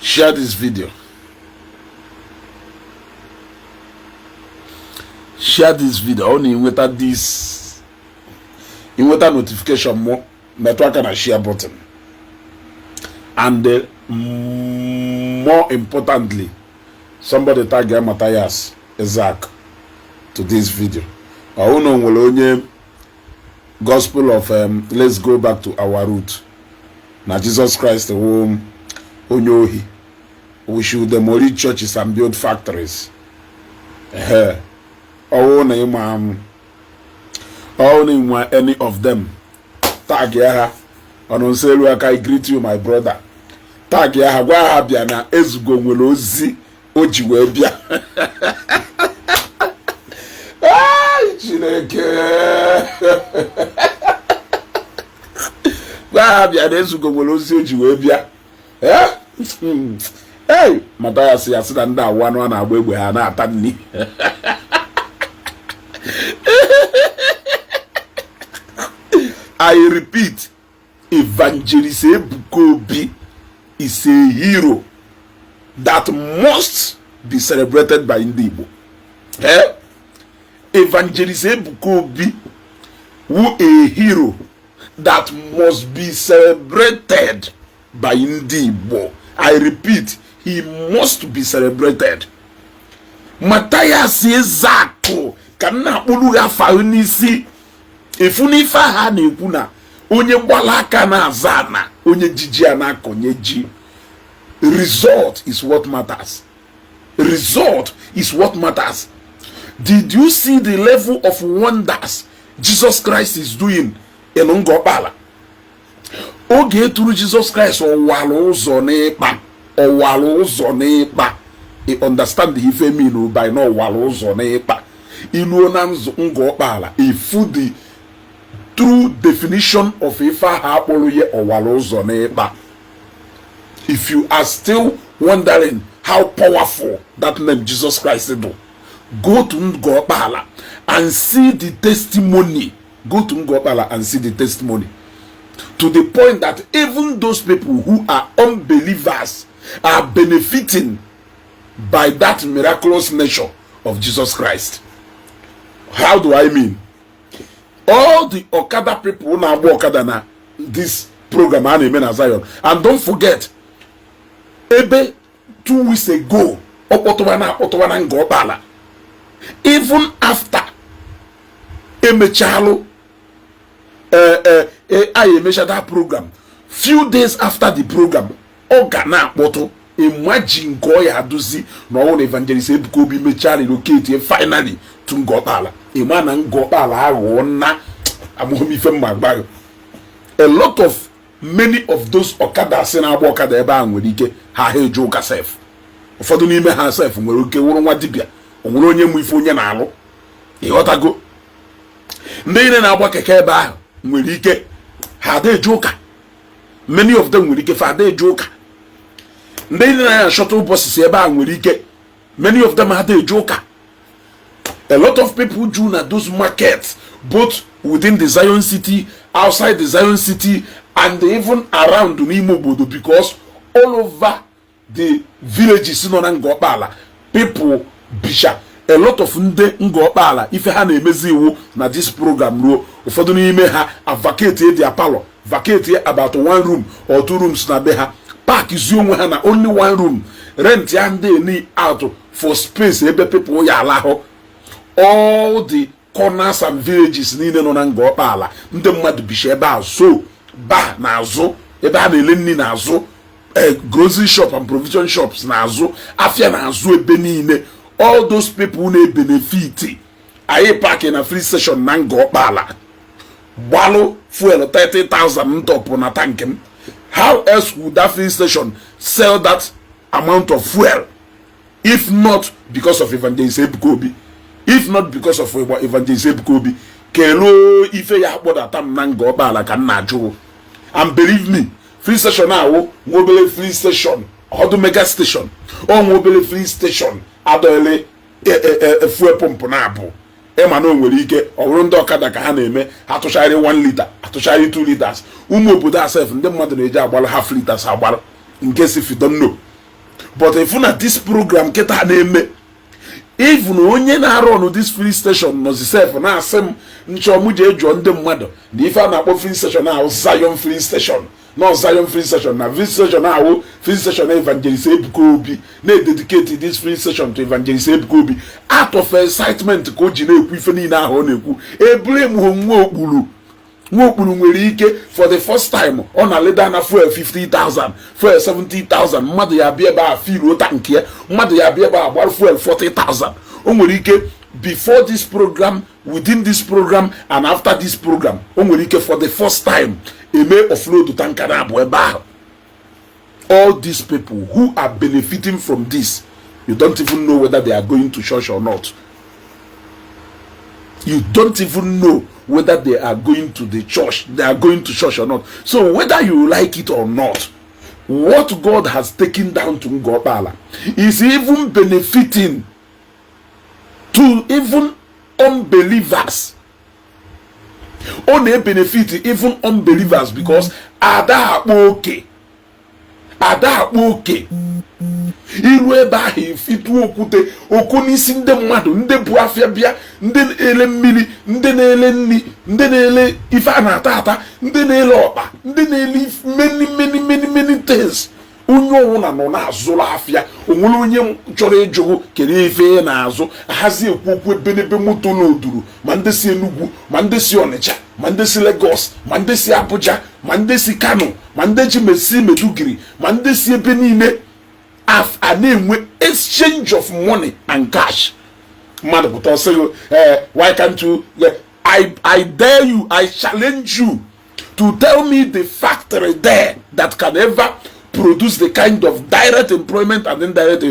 Share this video. Share this video. Ọ na-enweta this, inweta notification mụ, metụ aka na share button. And more importantly, somebody tag Matthias Ezeaku to this video. Ọ na nwere onye gospel of let's go back to our root na Jesus Christ wụ onye ohi, we should demolish churches and build factories. Ehe, ọwụ na ịma ọwụ na ịnwa any of them, tag ya ha ọnụ nso elu aka. I greet you, my brother. Tag ya ha, gwa ha bịa na Ezugo nwere ozi o ji wee bịa. Chineke, gwa ha bịa na Ezugo nwere ozi o ji wee bịa. Ee, Mathias ya sị na ndị awụ anụ a na-agba egbe ha na-ata nri. I repeat, Evangelist Ebuka Obi is a hero that must be celebrated by ndị Igbo. Eh? Evangelist Ebuka Obi wụ a hero that must be celebrated by ndị Igbo. I repeat, he must be celebrated. Mathias Ezeaku ka m na-akpụrụ ya afa n'isi efu n'ife ahụ a na-ekwu na onye gbala aka na-aza ana, onye jiji a na-akọnye ji. Result is what matters. Result is what matters. Did you see the level of wonders Jesus Christ is doing in Ngọkpala? Oge eturu Jesus Christ ọwara ụzọ n'ịkpa, ọwara ụzọ n'ịkpa. You understand the ife mean by na ọwara ụzọ n'ịkpa? Iluo na Ngọkpala, ifu the true definition of ife ahụ akpọrọ ya ọwara ụzọ n'ịkpa. If you are still wondering how powerful that name Jesus Christ do, go to Ngọkpala and see the testimony. Go to Ngọkpala and see the testimony, to the point that even those people who are unbelievers are benefiting by that miraculous nature of Jesus Christ. How do I mean? All the Okada people na-agba Okada na this program a na-eme na Zion. And don't forget, ebe 2 weeks ago ọ kpọtụwa na akpọtụwa na Ngọkpala, even after emechalụ anyị emecha that program, few days after the program, ọ ga na-akpọtụ. Imagine nke ọ ya aduzi na ọnwụ na Evangelist Ebuka Obi mechaa relocate finally to Ngọkpala. Ịma na Ngọkpala aghọọ na amụghị ife mma gbaghị. A lot of many of those ọkada si na-agba ọkada ebe ahụ nwere ike ha ha eje ụka sef. Ụfọdụ n'ime ha sef nwere ike wụrụ nwa dibịa, o nwere onye mụ ife onye na-alụ, ịghọtago? Ndị niile na-agba keke ebe ahụ nwere ike ha ada eje ụka. Many of them nwere ike fa ada eje ụka. Ndị niile na-anya shuttle buses ebe ahụ nwere ike many of them ada eje ụka. A lot of people do na those markets, both within the Zion City, outside the Zion City, and even around n'ime obodo, because all over the villages nọ na Ngọkpala, people bicha. A lot of ndị Ngọkpala, ife ha na-emezi iwu na this program ruo, ụfọdụ n'ime ha vacate their parlour, vacate about one room or two rooms na be ha, park zie onwe ha na only one room, rent ya ndị eni out for space ebe people ya alahụ. All the corners and villages niile nọ na Ngọkpala, ndị mmadụ bicha ebe a, so ba na-azụ ebe a na-ele nri, na-azụ grocery shop and provision shops, na-azụ afịa, na-azụ ebe niile. All those people na-ebenefit. Anyị park na filling station na Ngọkpala, gbalụ fuel 30,000 ntọpụ na tank m. How else would that filling station sell that amount of fuel if not because of Evangelist Ebuka Obi? If not because of Evangelist Ebuka Obi, keluo ife ya akpọdata m na Ngọkpala ka m na-ajụ? And believe me, filling station awụ nwa obere filling station, ọdụ mega station, ọ nwa obere filling station adọghịlị fuel pump na-abụ. Ịma na o nwere ike ọ bụrụ ndị ọkada ka ha na-eme, ha tụcharị 1 liter, atụcharị 2 liters. Ụmụ obodo asef, ndị mmadụ na-eji agbalụ half liters agbalụ nke si fido nno. But ifu na this program kịta na-eme, even onye na-arụ ọnụ this filling station nọzi sef na-asị m nchọ mụ jee jụọ ndị mmadụ na ife a na-akpọ filling station ahụ Zion filling station, nọ Zion filling station, na filling station ahụ filling station Evangelist Ebuka Obi, na-ededicate this filling station to Evangelist Ebuka Obi. Out of excitement ka o ji na-ekwu ife niile ahụ ọ na-ekwu. Ebule m nwa okpuru, nwa okpuru nwere ike for the first time ọ na-aleda na fuel 50,000, fuel 70,000. Mmadụ ya abịa ebe a fill tank ya, mmadụ ya abịa ebe a gbara fuel 40,000. O nwere ike before this program, within this program and after this program, o nwere ike for the first time eme offload tanker na abụ ebe ahụ. All these people who are benefiting from this, you don't even know whether they are going to church or not. You don't even know whether they are going to the church, they are going to church or not. So whether you like it or not, what God has taken down to Ngor Okpala is even benefiting to even unbelievers. Ọ na-benefit even unbelievers because ada akpa oke, ada akpa oke. Iru ebe ahụ, ifitu okwute oko n'isi ndị mmadụ, ndị bụ afịa bịa, ndị na-ele mmiri, ndị na-ele nri, ndị na-ele ife a na-ata ata, ndị na-ele ọkpa, ndị na-ele many, many, many, many things. Onye ọbụla nọ na-azụrụ afịa. Onwere onye chọrọ ịjụgụ kedu ife ị na-azụ? Ahazi ekwu okwu ebe n'ebe moto n'oduru, ma ndị si Enugu, ma ndị si Ọnịcha, ma ndị si Lagos, ma ndị si Abuja, ma ndị si Kano, ma ndị ji mesi Meduguri, ma ndị si ebe niile a na-enwe exchange of money and cash. Mmadụ pụta ọsị gị, "Eh, why can't you?" I dare you, I challenge you to tell me the factory there that can ever produce the kind of direct employment and indirect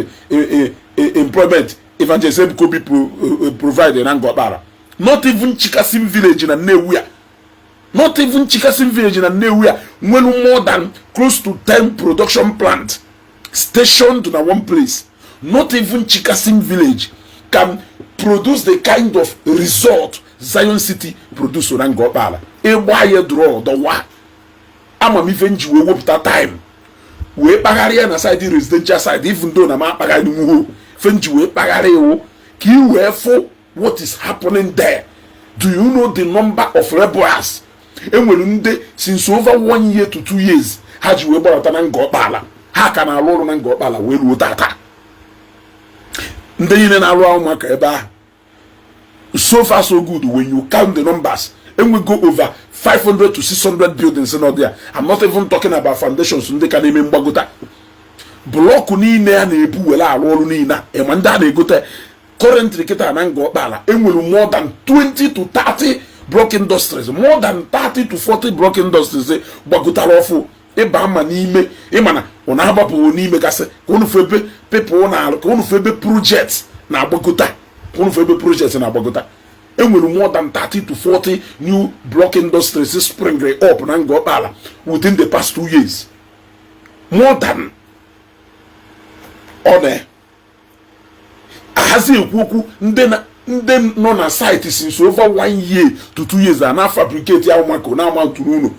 employment Evangelist Ebuka Obi provide na Ngor Okpala. Not even Chikasim village na Nnewi a, not even Chikasim village na Nnewi a nwere more than close to 10 production plant stationed na one place. Not even Chikasim village can produce the kind of result Zion City produce na Ngor Okpala. Ịgba ya draw dọwa amamife nji wee wepụta time wee kpagharịa na side residential side, even though na m akpagharị nwuo ife nji wee kpagharị iwu ka ị wee fụ what is happening there. Do you know the number of laborers enwere ndị since over one year to 2 years ha ji wee gbadata na Ngor Okpala, ha ka na-arụ ọrụ na Ngor Okpala wee ruo tata? Ndị niile na-arụ ọrụ maka ebe ahụ, so far so good, when you count the numbers, enwego over 500 to 600 buildings nọ there. I'm not even talking about foundations ndị ka na-eme mgbagota. Block niile a na-ebu were arụ ọrụ niile a, ịma ndị a na-egote currently kịta na Ngor Okpala, enwere more than 20 to 30 block industries, more than 30 to 40 block industries gbagotara ọfụ. Ịba ma n'ime, ịma na ọ na-agbapụghị n'ime gasị ka unu fụ ebe people na-arụ, ka unu fụ ebe project na-agbagota, ka unu fụ ebe project na-agbagota. Enwere more than 30 to 40 new block industries spring up na Ngor Okpala within the past 2 years. More than ọ na ahazi ekwu okwu ndị na ndị nọ na site since over one year to 2 years a na-fabricate ya maka na-ama tụrụ unu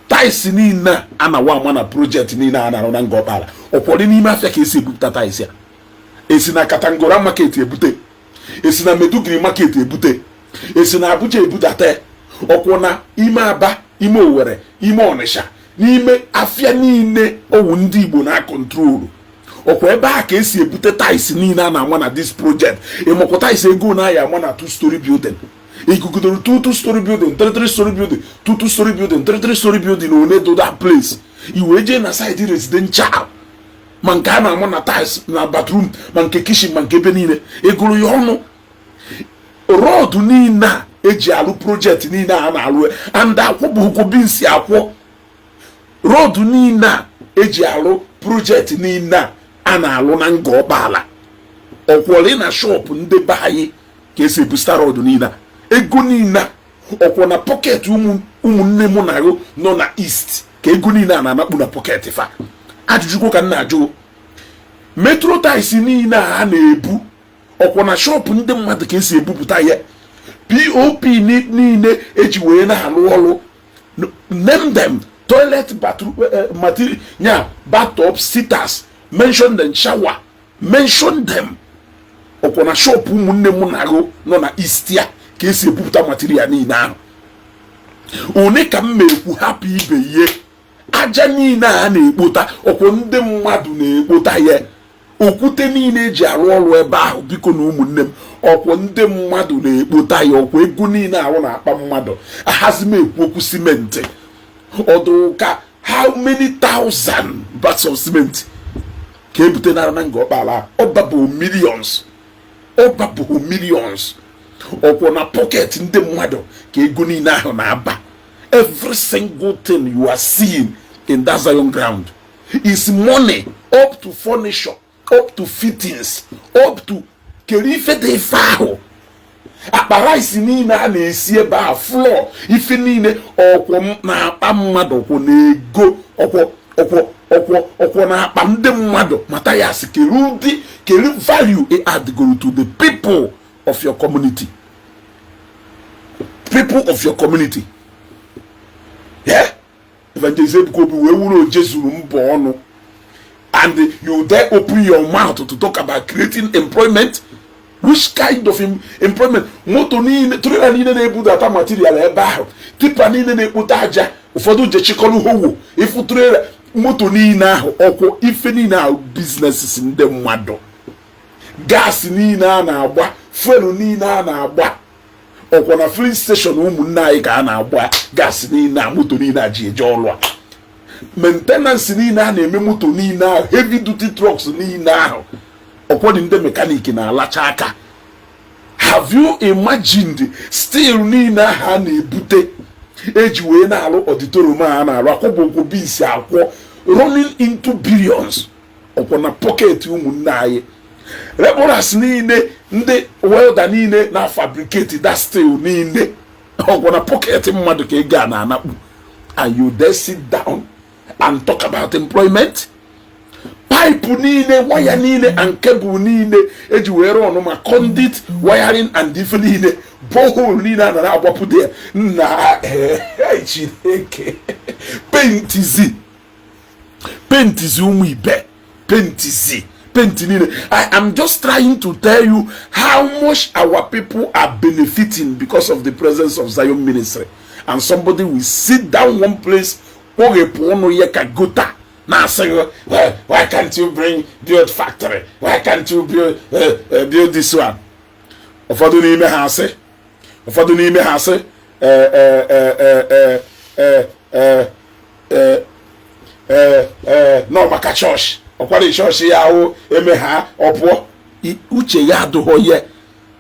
tiles niile a na-awa ama na project niile a na-arụ na Ngor Okpala. Ọkwọrị n'ime afịa ka esi ebupụta tiles a, esi na Katangora market ebute, esi na Meduguri market ebute, esi na Abuja ebudata. Ọkwụ na ime Aba, ime Owerri, ime Ọnịsha, n'ime afịa niile owu ndị Igbo na control, ọkwa ebe a ka esi ebute tiles niile a na-ama na this project. Ịmakwa tiles ego na aya ama na two story building? Igugidoro two two story building, three three story building, two two story building, three three story building one do that place. I wee jee na side residential, ma nke a na-ama na tiles na bathroom, ma nke kitchen, ma nke ebe niile, egoro ya ọnụ. Rod niile a eji alụ project niile a na-alụ and akwụbụkwụ binsi akwụ rod niile a eji alụ project niile a a na-alụ na Ngor Okpala, ọkwọrị na shop ndị be anyị ka esi ebusta rod niile a. Ego niile a, ọkwọ na pocket ụmụnne mụ na ahụ nọ na east ka ego niile a na-anakpu na pocket fa? Ajụjụ ka m na-ajụ. Metro tiles niile a na-ebu, ọkwọ na shop ndị mmadụ ka esi ebupụta ya? POP niile eji wee na-alụ ọrụ, name them, toilet, bathroom material nya, bathtub sitters, Mention them. Shower, mention them. Ọkwọ na shop ụmụnne m na-agụ nọ na East ya ka esi ebupụta material niile ahụ. One ka m ma-ekwu, hapụ ibe ihe. Aja niile a na-ekpota, ọkwọ ndị mmadụ na-ekpota ya. Okwute niile eji arụ ọrụ ebe ahụ, biko na ụmụnne m, ọkwọ ndị mmadụ na-ekpota ya. Ọkwa ego niile ahụ na-akpa mmadụ. Ahazi m ekwu okwu simenti ọdụ ka how many thousand bags of cement ka ebute nara na Nga Ọkpala? Ọ babụ millions, ọ babụ millions. Ọkwọ na pocket ndị mmadụ ka ego niile ahụ na-aba. Every single thing you are seeing in that Zion ground is money, up to furniture, up to fittings, up to kere ife dị ife ahụ, akpa rice niile a na-esi ebe ahụ, flour, ife niile, ọkwọ na-akpa mmadụ, ọkwọ na ego, ọkwọ ọkwọ ọkwọ ọkwọ na-akpa ndị mmadụ. Mathias, kere ụdị kere value ị addgoro to the people of your community, people of your community? Yeah, Evangelist Ebuka Obi wee wuru oje zuru mbọ ọnụ, and you dare open your mouth to talk about creating employment. Which kind of employment? Moto niile, trailer niile na-ebudata material ebe ahụ, tipper niile na-ekpote aja, ụfọdụ je chịkọrọ howo ịfụ trailer, moto niile ahụ, ọkwụ ife niile ahụ, businesses ndị mmadụ, gas niile a na-agba, fuel niile a na-agba, ọkwa na filling station ụmụnne anyị ka a na-agba gas niile a moto niile a ji eje ọrụ a. Maintenance niile a na-eme moto niile ahụ, heavy duty trucks niile ahụ, ọkwọdị ndị mechanic na-alacha aka. Have you imagined steel niile ahụ a na-ebute eji wee na-alụ auditorium a na-alụ akwụbụ bisi akwọ, running into billions, ọkwọ na pocket ụmụnne anyị? Laborers niile, ndị welder niile na fabricate that steel niile, ọkwọ na pocket mmadụ ka ego a na-anakpu. And you dare sit down and talk about employment? Pipe niile, waya niile and cable niile eji wee rụọ ọnụ, ma conduit wiring and ife niile, borehole niile a nara agbapụta ya na Chineke. Paintizi, paintizi, ụmụ ibe, paintizi, paint niile. I am just trying to tell you how much our people are benefiting because of the presence of Zion Ministry, and somebody will sit down one place, kpọghepụ ọnụ ya ka gota, na-asị gị, "Why can't you bring build factory? Why can't you build this one?" Ụfọdụ n'ime ha asị, ụfọdụ n'ime ha asị, nọ maka chọọchị, ọkwara chọọchị ya ahụ eme ha ọ pụọ. Uche ya adụghọ ya.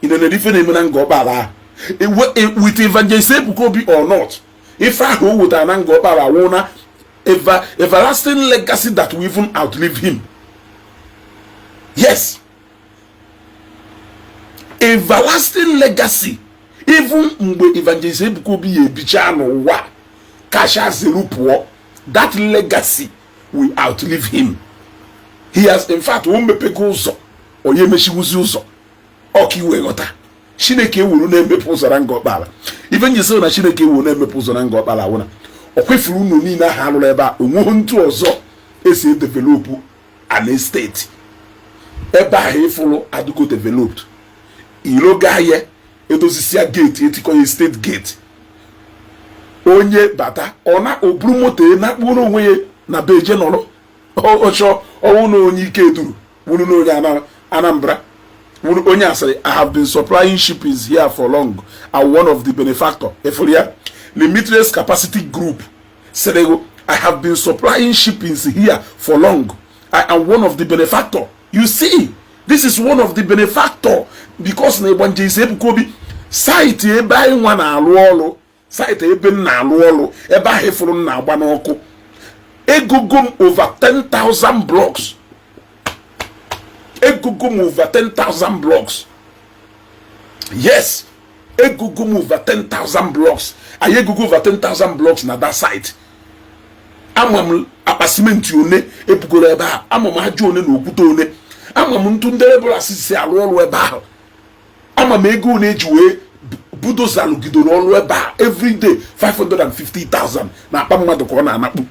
Inenere ife na-eme na Nga Ọkpala ahụ, with Evangelist Ebuka Obi or not, ife ahụ o wetara na Nga Ọkpala wụ na everlasting legacy that will even outlive him. Yes, everlasting legacy. Even mgbe Evangelist Ebuka Obi ya ebicha n'ụwa kacha zero pụọ, that legacy will outlive him. He has, in fact, o mepego ụzọ, onye emechiwuzi ụzọ ọka iwe ghọta. Chineke ewuru na-emepe ụzọ na Nga Ọkpala. Ife njisi na Chineke ewuru na-emepe ụzọ na Nga Ọkpala wụ na ọ kwefuru unu niile ahụ alụrụ ebe a. Onweghị ntụ ọzọ esi edevelop an estate. Ebe ahụ ịfụrụ adịgo developed. Iroga ya, edozisia gate, etikọ ya estate gate. Onye bata, ọ na oburu moto ya na-akpụrụ onwe ya na beje nọrọ ọchọ. Ọnwụ na onye ike duru wuru na onye Anambra wuru onye asịrị, "I have been supplying shippings here for long. I'm one of the benefactor." Efuru ya, Limitless Capacity Group sịrị, "I have been supplying shippings here for long. I am one of the benefactor." You see, this is one of the benefactor, because na Evangelist Ebuka Obi site ebe anyị nwa na-alụ ọrụ, site ebe m na-alụ ọrụ, ebe ahụ ịfụrụ m na-agba n'ọkụ, egogo m over 10,000 blocks. Egogo m over 10,000 blocks. Yes, egogo m over 10,000 blocks. Anyị egogo over 10,000 blocks na that site. Ama m akpa simenti one ebugoro ebe ahụ, ama m aja one na okwute one, ama m ntụ ndị labourers si arụ ọrụ ebe ahụ, ama m ego one eji wee bulldozer lụgidoro ọrụ ebe a. Everyday 550,000 na akpa mmadụ ka ọ na-anakpu.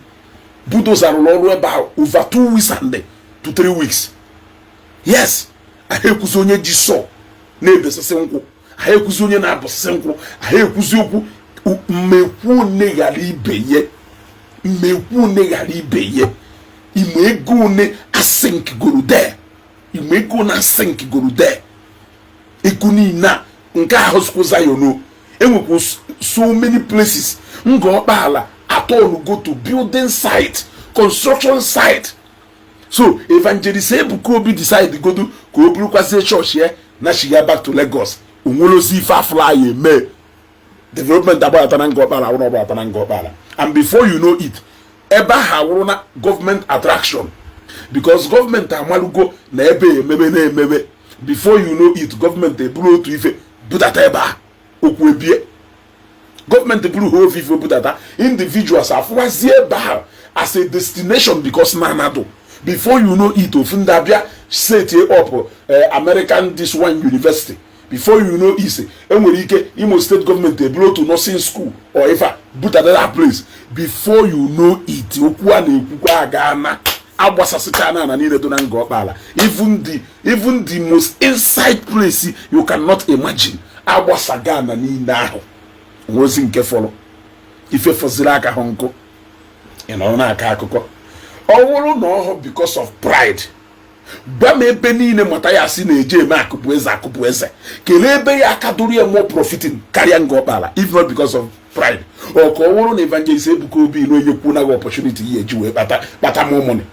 Bulldozer rụrụ ọrụ ebe ahụ over 2 weeks and to 3 weeks. Yes, ahụ ekwuzi onye ji saw na-ebesasị nkwụ, ahụ ekwuzi onye na-abụsịsị nkwụ, ahụ ekwuzi okwu mmekwu one ghara ibe ye, mmekwu one ghara ibe ye. Ime ego one asink goro there, ime ego na asink goro there, ego niile a nke ahụ sịkwa Zion o enwekwa so many places Ngor Okpala atọn go to building site, construction site. So Evangelist Ebuka Obi decide godu ka o burukwazie chọọchị ya na shiga back to Lagos. Onwerozi ife afụla ya eme development agbadata na Ngor Okpala, awụrụ ọgbadata na Ngor Okpala, and before you know it, ebe ahụ awụrụ na government attraction, because gọọmenti amalugo na ebe emebe na-emebe. Before you know it, gọọmenti eburu otu ife budata ebe a, okwu ebie. Gọọmenti buru ha ofe ife budata, individuals afụwazie ebe ahụ as a destination, because na anadụ. Before you know it, ofu ndị abịa set up American this one university. Before you know it, enwere ike Imo State gọọmenti eburu otu nursing school or ife a budata that place. Before you know it, okwu a na-ekwukwa aga na agbasasịcha na ana niile dị na Ngor Okpala, even the most inside place you cannot imagine, agbasaga ana niile ahụ. Nweozi nke fọrọ ife fọziri aka hụ nkụ. Ị nọrọ na-akọ akụkọ. Ọ bụrụ na ọhụ because of pride, gwa m ebe niile Mathias na-eje eme akụpụ eze, akụpụ eze, kelee ebe ya aka dụrụ ya more profiting karịa Ngor Okpala, if not because of pride? Ọ ka ọ bụrụ na Evangelist Ebuka Obi na onye kwuo naghị opportunity ihe eji wee kpata kpata more money,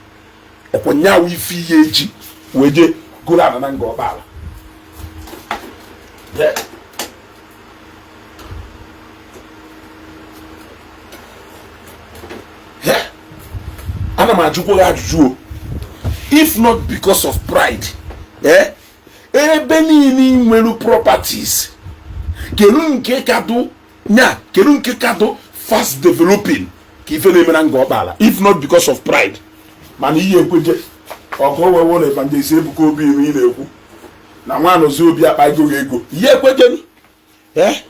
ọkwa nyawu ife ihe eji wee jee goro ana na Ngor Okpala. Yeah. Yeah. Ana m ajụkwa gị ajụjụ o, if not because of pride, eh? Ebe niile nwere properties, kedu nke kadụ nya, kedu nke kadụ fast developing ka ife na-eme na Ngor Okpala, if not because of pride? Mana ihe ekweje ọkụ wewo na Evangelist Ebuka Obi ị na-ekwu na nwa obi akpa ego ego ihe ekweje eh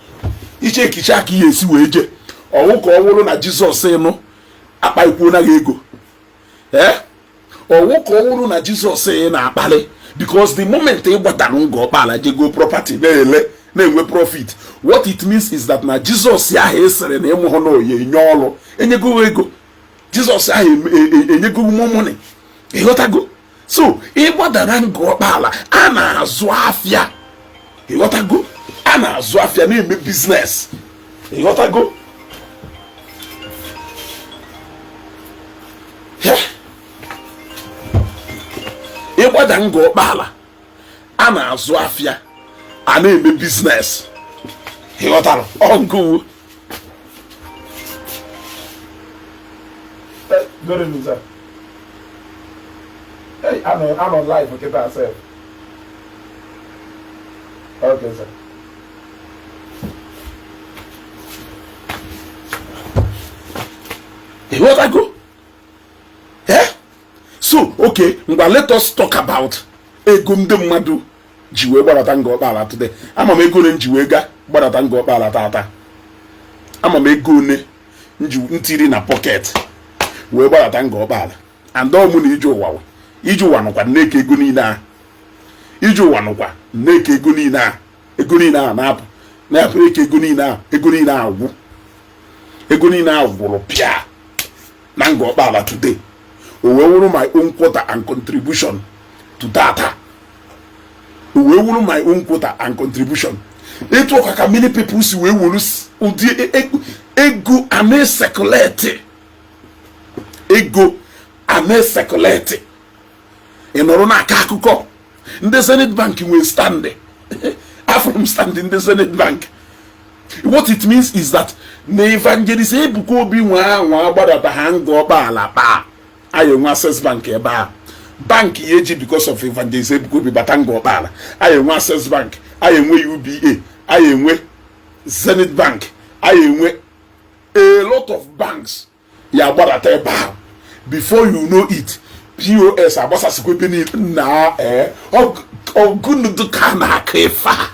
iche ekiche aka ihe esi wee je ọwụ ka ọ wụrụ na Jizọs ịnụ akpa ikwuo naghị ego, eh ọwụ ka ọ wụrụ na Jizọs ị na-akpali, because the moment ị gbatara Ngor Okpala jego property na-ele na-enwe profit, what it means is that na Jizọs ahụ esere na ịmụ hụ na oye enye ọrụ enyego ego, Jizọs ahụ enyego money, ịghọtago? So ịgbadara Ngor Okpala, a na-azụ afịa, ịghọtago? A na-azụ afịa, na-eme business, ịghọtago? Ịgbada Ngor Okpala, a na-azụ afịa, a na-eme business, ịghọtara? Ọgụwụ. Good evening, sir. Hey, I'm on live kịta sef. Okay, sir. Ịghọtago? Eh? So, okay, ngwa, let us talk about ego ndị mmadụ ji wee gbadata Ngor Okpala today. Ama m ego one m ji wee gaa gbadata Ngor Okpala tata. Ama m ego one ntiri na pocket wee gbadata Ngor Okpala. And ọ mụ na ije ụwa, ije ụwa nọkwa na-eke ego niile ahụ, ije ụwa nọkwa na-eke ego niile ahụ, ego niile ahụ na-apụ na-apụ, eke ego niile ahụ, ego niile ahụ gwụ, ego niile ahụ gwụrụ pịa na Ngor Okpala today. O wee wụrụ my own quota and contribution to tata, o wee wụrụ my own quota and contribution. Etu ọka ka many people si wee wuru ụdị ego a na-ecirculate, ego a na-ecirculate. Ị nọrọ n'aka akụkọ ndị Zenith Bank nwee stand, afụrụ m stand ndị Zenith Bank. What it means is that na Evangelist Ebuka Obi nwe anwa gbadata ha Ngor Okpala kpaa, anyị enwe Access Bank ebe a, bank ya eji because of Evangelist Ebuka Obi bata Ngor Okpala. Anyị enwe Access Bank, anyị enwe UBA, anyị enwe Zenith Bank, anyị enwe a lot of banks ya gbadata ebe ahụ. Before you know it, POS agbasasịkwa ebe niile na ee ọgụnụdụ ka a na-akụ ife a,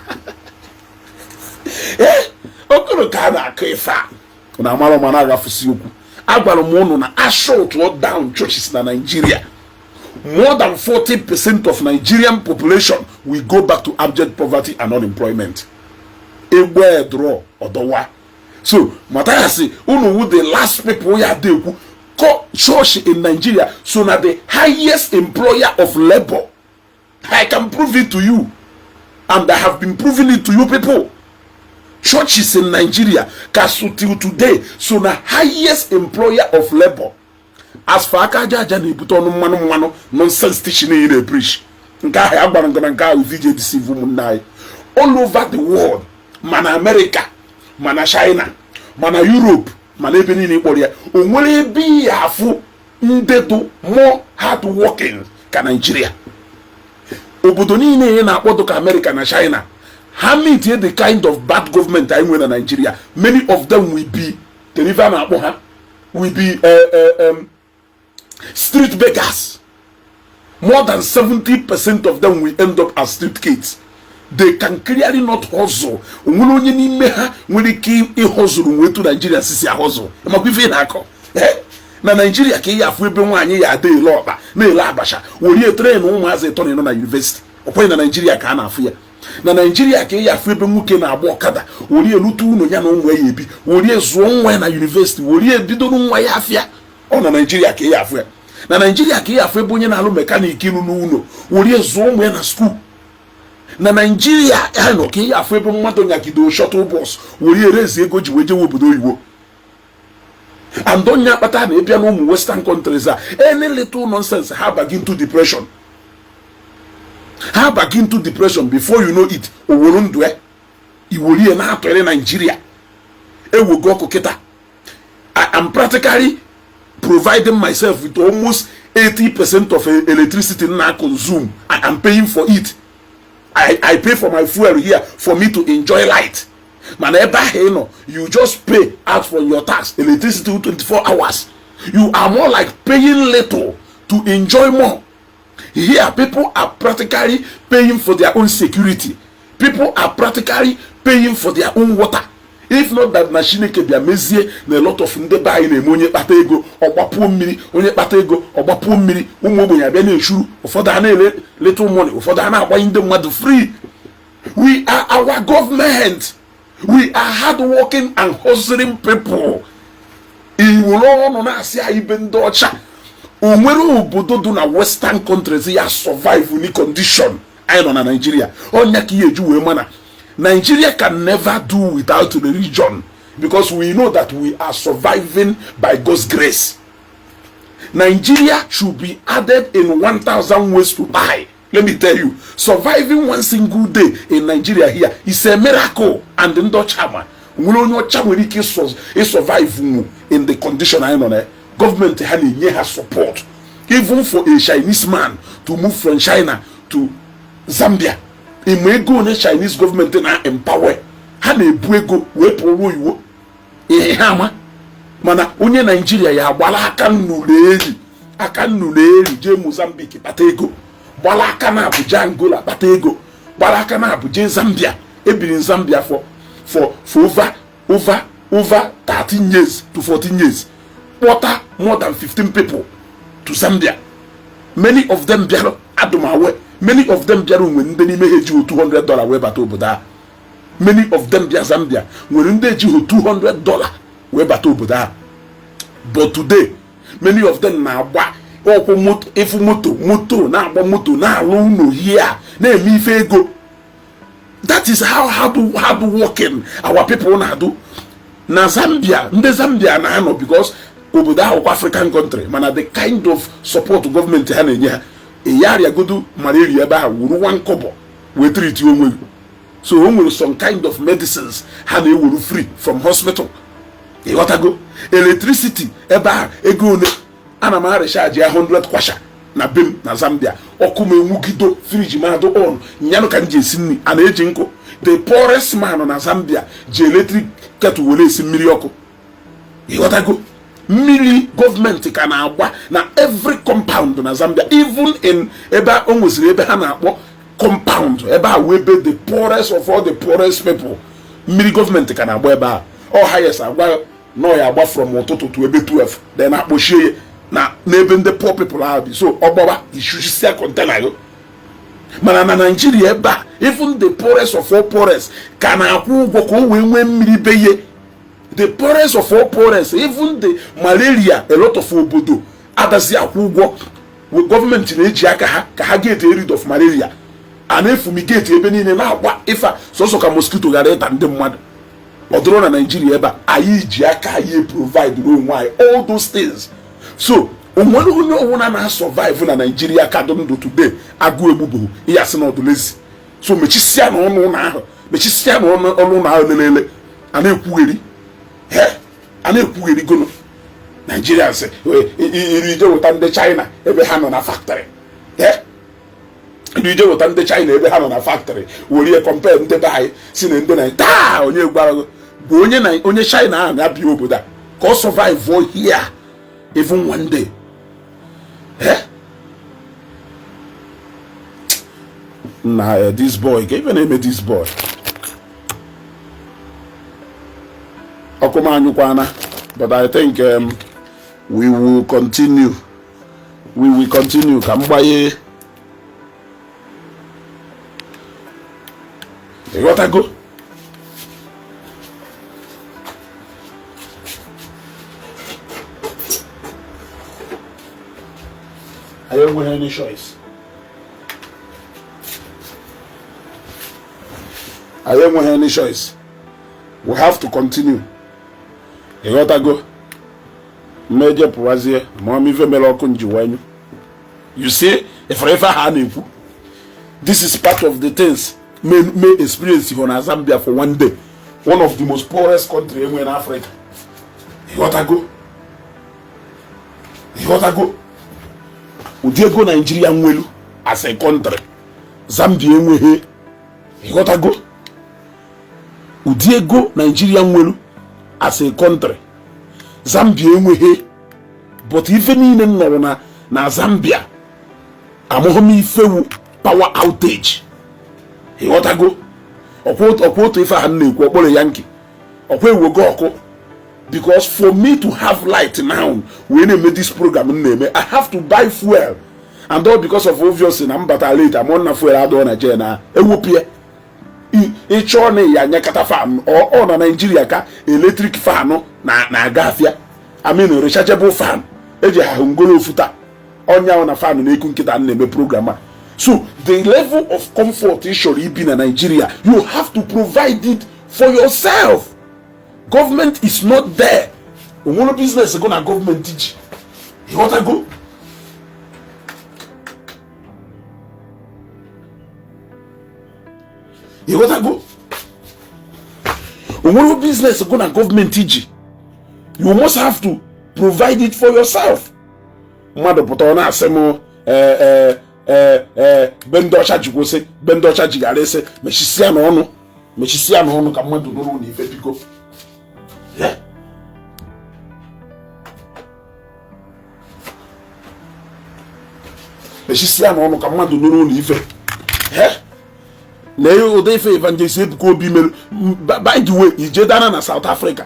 ee ọgụnụ ka a na-akụ ife a na amara ma na-agafusi okwu. Agwara m ụnụ na ashut down churches na Nigeria. More than 40% of Nigerian population will go back to abject poverty and unemployment. Egbe draw ọdọwa. So Matthias, unu wu the last people ya dị ekwu. Church in Nigeria so na the highest employer of labor. I can prove it to you, and I have been proving it to you people. Churches in Nigeria ka so till today so na highest employer of labor. As for aka aja aja na-ebute ọnụ mmanụ mmanụ, nonsense teaching ị na-preach, nke ahụ ya gbara nkana, nke ahụ VJ deceive ụmụnne anyị all over the world, mana America, mana China, mana Europe, mana ebe niile kpọrọ ya, o nwere ebe ya afụ ndị dị more hard working ka Nigeria. Obodo niile ị na-akpọdo ka America na China, ha meet the kind of bad government anyị nwere na Nigeria, many of them will be, kedu ife a na-akpọ ha, will be street beggars. More than 70% of them will end up as street kids. They can clearly not hustle. Onwere onye n'ime ha nwere ike ịhọzụrụ nwetu Nigeria sisi ahọzụ makwa ife ị na-akọ na Nigeria ka ị afụ ebe nwaanyị ya ada ele ọkpa, na-ele abacha, werie train ụmụazị ịtọ na ịnọ na university. Ọkwenye na Nigeria ka a na-afụ ya. Na Nigeria ka ị afụ ebe nwoke na-agba ọkada, werie lute ụlọ ya na ụmụ ya ebi, werie zụọ nwa ya na university, werie bidoro nwa ya afịa. Ọ na Nigeria ka ị afụ ya. Na Nigeria ka ị afụ ebe onye na-alụ mechanic nụ n'ụlọ, werie zụọ ụmụ ya na school. Na Nigeria ya nọ ka ị afụ ebe mmadụ nyagido shuttle bus, werie erezi ego ji wee jewe obodo oyibo. And onye akpata na ịbịa n'ụmụ Western countries a, any little nonsense, ha baga into depression, ha baga into depression. Before you know it, oworo ndụ ya iworie na-atụrụ Nigeria ewogo ọkụ kịta. I am practically providing myself with almost 80% of electricity na consume. I am paying for it. I pay for my fuel here for me to enjoy light. Mana ebe ahụ ị nọ, you just pay out from your tax electricity 24 hours. You are more like paying little to enjoy more. Here people are practically paying for their own security. People are practically paying for their own water. If not that na Chineke bịa mezie na a lot of ndị be anyị na-eme, onye kpata ego ọgbapuo mmiri, onye kpata ego ọgbapuo mmiri, ụmụ ogbenye abịa na-echuru. Ụfọdụ a na-ele little money, ụfọdụ a na-agbanye ndị mmadụ free. We are our government. We are hardworking and hustling people. Iwere ọnụ na-asị anyị be ndị ọcha, o nwere obodo dị na Western countries ya survive ni condition anyị nọ na Nigeria. Ọnya ka ihe eju wee mana Nigeria can never do without religion, because we know that we are surviving by God's grace. Nigeria should be added in 1000 ways to die. Let me tell you, surviving one single day in Nigeria here is a miracle. And ndị ọcha ma nwere onye ọcha nwere ike ịsurvive nwu in the condition anyị nọ na. Gọọmenti ha na-enye ha support. Even for a Chinese man to move from China to Zambia, ịma ego onye Chinese gọọmenti na-empower ha na-ebu ego wee pụrụ oyiwo ihe ha ama. Mana onye Naijiria ya agbala aka nnụrụ eri, aka nnụrụ eri jee Mozambique kpata ego, gbala aka na Abuja, Angola kpata ego, gbala aka na Abuja, Zambia. Ebiri Zambia for over 13 years to 14 years, kpọta more than 15 people to Zambia. Many of them bịara adụmawe, many of them bịara nwe ndị n'ime ha ejighị $200 wee bata obodo ahụ. Many of them bịa Zambia nwere ndị ejighị $200 wee bata obodo ahụ. But today many of them na-agba ọkwụ moto, ịfụ moto, moto na-agba moto, na-alụ ụlọ hie, na-eme ife ego. That is how hard working our people na-adụ na Zambia. Ndị Zambia na-anọ because obodo ahụ kwa African country, mana the kind of support gọọmenti ha na-enye ha, eyarịagodu malaria ebe ahụ wuru one kobo wee treat onwe gị. So o nwere some kind of medicines ha na-eweru free from hospital. Ịghọtago? Electricity ebe ahụ, ego ole ana m arecharge ya? 100 kwacha na be m na Zambia, ọkụ m enwugido, fridge m adụ on, nyanụ ka m ji esi nri a na-eji nkụ. The poorest man na Zambia ji electric kettle were esi mmiri ọkụ. Ịghọtago? Mmiri gọọmenti ka na-agba na every compound na Zambia. Even in ebe o nweziri ebe ha na-akpọ compound, ebe a wee ebe the poorest of all the poorest people, mmiri gọọmenti ka na-agba ebe a. Ọ highest agwa nọ ya agba from ụtụtụ to ebe 12, then akpọchie ya. Na n'ebe ndị poor people ahụ bi, so ọ gbaba, ishuchisia container gị. Mana na Naijiria ebe a, even the poorest of all poorest ka na-akwụ ụgwọ ka o wee nwee mmiri be ye. The poorest of all poorest, even the malaria, a lot of obodo adazi akwụ ụgwọ. Gọọmenti na-eji aka ha ka ha get rid of malaria. A na-efumigate ebe niile, na-agba ife sọsọ ka mosquito ghara ịta ndị mmadụ. Ọ dụrụ na Naijiria ebe a, anyị ji aka anyị provide onwe anyị all those things. So onwere onye ọbụla na-survive na Naijiria ka dị ndụ today agụụ egbubụghị ihe asị na ọdụlezi. So mechisịa na ọnụ ụlọ ahụ, mechisịa na ọnụ ụlọ ahụ lelele a na-ekwugheri, a na-ekwugheri gono. Naijiria sị iri ije weta ndị China ebe ha nọ na factory, iri ije weta ndị China ebe ha nọ na factory, were compare ndị be anyị si na ndị na taa. Onye gwara bụ onye na onye China ahụ ga-abịa obodo a ka ọ survive here even one day? Eh? Na this boy ka ife na-eme, this boy, ọkụ m anyụkwana. But I think we will continue, we will continue. Ka m gbanye, ịghọtago? Anyị enweghị any choice, anyị enweghị any choice, we have to continue, ịghọtago? Mmeje pụwazie ma ọma ife mere ọkụ nji wee nyụ. You see, ifere ife ahụ a na-ekwu, this is part of the things may experience here na Zambia for one day, one of the most poorest country enwe na Africa, ịghọtago? Ịghọtago? Ụdị ego Naijiria nwelu as a country, Zambia enweghị, ịghọtago? Ụdị ego Naijiria nwelu as a country, Zambia enweghị. But ife niile m nọrọ na Zambia, amụghị m ifewu power outage, ịghọtago? Ọkwa otu ife ahụ m na-ekwu, ọkpọrọ ya nke ọkwa ewego ọkụ, because for me to have light now wee na-eme this program m na-eme, I have to buy fuel, and all because of obviously na mbata late, amụ na fuel adịghị na jen na ewepụ ya. Ịchọọ na ya anyakata fan ọ na Naijiria ka electric fan na-aga afịa, I mean rechargeable fan eji ha ngolo ofuta ọnya na fan na-eku nkịta na-eme program a. So the level of comfort ị chọrọ ibi na Nigeria, you have to provide it for yourself. Government is not there. Onwere business go na gọọmenti ji, ịghọtago? Ịghọtago? Onwere business go na gọọmenti ji, you must have to provide it for yourself. Mmadụ pụta, ọ na-asị m ee ee, be ndị ọcha ji kwụsị, be ndị ọcha ji ghara ịsị mechisịa n'ọnụ, mechisịa n'ọnụ ka mmadụ nụrụ na ife, biko. Yeah. Mechisịa n'ọnụ ka mmadụ nụrụ ụlọ ife na ụdị ife Evangelist Ebuka Obi mere. By the way, ije dana na South Africa,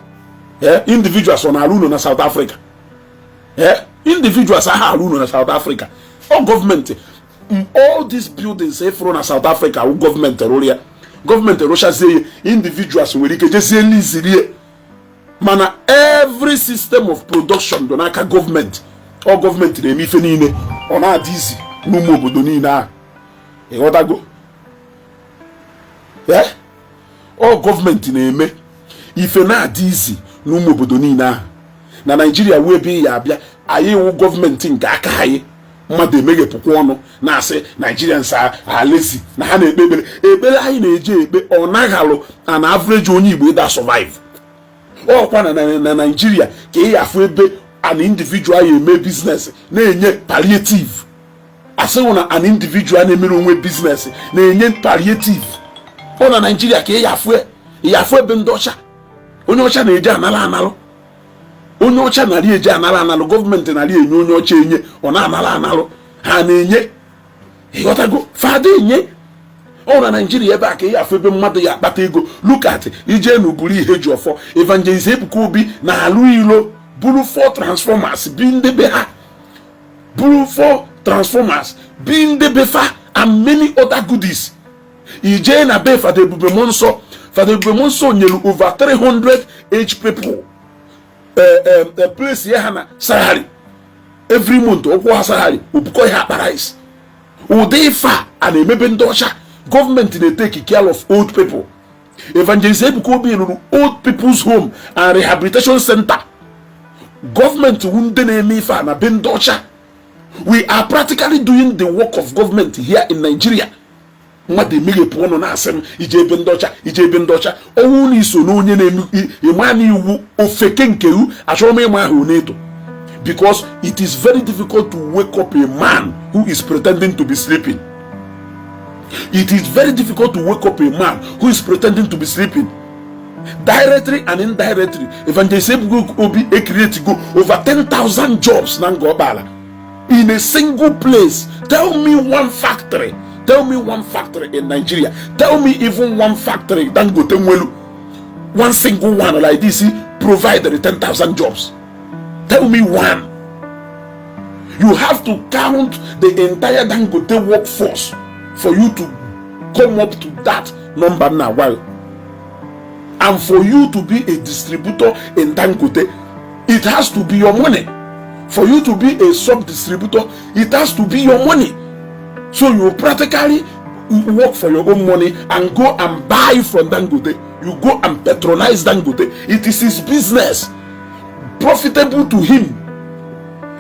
individuals ọ na-arụ ụlọ na South Africa? Individuals aha arụ ụlọ na South Africa? Ọ gọọmenti. All these buildings efuru na South Africa wụ gọọmenti rụrụ ya. Gọọmenti rụchazie ya, individuals nwere ike jezie lizirie, mana every system of production dị n'aka gọọmenti. Ọ gọọmenti na-eme ife niile, ọ na-adị izi n'ụmụ obodo niile ahụ, ịghọtago? Ọ gọọmenti na-eme ife na-adị izi n'ụmụ obodo niile ahụ. Na Naijiria wee ebe ya abịa, anyị wụ gọọmenti nke aka anyị. Mmadụ emeghepụkwa ọnụ na-asị Nigerians alezi na ha na-ekpe ekpere. Ekpere anyị na-eji ekpe, ọ naghị alụ an average onye Igbo ịda survive. Ọkwa na Naijiria ka ị afụ ebe an individual ya eme business na-enye palliative. Asịghị na an individual na-emere onwe business na-enye palliative. Ọ na Naijiria ka ị afụ ebe ndị ọcha, onye ọcha na-eji anara analụ, onye ọcha narị eji anara analụ, gọọmenti narị enye onye ọcha enye, ọ na-anara analụ, ha na-enye, ịghọtago? Fada enye. Ọ na Naijiria ebe a ka ị afụ ebe mmadụ ya akpata ego. Look at ije n'uburu ihe ji ọfọ, Evangelist Ebuka Obi na-alụ ilo buru four transformers bi ndị be ha. Buru four transformers bi ndị befa and many other goodies. Ijee na be Fada Ebube Muonso. Fada Ebube Muonso nyere over 300 age people, place ya ha na salary every month, ụkwụ ha salary, obukọ ihe akpa rice. Ụdị ife a a na-emebe ndị ọcha. Gọọmenti na-etake care of old people. Evangelist Ebuka Obi rụrụ old people's home and rehabilitation center. Gọọmenti wu ndị na-eme ife a na be ndị ọcha. We are practically doing the work of government here in Nigeria. Mmadụ emeghepụ ọnụ na-asị m ije ebe ndị ọcha, ije ebe ndị ọcha. Ọnwụ na iso na onye na-eme ịma na iwu ofeke nke u. Achọrọ m ịma ahụ na-eto, because it is very difficult to wake up a man who is pretending to be sleeping. It is very difficult to wake up a man who is pretending to be sleeping. Directly and indirectly, Evangelist Ebuka Obi create go over 10,000 jobs na Ngor Okpala in a single place. Tell me one factory, tell me one factory in Nigeria, tell me even one factory Dangote nwelu, one single one like this provide the 10,000 jobs. Tell me one. You have to count the entire Dangote workforce for you to come up to that number now. Well, and for you to be a distributor in Dangote, it has to be your money. For you to be a sub distributor, it has to be your money. So you practically work for your own money and go and buy from Dangote. You go and patronize Dangote. It is his business, profitable to him.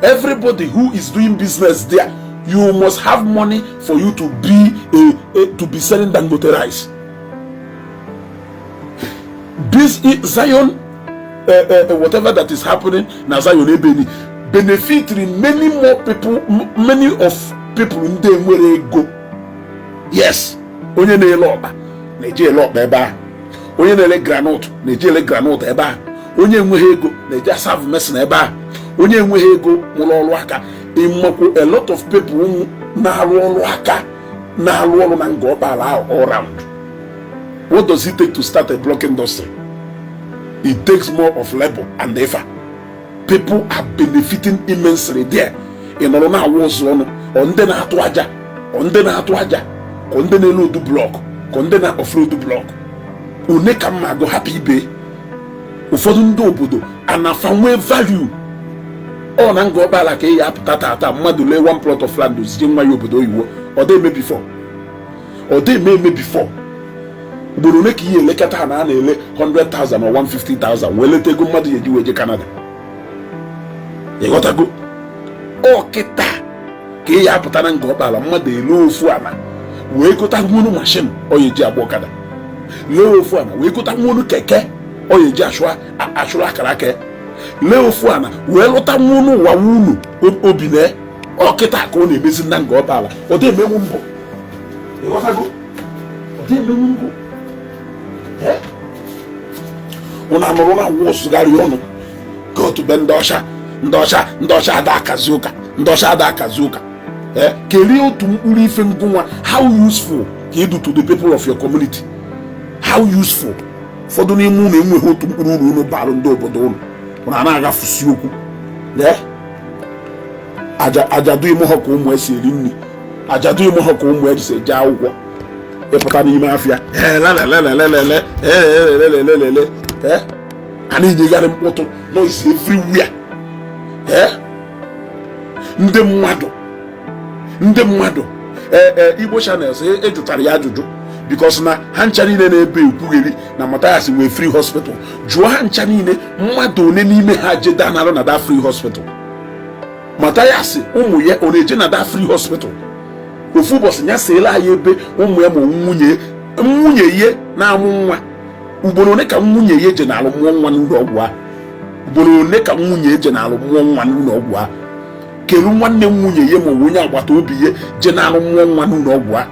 Everybody who is doing business there, you must have money for you to be selling Dangote rice. This Zion, whatever that is happening na Zion ebeni benefit many more people, many of people ndị nwere ego. Yes, onye na-ele ọkpa na-eji ele ọkpa ebe ahụ, onye na-ele groundnut na-eji ele groundnut ebe ahụ, onye enweghị ego na-eji aserve mason ebe ahụ, onye enweghị ego nwụrụ ọrụ aka. Ịmakwu a lot of people na-arụ ọrụ aka, na-arụ ọrụ na Ngor Okpala ahụ all round. What does it take to start a block industry? It takes more of labor and effort. People are benefiting immensely there. Ị nọrọ na-awụ ụzọ ọnụ ọ ndị na-atụ aja, ọ ndị na-atụ aja, ka ndị na-ele odu block, ka ndị na offload block. One ka mma agụ hapụ ibe. Ụfọdụ ndị obodo anafa nwee value. Ọ na Ngor Okpala ka ị ya apụta tata, mmadụ lee one plot of land, ozije nwa ya obodo oyibo. Ọ dị eme before, ọ dị eme eme before. Ugboro ole ka ihe elekọta ha na a na-ele 100,000 or 150,000 wee leta ego mmadụ ya eji wee je Canada? Ịghọtago? Ọ kịta ka ị ya apụta na Ngor Okpala, mmadụ ele ofu ala wee gota nwunu machine ọ ya eji agba ọkada, lee ofu ala wee gota nwunu keke ọ ya eji achụrụ akara aka ya, lee ofu ala wee lụta nwunu ụwa wunu obi na ọ kịta ka ọ na-emezi na Ngor Okpala. Ọ dị emenwu mbụ. Ịghọtago? Ọ dị emenwu mbụ. Ụnụ anụrụ na wụsụgharị ọnụ ka otu be ndị ọcha, ndị ọcha, ndị ọcha ada akazi ụka, ndị ọcha ada akazi ụka. Ee, kelee otu mkpụrụ ife ngụnwa. How useful ka ịdụ to the people of your community? How useful? Ụfọdụ n'ime unu enweghị otu mkpụrụ uru unu bara ndị obodo unu. Unu na-agafusi okwu. Ee, aja ajadu ime ha ka ụmụ esi eri nri, ajadu ime ha ka ụmụ esi eje akwụkwọ. Ịpụta n'ime afịa, ee, lelelelelele, ee, lelelelele, ee, a na-enyegharị mkpọtụ, noise everywhere. Ee, ndị mmadụ, ndị mmadụ, ee, ee, Igbo channels ejụtara ya ajụjụ because na ha ncha niile na-ebe ekwugheri na Mathias nwee free hospital. Jụọ ha ncha niile, mmadụ one n'ime ha je danalụ na that free hospital? Mathias, ụmụ ya ọ na-eje na that free hospital? Ofu ụbọchị ya seela anyị ebe ụmụ ya ma nwunye, nwunye ya na-amụ nwa. Ugboro one ka nwunye ya eje na-alụ mụọ nwa n'ụlọ ọgwụ a? Ugboro one ka nwunye eje na-alụ mụọ nwa n'ụlọ ọgwụ a? Kelu nwanne nwunye ya ma ọ bụ onye agbata obi ya je na-alụ mụọ nwa n'ụlọ ọgwụ a?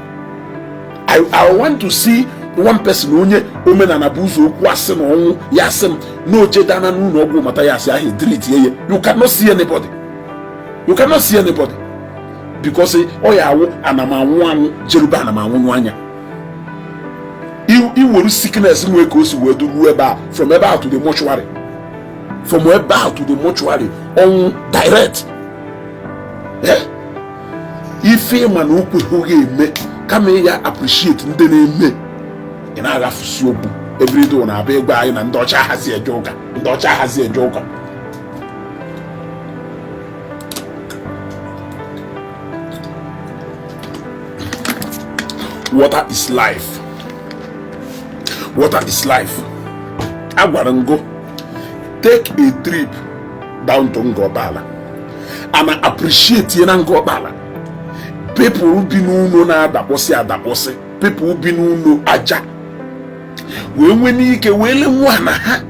I want to see one person, onye omenala bụ ụzọ okwu asị na ọnwụ ya asị m na oje dana n'ụlọ ọgwụ Mathias ahụ ediritie ya. You cannot see anybody, you cannot see anybody, because ọ ya awụ anam anwụ anwụ jerube anam anwụnụ anya. Iweru sickness nwee ka o si wee duruo ebe a, from ebe a to the mortuary, from ebe a to the mortuary, ọnwụ direct. Ife ịma na o kweghị eme, kama ya appreciate ndị na-eme, ị na-aghafusi okwu everyday na-abịa ịgwa anyị na ndị ọcha ahazi eje ụka, ndị ọcha ahazi eje ụka. Water is life. Water is life. Agwara m go take a trip down to Ngor Okpala and appreciate na Ngor Okpala people bi n'ụlọ na-adakpọsị adakpọsị, people bi n'ụlọ aja wee nwee n'ike wee lee nwa na ha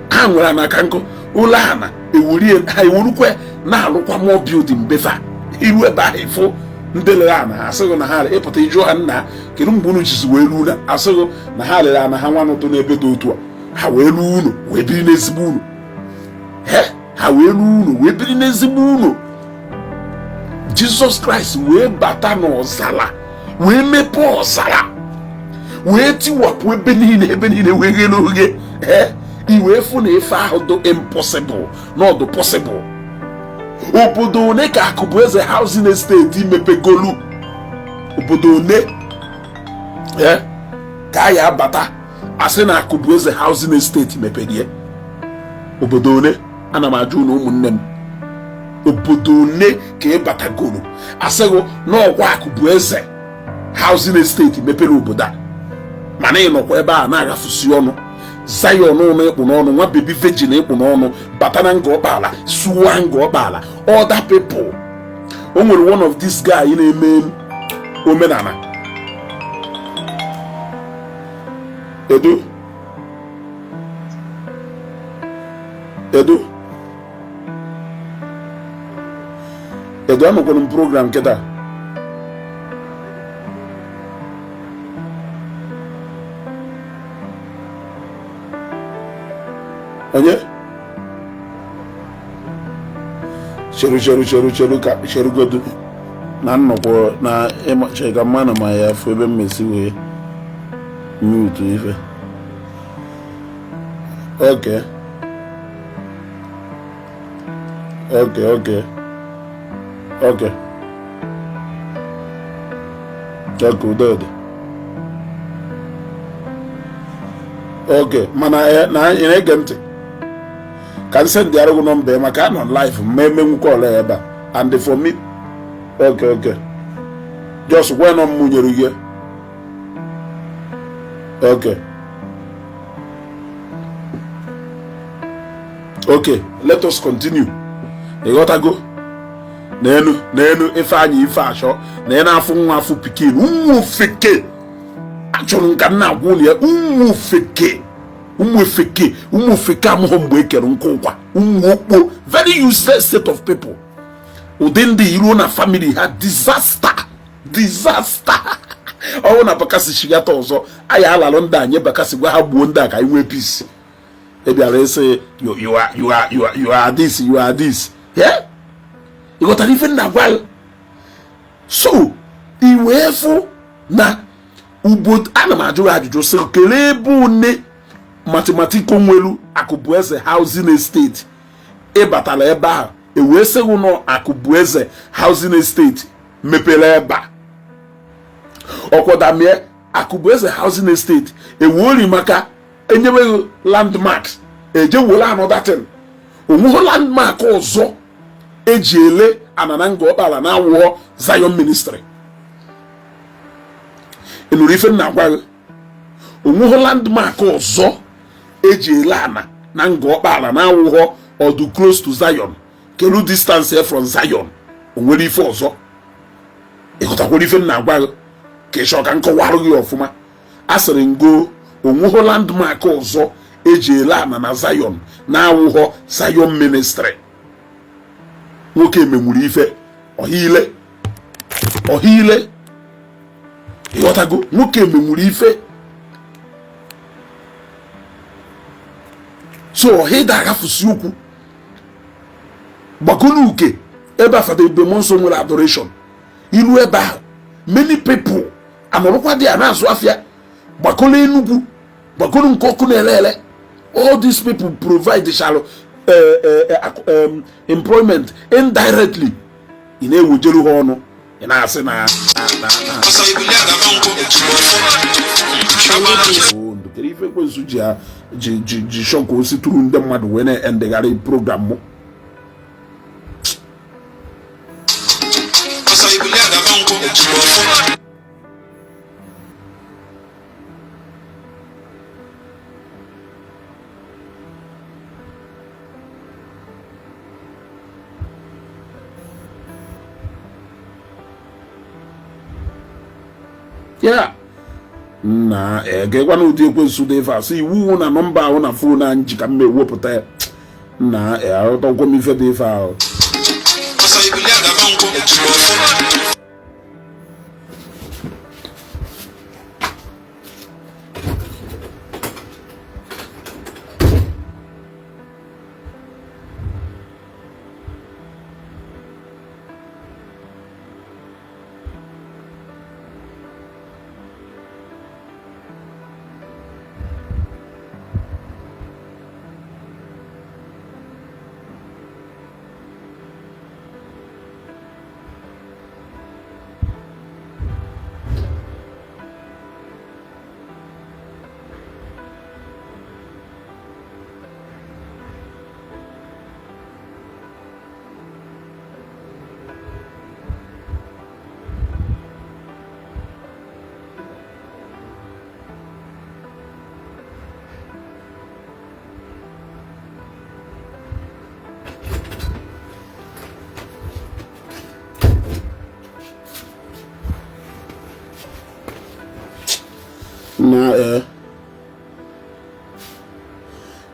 ha nwere ana ka nkụ ụlọ ana ewurie ha ewurukwe na-alụkwa more building be fa. Iru ebe ahụ ịfụ ndị lere ana ha asịghị na ha ịpụta ịjụ ha, nna, kedu mgbe unu jizi wee ruo na asịghị na ha lere ana ha nwanụ n'ebe dị otu a, ha wee ruo unu wee biri n'ezigbo unu, ha wee ruo unu wee biri n'ezigbo unu. Jizọs Kraịst wee bata n'ọzara wee mepee ọzara wee tiwapụ ebe niile, ebe niile wee ghere oghe. I wee fụ na ife ahụ dị impossible na ọ dị possible. Obodo one ka Akụbụeze housing estate mepegolu? Obodo one ka a ya abata asị na Akụbụeze housing estate meperie? Obodo one? Ana m ajụ na ụmụnne m, obodo one ka ị batagoro asịghị n'ọkwa Akụbụeze housing estate mepere obodo a? Mana ị nọkwa ebe a na-aghafusi ọnụ. Zion ụnụ ịkpụ n'ọnụ, nwa baby virgin ịkpụ n'ọnụ, bata na Ngor Okpala, sụwa Ngor Okpala other people. O nwere one of this guy na-eme omenala edo edo edo. Anọkwara m program kịta. Onye cheru cheru cheru cheru ka cherugodu na nnọkwa na cheka mmanụ ma ya fụ ebe mmesi wee mute ife. Okay, udo dị. Okay, mana na ị na-ege ntị ka m send arụ gị nọmba ya maka anọ live ma emenwu call ebe a and for me. Okay, just gwa nọ m nyere gị. Okay, let us continue. Ịghọtago? N'elu n'elu Ifeanyị ife achọ na ị na-afụ nwa afụ pikin ụmụ ofeke achọrọ nka m na-agwa ụlọ ya, ụmụ ofeke, ụmụ ofeke, ụmụ ofeke amụghị mgbe e kere nkụ ụkwa, ụmụ okpo, very useless set of people. Ụdị ndị iruo na family ha, disaster, disaster. Ọnwụ na Bakassi chigata ọzọ, anyị alalụ ndị a nye Bakassi, gwa ha gbuo ndị a ka anyị nwee peace. Ị bịara ịsị you are you are you are you are this, you are this. Yeah, ị ghọtara ife nna gwa? So i wee fụ na ugbo ana m ajụ ajụjụ sị, kelee ebe one mathematical nwelu Akụbụeze housing estate ịbatara ebe ahụ ewee sịghị nọ Akụbụeze housing estate mepere ebe a? Ọkwadamie Akụbụeze housing estate ewuori maka enyeweghị landmark eje were another thing. Onweghị landmark ọzọ eji ele ana na Ngor Okpala na awụọ Zion Ministry. Ị nụrụ ife nna gwa gị? Onweghị landmark ọzọ eji ele ana na Ngor Okpala na awụghọ ọdụ close to Zion. Kelu distance from Zion? Onwere ife ọzọ? Ịghọtakwara ife nna gwa gị? Ka ịchọ ka nkọwarụ gị ọfụma. A sịrị ngo onweghị landmark ọzọ eji ele ana na Zion na-awụghọ Zion Ministry. Nwoke menwuru ife ọhile ọhile. Ịghọtago? Nwoke menwuru ife so ọhịda aghafusi okwu gbagolu uke ebe afada ebe mmụọ nsọ nwere adoration. Iru ebe ahụ, many people anọrọkwa dị a na-azụ afịa. Gbakọrọ Enugwu, gbakọrọ nke ọkụ na-ele ele. All these people provide shall employment indirectly. Ị na-ewejeru ha ọnụ, ị na-asị na kedu ife ekwensu ji shọka osi tụrụ ndị mmadụ wee na-endegharị program mụ. Ya na egekwana ụdị ekwensu dị ife asị iwu na nọmba ahụ na phone anyị ji ka m ewepụta ya na aghọtakwa m ife dị ife ahụ. Na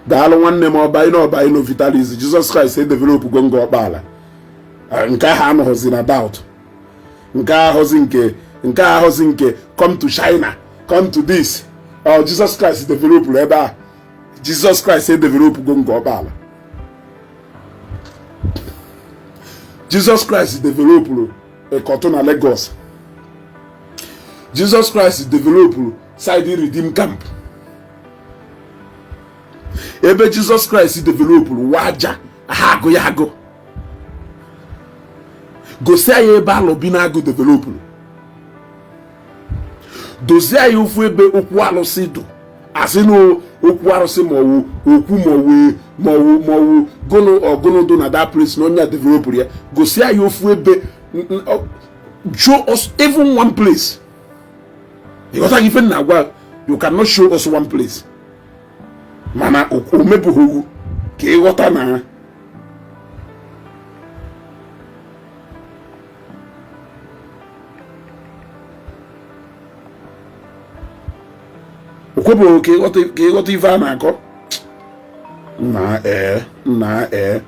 daalụ nwanne m ọbaino ọbaino Vitalis. Jesus Christ edevelop go Ngor Okpala. Nke ahụ anọghịzi na doubt, nke ahụzi nke nke ahụzi nke come to China, come to this. Oh, Jesus Christ developụrụ ebe a. Jesus Christ edevelop go Ngor Okpala. Jesus Christ developụrụ Ikotun na Lagos. Jesus Christ developụrụ side Redeem Camp. Ebe Jesus Christ developụrụ waja ha agụ ya agụ gosi anyị ebe alụbi na-agụ developụrụ, dozie anyị ofu ebe okwu alụsị dụ, asị na okwu arụsị maọwụ okwu maọwụ maọwụ maọwụ gụnụ ọgụnụ dụ na that place na onye a developụrụ ya. Gosi anyị ofu ebe, show us even one place. Ịghọta gị ife na agwa, you cannot show us one place. Mana o mebụghị ugwu ka ịghọta na o kwebụghị ka ịghọta ife a na-akọ na ee na ee.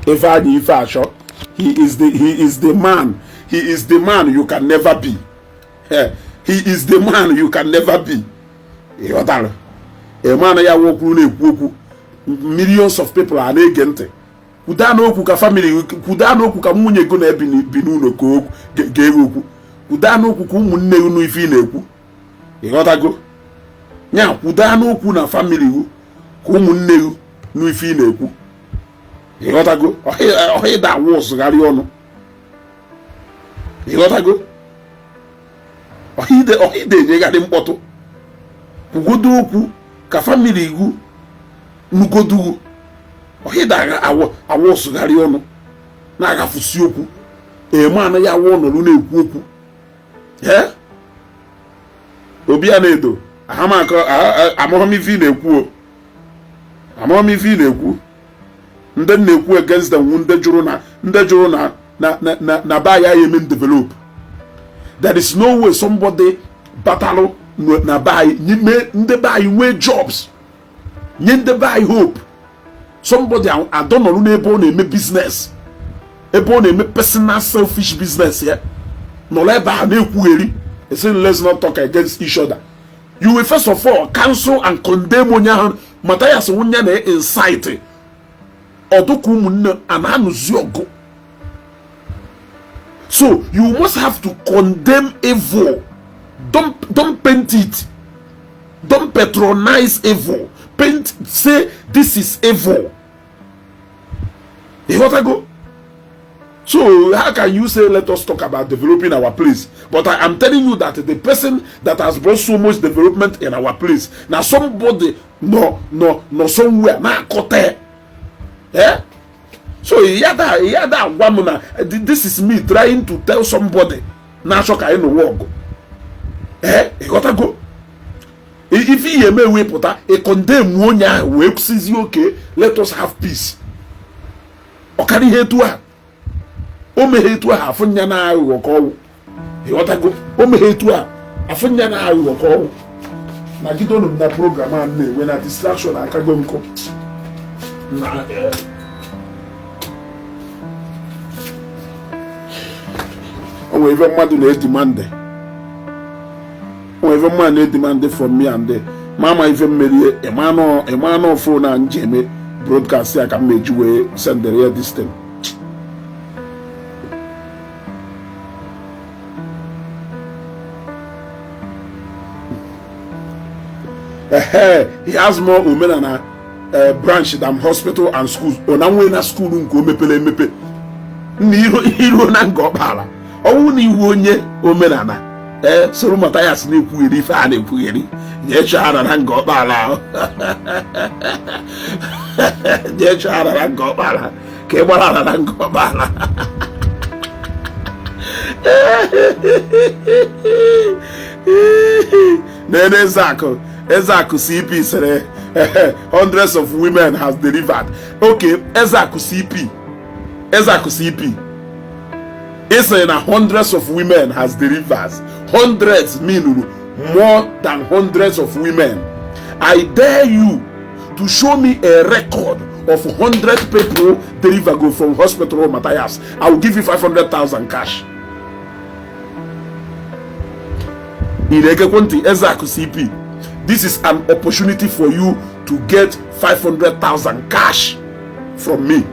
Ifeanyi Ifeasho, he is the man. He is the man you can never be. He is the man you can never be. Ịghọtara? A man ya wokwuru na-ekwu okwu, millions of people a na-ege ntị. Kwuda n'okwu ka family, kwuda n'okwu ka nwunye gị na-ebi bi n'ụlọ ka okwu ga-eghe okwu, kwuda n'okwu ka ụmụnne gị nụ ife ị na-ekwu. Ịghọtago ya? Kwuda n'okwu na family gị ka ụmụnne gị nụ ife ị na-ekwu. Ịghọtago? Ọha ịda awụ ụsụgharị ọnụ. Ịghọtago? Ọha ide enyegharị mkpọtụ. Kwugodo okwu ka family gị nugodugu. Ọha ịda awụ awụ ụsụgharị ọnụ na-agafusi okwu eme anaghị awụ ọnọdụ na-ekwu okwu. Ee, obi a na-edo ahamakọ. Amaghị m ife ị na-ekwu o, amaghị m ife ị na-ekwu. Ndị na-ekwu against them, ndị jụrụ na ndị jụrụ na na na na na be anyị eme develop. There is no way somebody batalụ na be anyị nye ndị be anyị nwee jobs, nye ndị be anyị hope. Somebody adọnọrụ n'ebe ọ na-eme business, ebe ọ na-eme personal selfish business ya, nọrọ ebe ahụ na-ekwugheri esi, "Let's not talk against each other." You will first of all cancel and condemn onye ahụ. Matthias nwunye na incite Ọdụka ụmụnne a na-anụzi ọgụ. So you must have to condemn evil. Don't paint it, don't patronize evil. Paint, say this is evil. Ịghọtago? So how can you say, "Let us talk about developing our place," but I am telling you that the person that has brought so much development in our place na somebody no somewhere na-akọta, eh? So ya da agwa m na this is me trying to tell somebody na-achọ ka anyị nụwa ọgụ, eh? Ịghọtago? Ife ihe eme wee pụta ị condemn onye ahụ wee kwụsịzi, "Okay, let us have peace." Ọkara ihe etu a o meghe etu ahụ, afụ nya na aghụghọ ka ọwụ. Ịghọtago? O meghe etu a, afụ nya na aghụghọ ka ọwụ. Nagidonu m na program a na-enwe na distraction akago nkụ na o nwere ife mmadụ na-edemand, o nwere ife mmadụ na-edemand from me, and mama ife mmerie ịmanụ phone a nji eme broadcast ya ka m meji wee sendere ya this thing. Ehe, he has more omenala branch than hospital and schools. Ọ na nwee na school nke o mepere emepe na iruo na Nga Ọkpala, ọnwụ na iwu onye omenala ee soro Mathias na-ekwugheri ife a na-ekwugheri, jee chọọ ara na Nga Ọkpala ahụ, jee chọọ ara na Nga Ọkpala ka ị gbara ara na Nga Ọkpala. Na Ezeakụ, Ezeakụ CP sịrị hundreds of women has delivered. Okay, Ezeakụ CP, Ezeakụ CP, ị sịrị na hundreds of women has delivered. Hundreds mean more than hundreds of women. I dare you to show me a record of 100 people deliver go from hospital Matthias. I will give you 500,000 cash. Ị na-egekwe ntị, Ezeakụ CP? This is an opportunity for you to get 500,000 cash from me.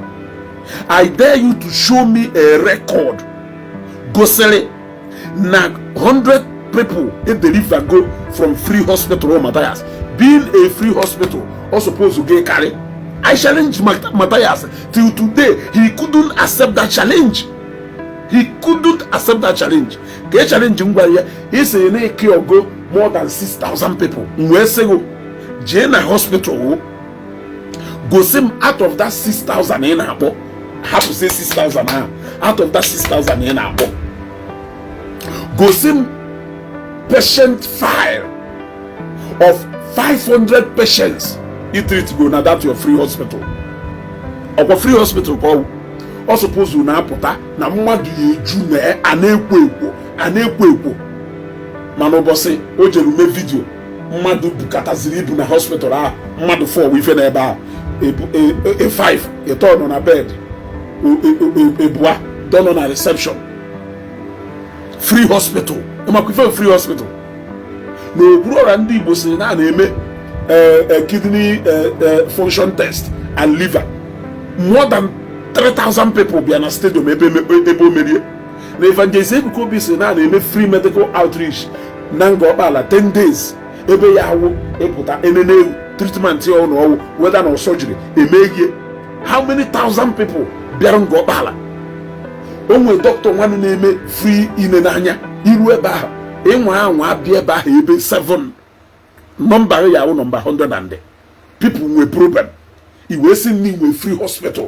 I dare you to show me a record gosiri na 100 people e deliver go from free hospital Matthias. Being a free hospital, or suppose to get carry. I challenge Matthias. Till today he couldn't accept that challenge. He couldn't accept that challenge. Ka e challenge m gwara ya, ị na eke ogo more than 6,000 people, m wee sị gị jee na hospital o gosi m out of that 6,000 ị na-akpọ, hapụsị 6,000 ahụ, out of that 6,000 ị na-akpọ, gosi m patient file of 500 patients i treat go na that your free hospital. Ọkwa free hospital ka ọ ọ suppose na-apụta na mmadụ ya eju na a na-ekwo ekwo, a na-ekwo ekwo. Mana ụbọchị o jere ume video, mmadụ bukataziri ibu na hospital ahụ, mmadụ 4 ife n'ebe ahụ, 5 ịtọ nọ na bed, ebua dọ nọ na reception. Free hospital, ịmakwa ife free hospital na okpuru ọra ndị Igbo si na a na-eme kidney function test and liver. More than 3000 people bịa na stadium ebe ebe o merie. Na Evangelist Ebuka Obi si na a na-eme free medical outreach na Nga Ọkpala 10 days, ebe ya awụ ịpụta enene ewu treatment ya ụlọ ọwụ, whether na surgery emeghie. How many thousand people bịara Nga Ọkpala? O nwere dọkịta nwanne na-eme free ine n'anya. Iru ebe ahụ, ịnwa anwa abịa ebe ahụ ebe 7 nọmba ya awụ nọmba 100 and people nwee problem, i wee sị na inwe free hospital,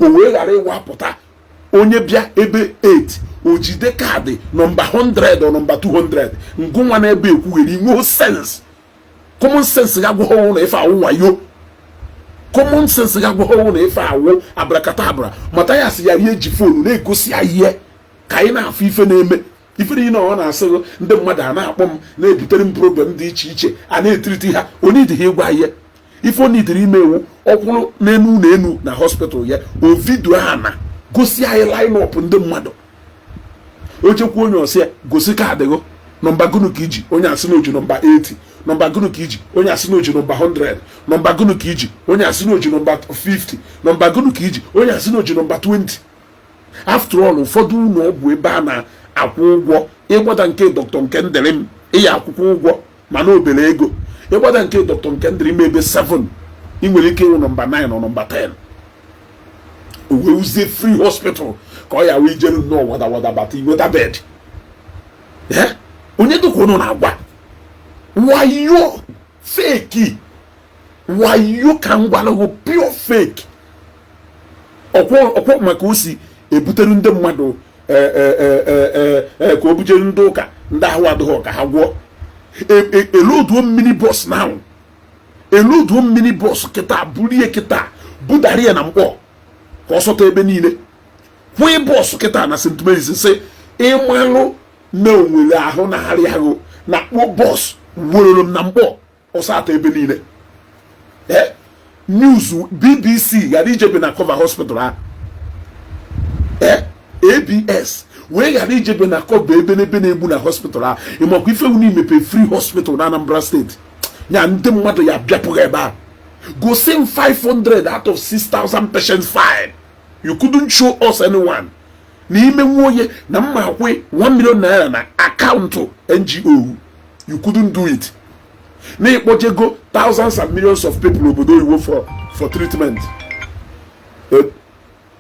o wee ghara ịwapụta onye bịa ebe 8, o jide card nọmba 100 ọ nọmba 200. Ngụnwa na-ebe ekwugheri inwe sense, common sense ga gwụghọ na ife awụ wayo. Common sense ga gwụghọ na ife awụ abracadabra. Mathias ya ihe eji phone na-egosi ya ihe ka anyị na-afụ ife na-eme, ife niile ọ na-asị ndị mmadụ a na-akpọ m na-ebutere m problem dị iche iche a na-etiriti ha. Onidịghị ịgwa ihe ife onidiri ime ewu ọkwụrụ n'enu ụlọ enu na hospital ya, o video a na gosi anyị line up ndị mmadụ. O chekwa onye ọsị ya gosi card gụ, nọmba gụnụ ka iji, onye asị na oji nọmba 80. Nọmba gụnụ ka iji? Onye asị na o ji nọmba 100. Nọmba gụnụ ka iji? Onye asị na o ji nọmba 50. Nọmba gụnụ ka iji? Onye asị na o ji nọmba 20. After all, ụfọdụ ụlọ ọgwụ ebe a na-akwụ ụgwọ, ịgbada nke Dr. Nkemdirim, ị ya akwụkwọ ụgwọ mana obere ego. Ịgbada nke Dr. Nkemdirim ebe 7, ị nwere ike ịwụ nọmba 9 ọ nọmba 10. O wee wuzie free hospital ka ọ ya wee jere nnọọ wada wada bata inweta bed. Onye dịka ụnụ na-agwa wayo fake wayo ka m gwara gị, pure fake. Ọkwọ maka o si ebutere ndị mmadụ ka o bujere ndị ụka ndị ahụ adịghị ka ha gwọọ. Eloduo mmiri bus na ahụ, eloduo mmiri bus kịta, burie kịta, budara ya na Mkpọ ka ọ sọta ebe niile. Kwụị bus kịta na St. Mary's, sị ịmalụ na onwere ahụ na-arịa ahụ na kpọ bus werere m na Mkpọ ọsọ atọ ebe niile. News BBC ghara ijebe na cover hospital ahụ, ABS wee ghara ijebe na cover ebe n'ebe na-egbu na hospital ahụ. Ịmakwa ife unu imepe free hospital na Anambra State ya, ndị mmadụ ya bịapụghị ebe a. Gosi m 500 out of 6000 patients fine. You couldn't show us anyone. N'ime nwa onye na mma akwe 1 million naira na akaụntụ NGO, you couldn't do it. Na ịkpọjego thousands and millions of people obodo oyibo for treatment.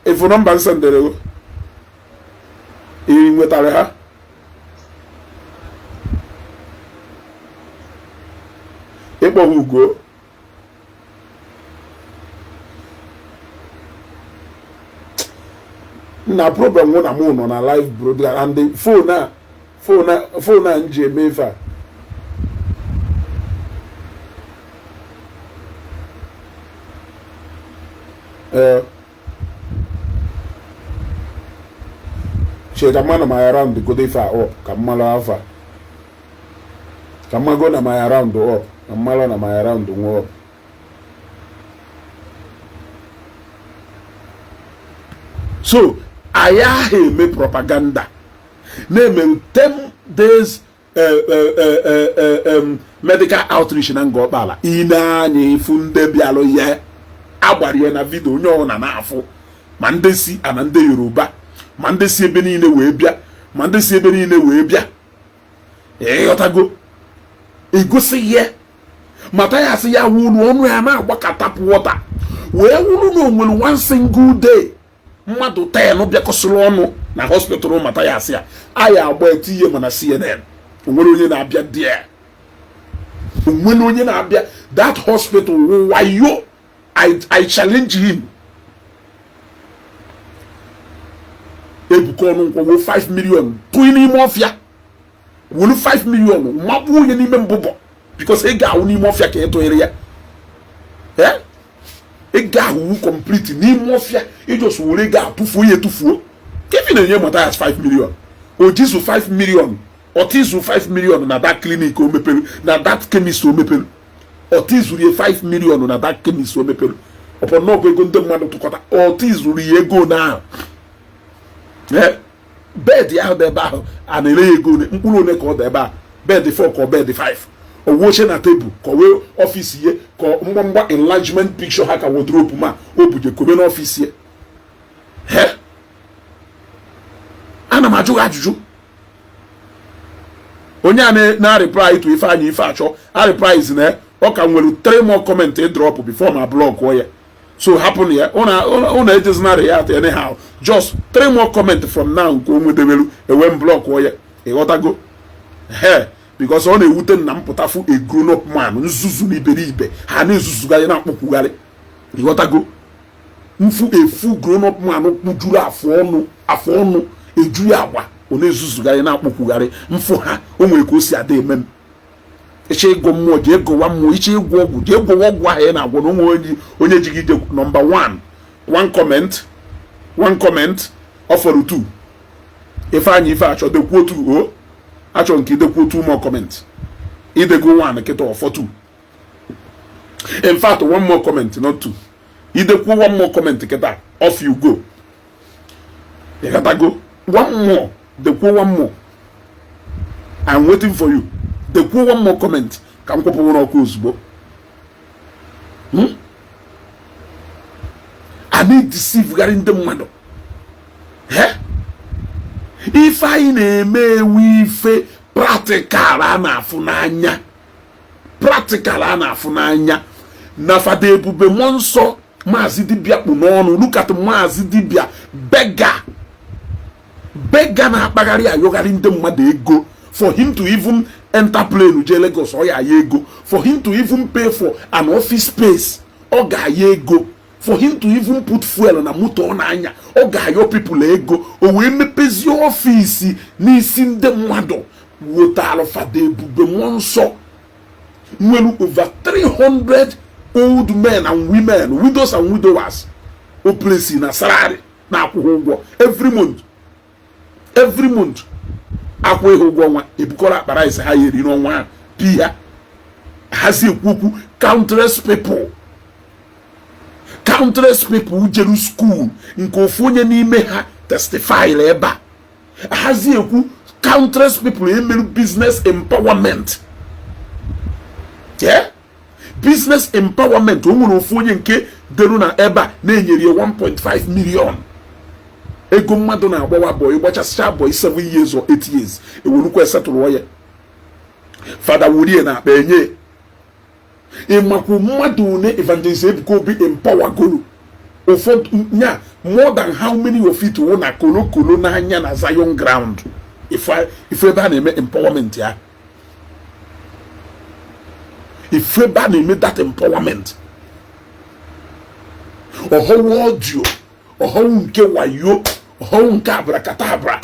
Efu nọmba nsendere ị nwetara ha, ịkpọ ha ugo. Na problem nwụ na mụ nọ na live broadcast and the phone a m ji eme ife a. Ee, chee ka mma na my round godo ife a up, ka mmalụ afa, ka mmago na my round up, ka mmalụ na my round nwe up. So anyị ahụ eme propaganda na-eme 10 days medical outreach na Ngor Okpala. Ine anya ifu ndị bịalụ ya, agbara ya na video, onye ọbụla na-afụ, ma ndị si ana ndị Yoruba, ma ndị si ebe niile wee bịa, ma ndị si ebe niile wee bịa. Ịghọtago? Egosi ya Mathias ya wuru ọnụ ya na-agba tap water wee wuru na onwere one single day mmadụ 10 bịakọsịrị ọnụ na hospital Mathias ya, anyị agba etinye mana CNN. Onwere onye na-abịa there? Onwere onye na-abịa that hospital? Wayo. I challenge him. Ebuka ọnụ nkwọwo 5 million tụị n'ime ọfịa, wolu 5 million makpuo onye n'ime mbụbọ, because ego ahụ n'ime ọfịa ka ị tụnyere ya. Ego ahụ wu complete n'ime ọfịa. Ijos were ego ahụ tụfuo ya, etufuo. Kevin na-enye Mathias 5 million, o jizu 5 million, ọtịzụ 5 million na that clinic o mepere, na that chemist o mepere. Ọtịzụrụ ya 5 million na that chemist o mepere, ọpọ nnọọ ego ndị mmadụ tụkọta. Ọtịzụrụ ya ego na bed ahụ dị ebe ahụ a na-ere ya ego one, mkpụrụ one ka ọ dị ebe a, bed 4 ka ọ bed 5, owu oche na tebụl ka o wee office ye, ka mgbamgba enlargement picture ha ka wardrobe ma o buje kobe n'office ye. He, ana m ajụ gị ajụjụ. Onye a na-reply to Ifeanyị ife achọ a replies na ọ ka nwere three more comment drop before ma block ya. So hapụ na ya, ụna ejezinarị ya at anyhow. Just three more comment from now nke o nwedebelu, ewe m block ya. Ịghọtago? He, because ọ na-ewute m na mpụtafụ a grown up man nzuzu na iberibe ha na-ezuzugharị na-akpọkwugharị. Ịghọtago? Mfu efu grown up man kpujuru afụ ọnụ, afụ ọnụ eju ya agba, ọ na-ezuzugharị na-akpọkwugharị. Mfụ ha, o nwere ka o si ada eme m. Ịchọ ịgụ mmụọ, jee gụwa mmụọ. Ịchọ ịgwọ ọgwụ, jee gwọwa ọgwụ ahụ ị na-agwọ na onwe onye onye ji gị ije. Number one, one comment, one comment, ọ fọrọ two. Ifeanyị ife achọ dekwuo two. O achọ nke idekwuo two more comment. Idego one kịta, ọfọ two. In fact, one more comment, not two. Idekwuo one more comment kịta, off you go. Ịghọtago? One more, dekwuo one more. I'm waiting for you. Dekwuo one more comment. Ka Ka m kwụpụ n'ọkụ ozugbo. A na-edeceivegharị ndị mmadụ. Ife anyị na-eme ewu, ife practical a na-afụ n'anya, practical a na-afụ n'anya na Fada Ebube Mmụọ Nsọ, Maazị Dibịa kpụ n'ọnụ. Look at Maazị Dibịa, beggar, beggar na-akpagharị ayọgharị ndị mmadụ ego. For him to even enter plane jee Lagos, ọ ya aya ego. For him to even pay for an office space, ọ ga-aya ego. For him to even put fuel na moto ọ na-anya, ọ ga-ayọ people ego. O wee mepezie office n'isi ndị mmadụ. Wetara Fada Ebube Mmụọ Nsọ nwere over 300 old men and women, widows and widowers, o place na salary, na-akwụghị ụgwọ every month, every month. Akwụghị ụgwọ ọnwa, ebukọrọ akpa rice ha yeri n'ọnwa ahụ pi ha. Hazi ekwu okwu. Countless people, countless people jeru school nke ofu onye n'ime ha testify ebe a. Hazi ekwu. Countless people emerụ business empowerment. Yeah? Business empowerment, o nwere ofu onye nke deru na ebe a na-enyere ya 1.5 million. Ego mmadụ na-agbawa boy, gbachasịcha boy 7 years or 8 years, ewerukwa esetụrụ ya. Fada wurie na akpa enye. Ịmakwu mmadụ one Evangelist Ebuka Obi empower goro? Ụfọdụ nya more than how many of it wụ na kolokolo n'anya na Zion ground. Ife ebe a na-eme empowerment ya, ife ebe a na-eme that empowerment, ọhọwụ audio, ọhọwụ nke wayo, ọhọwụ nke abracadabra.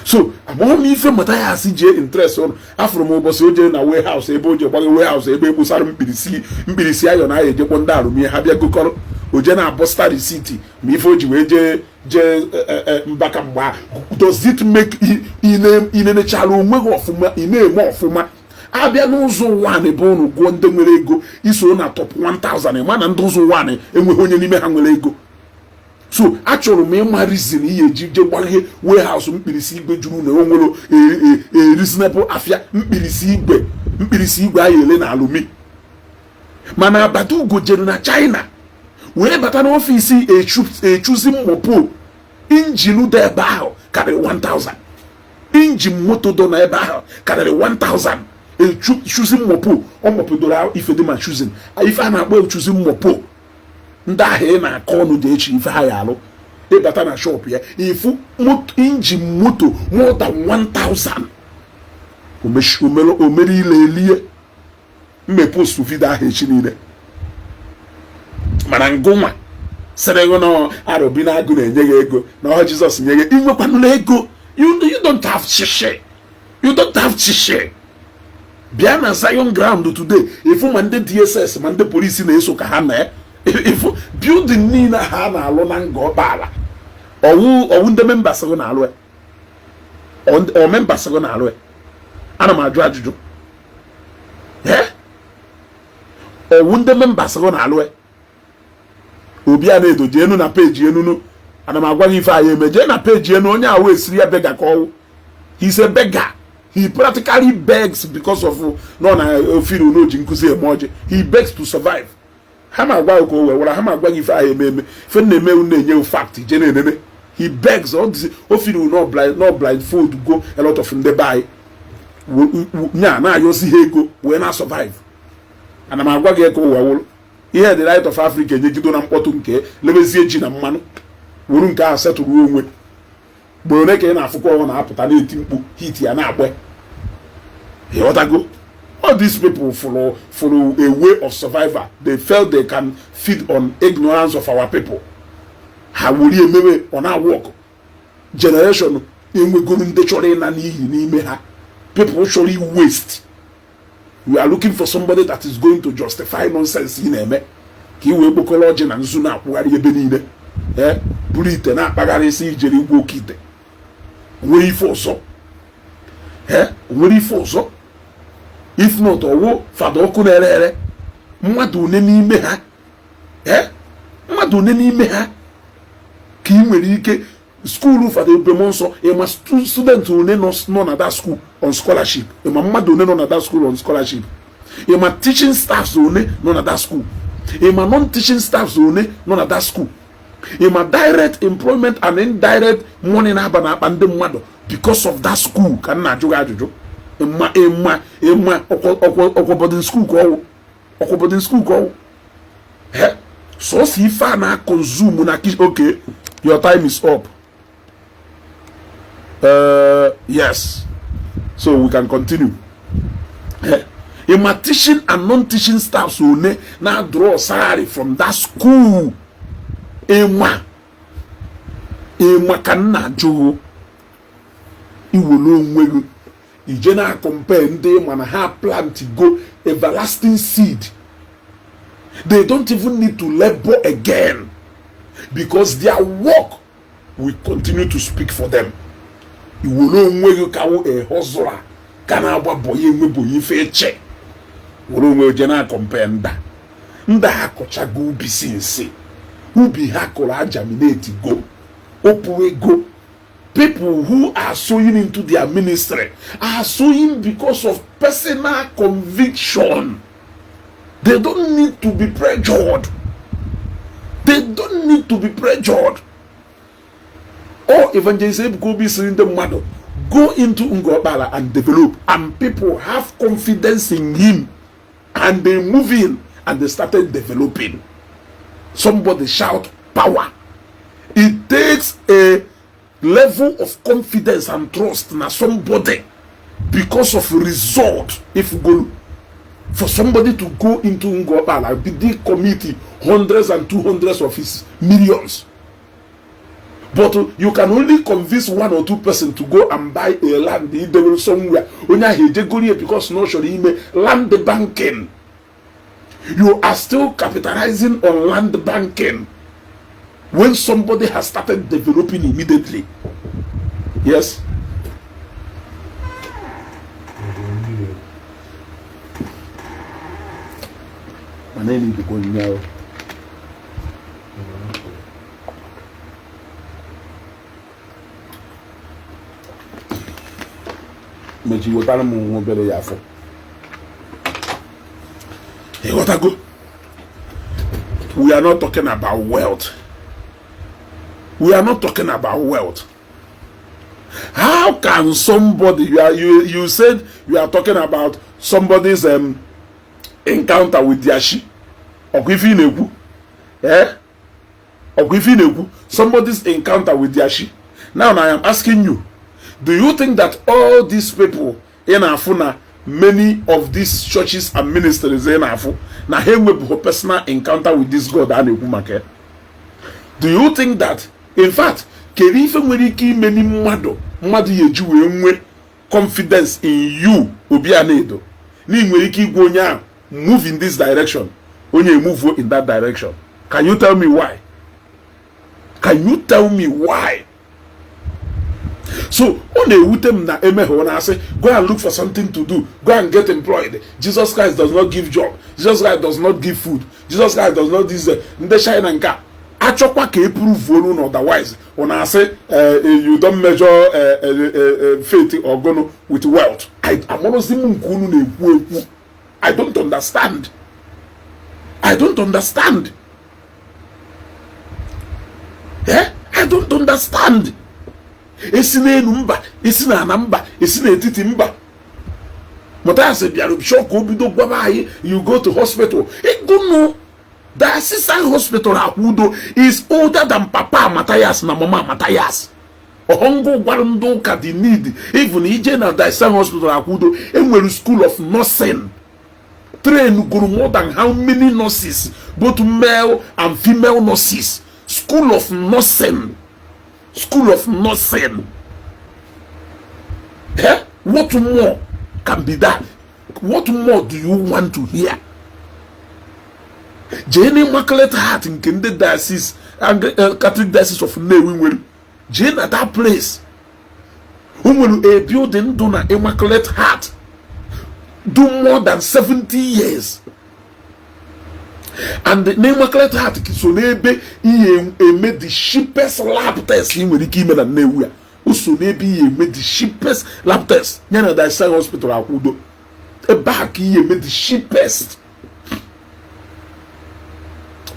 So amaghị m ife Mathias jee interest ụnụ. Afụrụ m ụbọchị o jere na warehouse, ebe o je gbaghe warehouse, ebe ekposara mkpirisi mkpirisi ayọ na aya ejekwa ndị arụmie ha bịa gokọrọ. O jee na abọsta receipt ma ife o ji wee jee jee mbaka mgba. Does it make inenechara onwe gị ọfụma? Ị na-eme ọfụma. Abịa n'ụzọ ụwa ebe ụnụ gụọ ndị nwere ego, iso na top 1000, ma na ndị ụzọ ụwa enweghị onye n'ime ha nwere ego. So achọrọ m ịma reason ihe eji je gbaghe warehouse mkpirisi igwe juru na o nwere reasonable afịa mkpirisi igwe, mkpirisi igwe anyị ele na alumi. Mana abata ugo jere na China wee bata n'office echuzi mmopo engine dị ebe ahụ karịrị 1000. Engine moto dọ na ebe ahụ karịrị 1000. Echuzi mmopo ọ mọpụdoro ife dị ma chuzin ife a na-akpọ echuzi mmopo. Ndị ahụ ị na-akọ ọnụ dị echi ife ha ya alụ. Ịbata na shop ya, ifu engine moto more than 1000. Omere ile elie mme post video ahụ echi niile. Mana ngụnwa sịrị gị na arụbi na agụ na-enye gị ego na ọha Jizọs nye gị, inwekwanụla ego. You don't have shishi, you don't have shishi. Bịa na Zion ground today, ifu ma ndị DSS ma ndị polisi na-eso ka ha na ifu building niile ha na-alụ na Nga Ọkpala. Ọwụ ọwụ ndị members gị na-alụ ya? Ọ members gị na-alụ ya? Ana m ajụ ajụjụ. Ee, ọwụ ndị members gị na-alụ ya? Obi a na-edo, jee enu na peji enunu. Ana m agwa gị ife anyị eme. Jee na peji enu onye ahụ esiri ya beggar ka ọwụ. He's a beggar. He practically begs because of nọ na ofiri n'oji nkụzi eme ọjị. He begs to survive. Ha ma agwa gị ka o wee wara. Ha ma agwa gị ife ahụ eme eme. Ife na-eme na-enye fact je na-enene. He begs. O firi no blind, no blindfold go a lot of ndị be anyị nya na-ayọzi ha ego wee na survive. Ana m agwa gị ka ụwa wụrụ ihe. The Light of Africa enyegido na mkpọtụ nke lebezie ji na mmanụ wuru nke ahụ setụrụ onwe. Mgbe one ka ị na-afụkwa ọ na-apụta na-eti mkpu hit ya na-agba, ịghọtago? All these people for a way of survival, they felt they can feed on ignorance of our people. Ha wuri emewe ọ na-work. Generation enwegoro ndị chọrọ ịna n'iyi n'ime ha, people chọrọ waste. You are looking for somebody that is going to justify nonsense ị na-eme ka ị wee kpokọrọ ọjị na nzu na-akwụgharị ebe niile, ee, buru ite na-akpagharị isi ijere igwe oke ite. Nwere ife ọzọ? Ee, nwere ife ọzọ? If not, ọwụ Fada ọkụ na-ere ere. Mmadụ one n'ime ha, ee, mmadụ one n'ime ha ka ị nwere ike school Fada Ebube Nsọ? Ịma student one nọ na that school? On scholarship. Ịma mmadụ one nọ na that school on scholarship? Ịma teaching staffs one nọ na that school? Ịma non-teaching staffs one nọ na that school? Ịma direct employment and indirect money na-aba n'akpa ndị mmadụ because of that school? Ka m na-ajụ gị ajụjụ. Ịma, ịma, ịma ọkwa boarding school ka ọwụ? Ọkwa boarding school ka ọwụ? Sọsọ ife a na-consume na. Okay, your time is up. Yes, so we can continue. Ịma teaching and non-teaching staffs one na draw salary from that school? Ịma, ịma? Ka m na-ajụghị, iwere onwe gị ije na compare ndị mana ha plant go everlasting seed. They don't even need to labor again because their work will continue to speak for them. Iwere onwe gị ka wụ a hustler ka na-agba boy, enwebụghị ife eche, were onwe je na compare nda nda ha kọchago ubi si nsi ubi ha kụrụ agerminate go opụ ego. People who are sowing into their ministry are sowing because of personal conviction. They don't need to be pressured. They don't need to be pressured. Or Evangelist Ebuka Obi sịrị ndị mmadụ, "Go into Ngokpala and develop," and people have confidence in him and they move in and they started developing. Somebody shout power. It takes a level of confidence and trust na somebody because of result. If you go for somebody to go into Ngokpala, be commit hundreds and two hundreds of his millions, but you can only convince one or two person to go and buy a land idewere somewhere. Onye ahụ ejegoro ya because na ọ chọrọ ime land banking. You are still capitalizing on land banking when somebody has started developing immediately. Yes. Mmiri. Mana ị na-edikwa onyinye ahụ. Nwere afọ. Mechi wetara m nwa obere ya afọ. Ịghọtago? We are not talking about wealth. We are not talking about wealth. How can somebody, you said you are talking about somebody's encounter with their chi. Ọkwa ife ị na-ekwu? Eh, ọkwa ife ị na-ekwu? Somebody's encounter with their chi. Now I am asking you, do you think that all these people ị na-afụ na many of these churches and ministries ị na-afụ na ha enwebụghị personal encounter with this God a na-ekwu maka ya? Do you think that, in fact, kedu ife nwere ike ime ni mmadụ mmadụ ya eji wee nwee confidence in you, Obi Anedo, na ị nwere ike igwa onye ahụ, "Move in this direction," onye move in that direction? Can you tell me why? Can you tell me why? So ọ na-ewute m na emeghe na-asị, "Go and look for something to do, go and get employed. Jesus Christ does not give job. Jesus Christ does not give food. Jesus Christ does not this." Ndị China nke a achọkwa ka e prove olu na otherwise ọ na-asị, "You don't measure faith or gonu with wealth." Amarụzi m nke unu na-ekwu ekwu. I don't understand. I don't understand. Eh? I don't understand. Esi n'elu mba, esi n'ala mba, esi n'etiti mba. Matthias bịara chọọ ka o bido gwaba anyị, "You go to hospital." Ịgụnụ Diocesan Hospital Akwudo is older than Papa Matthias na Mama Matthias. Ọhọngụ gwara ndị ụka the need. Even ije na Diocesan Hospital Akwudo, enwere school of nursing, train gụrụ more than how many nurses, both male and female nurses. School of nursing, school of nursing. Eh? What more can be that? What more do you want to hear? Jee na Immaculate Heart nke ndị diocese, Catholic Diocese of Nnewi nwere. Jee na that place, o nwere a building dị na Immaculate Heart do more than 70 years, and na Immaculate Heart so n'ebe ihe eme the cheapest lab test ị nwere ike ime na Nnewi a. O so n'ebe ihe eme the cheapest lab test ya na Diocesan Hospital akwụdo ebe a ka ihe eme the cheapest.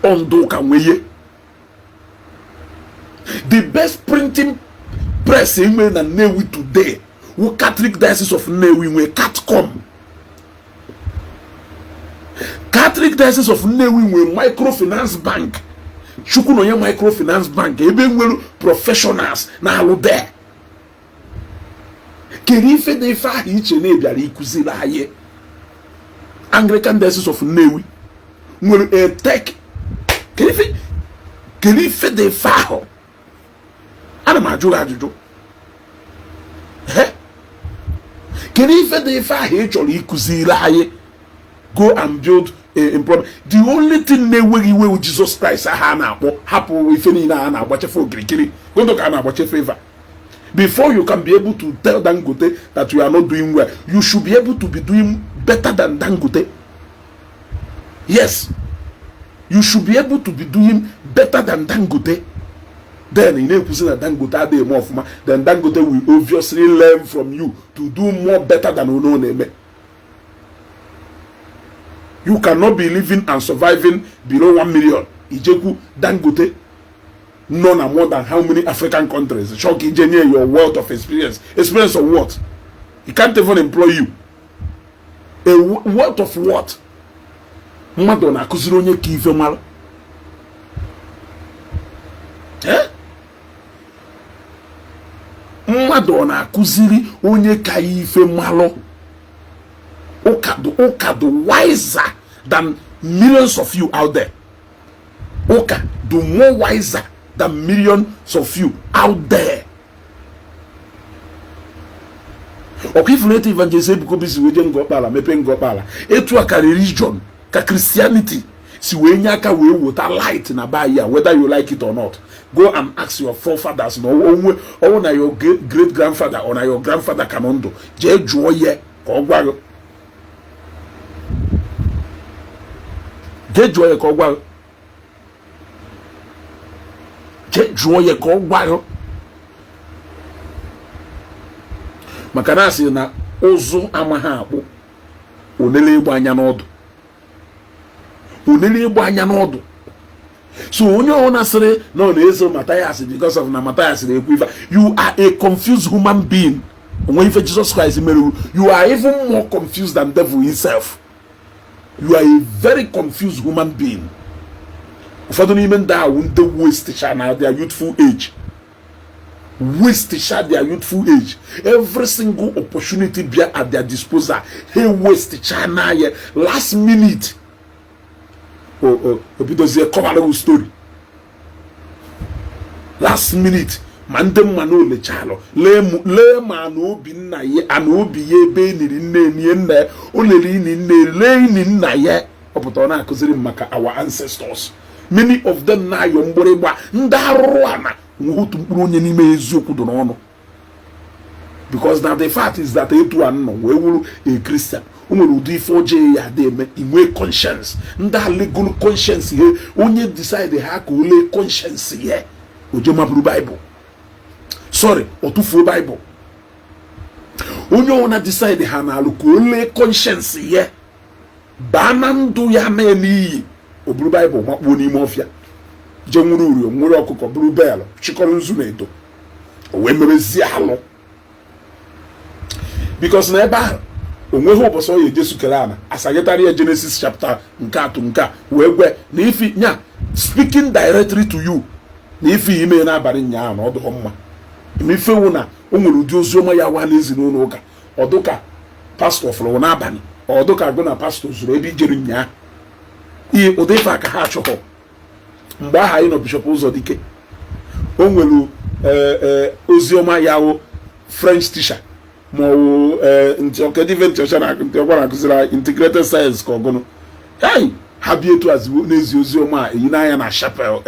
Ndị ụka nweye the best printing press enwere na Nnewi today wụ Catholic Diocese of Nnewi nwe Catcom. Catholic Diocese of Nnewi nwe microfinance bank, Chukwunonye Microfinance Bank, ebe nwere professionals na-alụ there. Kedu ife na ife ahụ iche na ịbịara ịkụziri anyị? Anglican Diocese of Nnewi nwere a tech. Kedu ife dị ife ahụ? Ana m ajụ gị ajụjụ. Kedu ife dị ife ahụ ị chọrọ ịkụziri anyị? Go and build a employment. The only thing na-enweghị iwe Jesus Christ aha a na-akpọ, hapụ ife niile a na-agbachefe okirikiri gondo ka a na-agbachefe eva. Before you can be able to tell Dangote that you are not doing well, you should be able to be doing better than Dangote. Yes, you should be able to be doing better than Dangote. Then ị na-ekwuzi na Dangote adịghị eme ọfụma, then Dangote will obviously learn from you to do more better than ono na-eme. You cannot be living and surviving below 1 million, ijekwu Dangote nọ na more than how many African countries, chọọ ka ije nye your wealth of experience. Experience of what? He can't even employ you. A wealth of what? Mmadụ na-akụziri onye ka ife mara. Mmadụ ọ na-akụziri onye ka ife malụ? Ụka dị wiser than millions of you out there. Ụka dị more wiser than millions of you out there. Ọkwa ifuru etu Evangelist Ebuka Obi si wee jee Ngor Okpala mepee Ngor Okpala, etu a ka religion ka Christianity si wee nye aka wee wota light na be ya, whether you like it or not. Go and ask your forefathers na onwe ọnwụ na your great grandfather or na your grandfather ka nọ ndụ, jee jụọ ya ka ọ gwa gị. Jee jụọ ya ka ọ gwa gị. Jee jụọ ya ka ọ gwa gị. Maka na asị na ụzụ amaghị akpụ onele ịgba anya n'ọdụ, onele ịgba anya n'ọdụ. So onye ọbụla sịrị na ọ na-eso Mathias because of na Mathias na-ekwu ife, you are a confused human being. Onwe ife Jesus Christ mere, you are even more confused than devil himself. You are a very confused human being. Ụfọdụ n'ime ndị ahụ ndị waste na their youthful age, waste their youthful age. Every single opportunity bịa at their disposal, ha waste na ya. Last minute o bidozie kọwara story. Last minute ma ndị mma na olechalụ lee ma na obi nna ya na obi ya ebe eniri nne nie nna ya, o lere ini nne lee ini nna ya, ọ pụtara ọ na-akụziri m maka our ancestors. Many of them na-ayọ mgbịrịgba ndị arụrụ ana nwe otu mkpụrụ onye n'ime eziokwu dị n'ọnụ. Because na the fact is that etu a nọ wee wuru a Christian, o nwere ụdị ife ọjọọ ya adị eme inwe conscience. Ndị alegolu conscience ihe onye decide ha ka o lee conscience ya, o je maburu Bible, sorry, ọ tụfuo Bible. Onye ọbụla decide ha na-alụ ka o lee conscience ya baa na ndụ ya na n'iyi, o buru Bible makpuo n'ime ọfịa, jee nwere uri nwere ọkụkọ buru bel chịkọrọ nzu na edo, o wee merezie alụ. Because na ebe ahụ o nweghị ụbọchị ọ ya eje sukere ana asagịtara ya Genesis chapter nke atọ nke a wee gwe na ifi nya speaking directly to you na ifi ime n'abalị nyaahụ na ọ dịghọ mma. Ifewu na o nwere ụdị ozi ọma ya wa n'ezinụlọ ụka, ọdụka pastọ fụrụ n'abalị, ọdụka gụ na pastọ zuru ebe ijere nyaa, ihe ụdị ife aka ha achọghọ. Mgbe aha anyị nọ Bishọp Ụzọdike, o nwere ozi ọma ya wụ French teacher ma ọ wụ kedu ife ntịọcha na akụziri anyị integrated science ka ọgụnụ hey ha bịa etu azigbo n'ezi ozi ọma a eyi n'anya na chapel,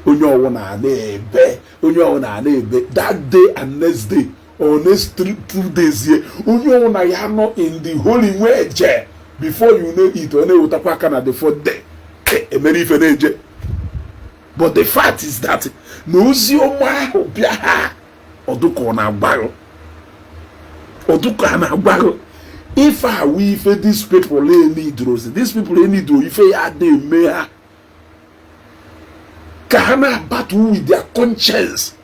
onye ọwụ na na-ebe, onye ọwụ na na-ebe that day and next day or next 2 days ye onye ọwụ na ya nọ in the holy way je before you know it ọ na-ewetakwa aka na the fourth day emere ife na-eje. But the fact is that na ozi ọma ahụ bịa ha Ọdụka ọ na-agbaghụ, ọdụka a na-agbaghụ ife awụ ife. These people enidrozi, these people enidro ife ya ada eme ha ka ha na-battle with their conscience.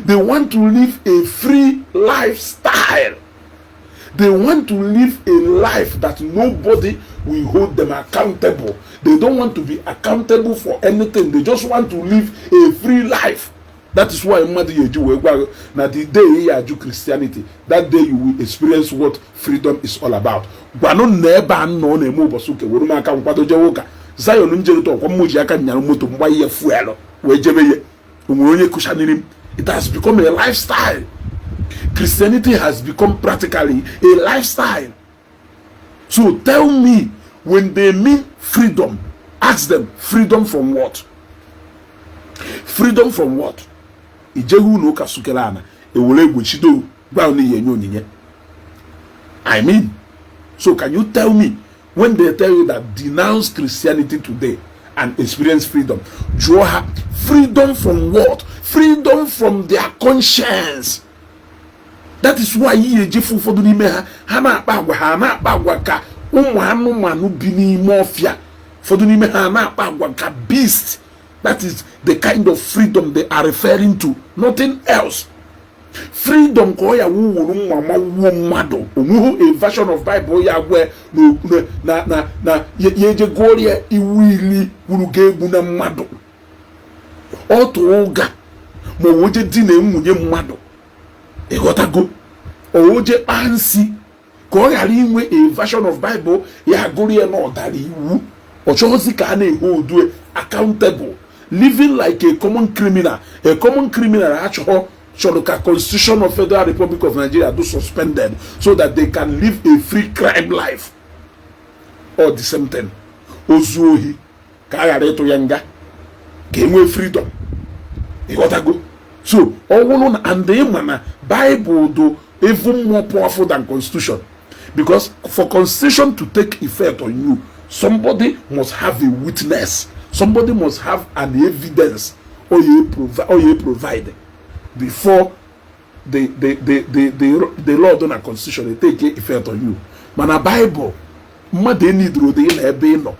They want to live a free lifestyle. They want to live a life that nobody will hold them accountable. They don't want to be accountable for anything. They just want to live a free life. That is why mmadụ ya eji wee gwa gị na the day ya ajụ Christianity, that day you will experience what freedom is all about. Gwanụ na ebe a nọ na-eme ụbọchị ụka, were m aka nkwado jewe ụka Zion, njerịta ọkwa mmụ ji aka nyara moto mgba ihe fuel wee jebe ya. Onwere onye kụchaniri m? It has become a lifestyle. Christianity has become practically a lifestyle. So tell me, when they mean freedom, ask them, freedom from what? Freedom from what? Ijeghe ụlọ ụka sukere ana ewere egbochido gwa na enye onyinye. I mean, so can you tell me, when they tell you that denounce Christianity today and experience freedom, jụọ ha, freedom from what? Freedom from their conscience. That is why ihe ejefu ụfọdụ n'ime ha, ha na-akpa agwa, ha na-akpa agwa ka ụmụ anụmanụ bi n'ime ọfịa. Ụfọdụ n'ime ha na-akpa agwa ka beast. That is the kind of freedom they are referring to, nothing else. Freedom ka ọ ya wuwuru mma mawuo mmadụ. Onweghị a version of Bible ya gwe na ya eje gụọrọ ya iwu iri kwuru ga-egbu na mmadụ ọtụ ụga, ma o je di na nwunye mmadụ, ịghọtago, o je kpaa nsi ka ọ ghara inwe a version of Bible ya gụrụ ya na ọdara iwu. Ọ chọghịzi ka a na-ehe odue accountable, living like a common criminal. A common criminal achọghọ chọrọ ka Constitution of Federal Republic of Nigeria do suspended so that they can live a free crime life. All the same thing, ozu ohi ka a ghara ịtụ ya nga ka e nwee freedom, ịghọtago? So ọ bụrụ na and ịma na Bible do even more powerful than constitution, because for constitution to take effect on you, somebody must have a witness, somebody must have an evidence or you provide or you provide before the law do na constitution dey take effect on you. Mana Bible, mmadụ enidoro dị na ebe ị nọ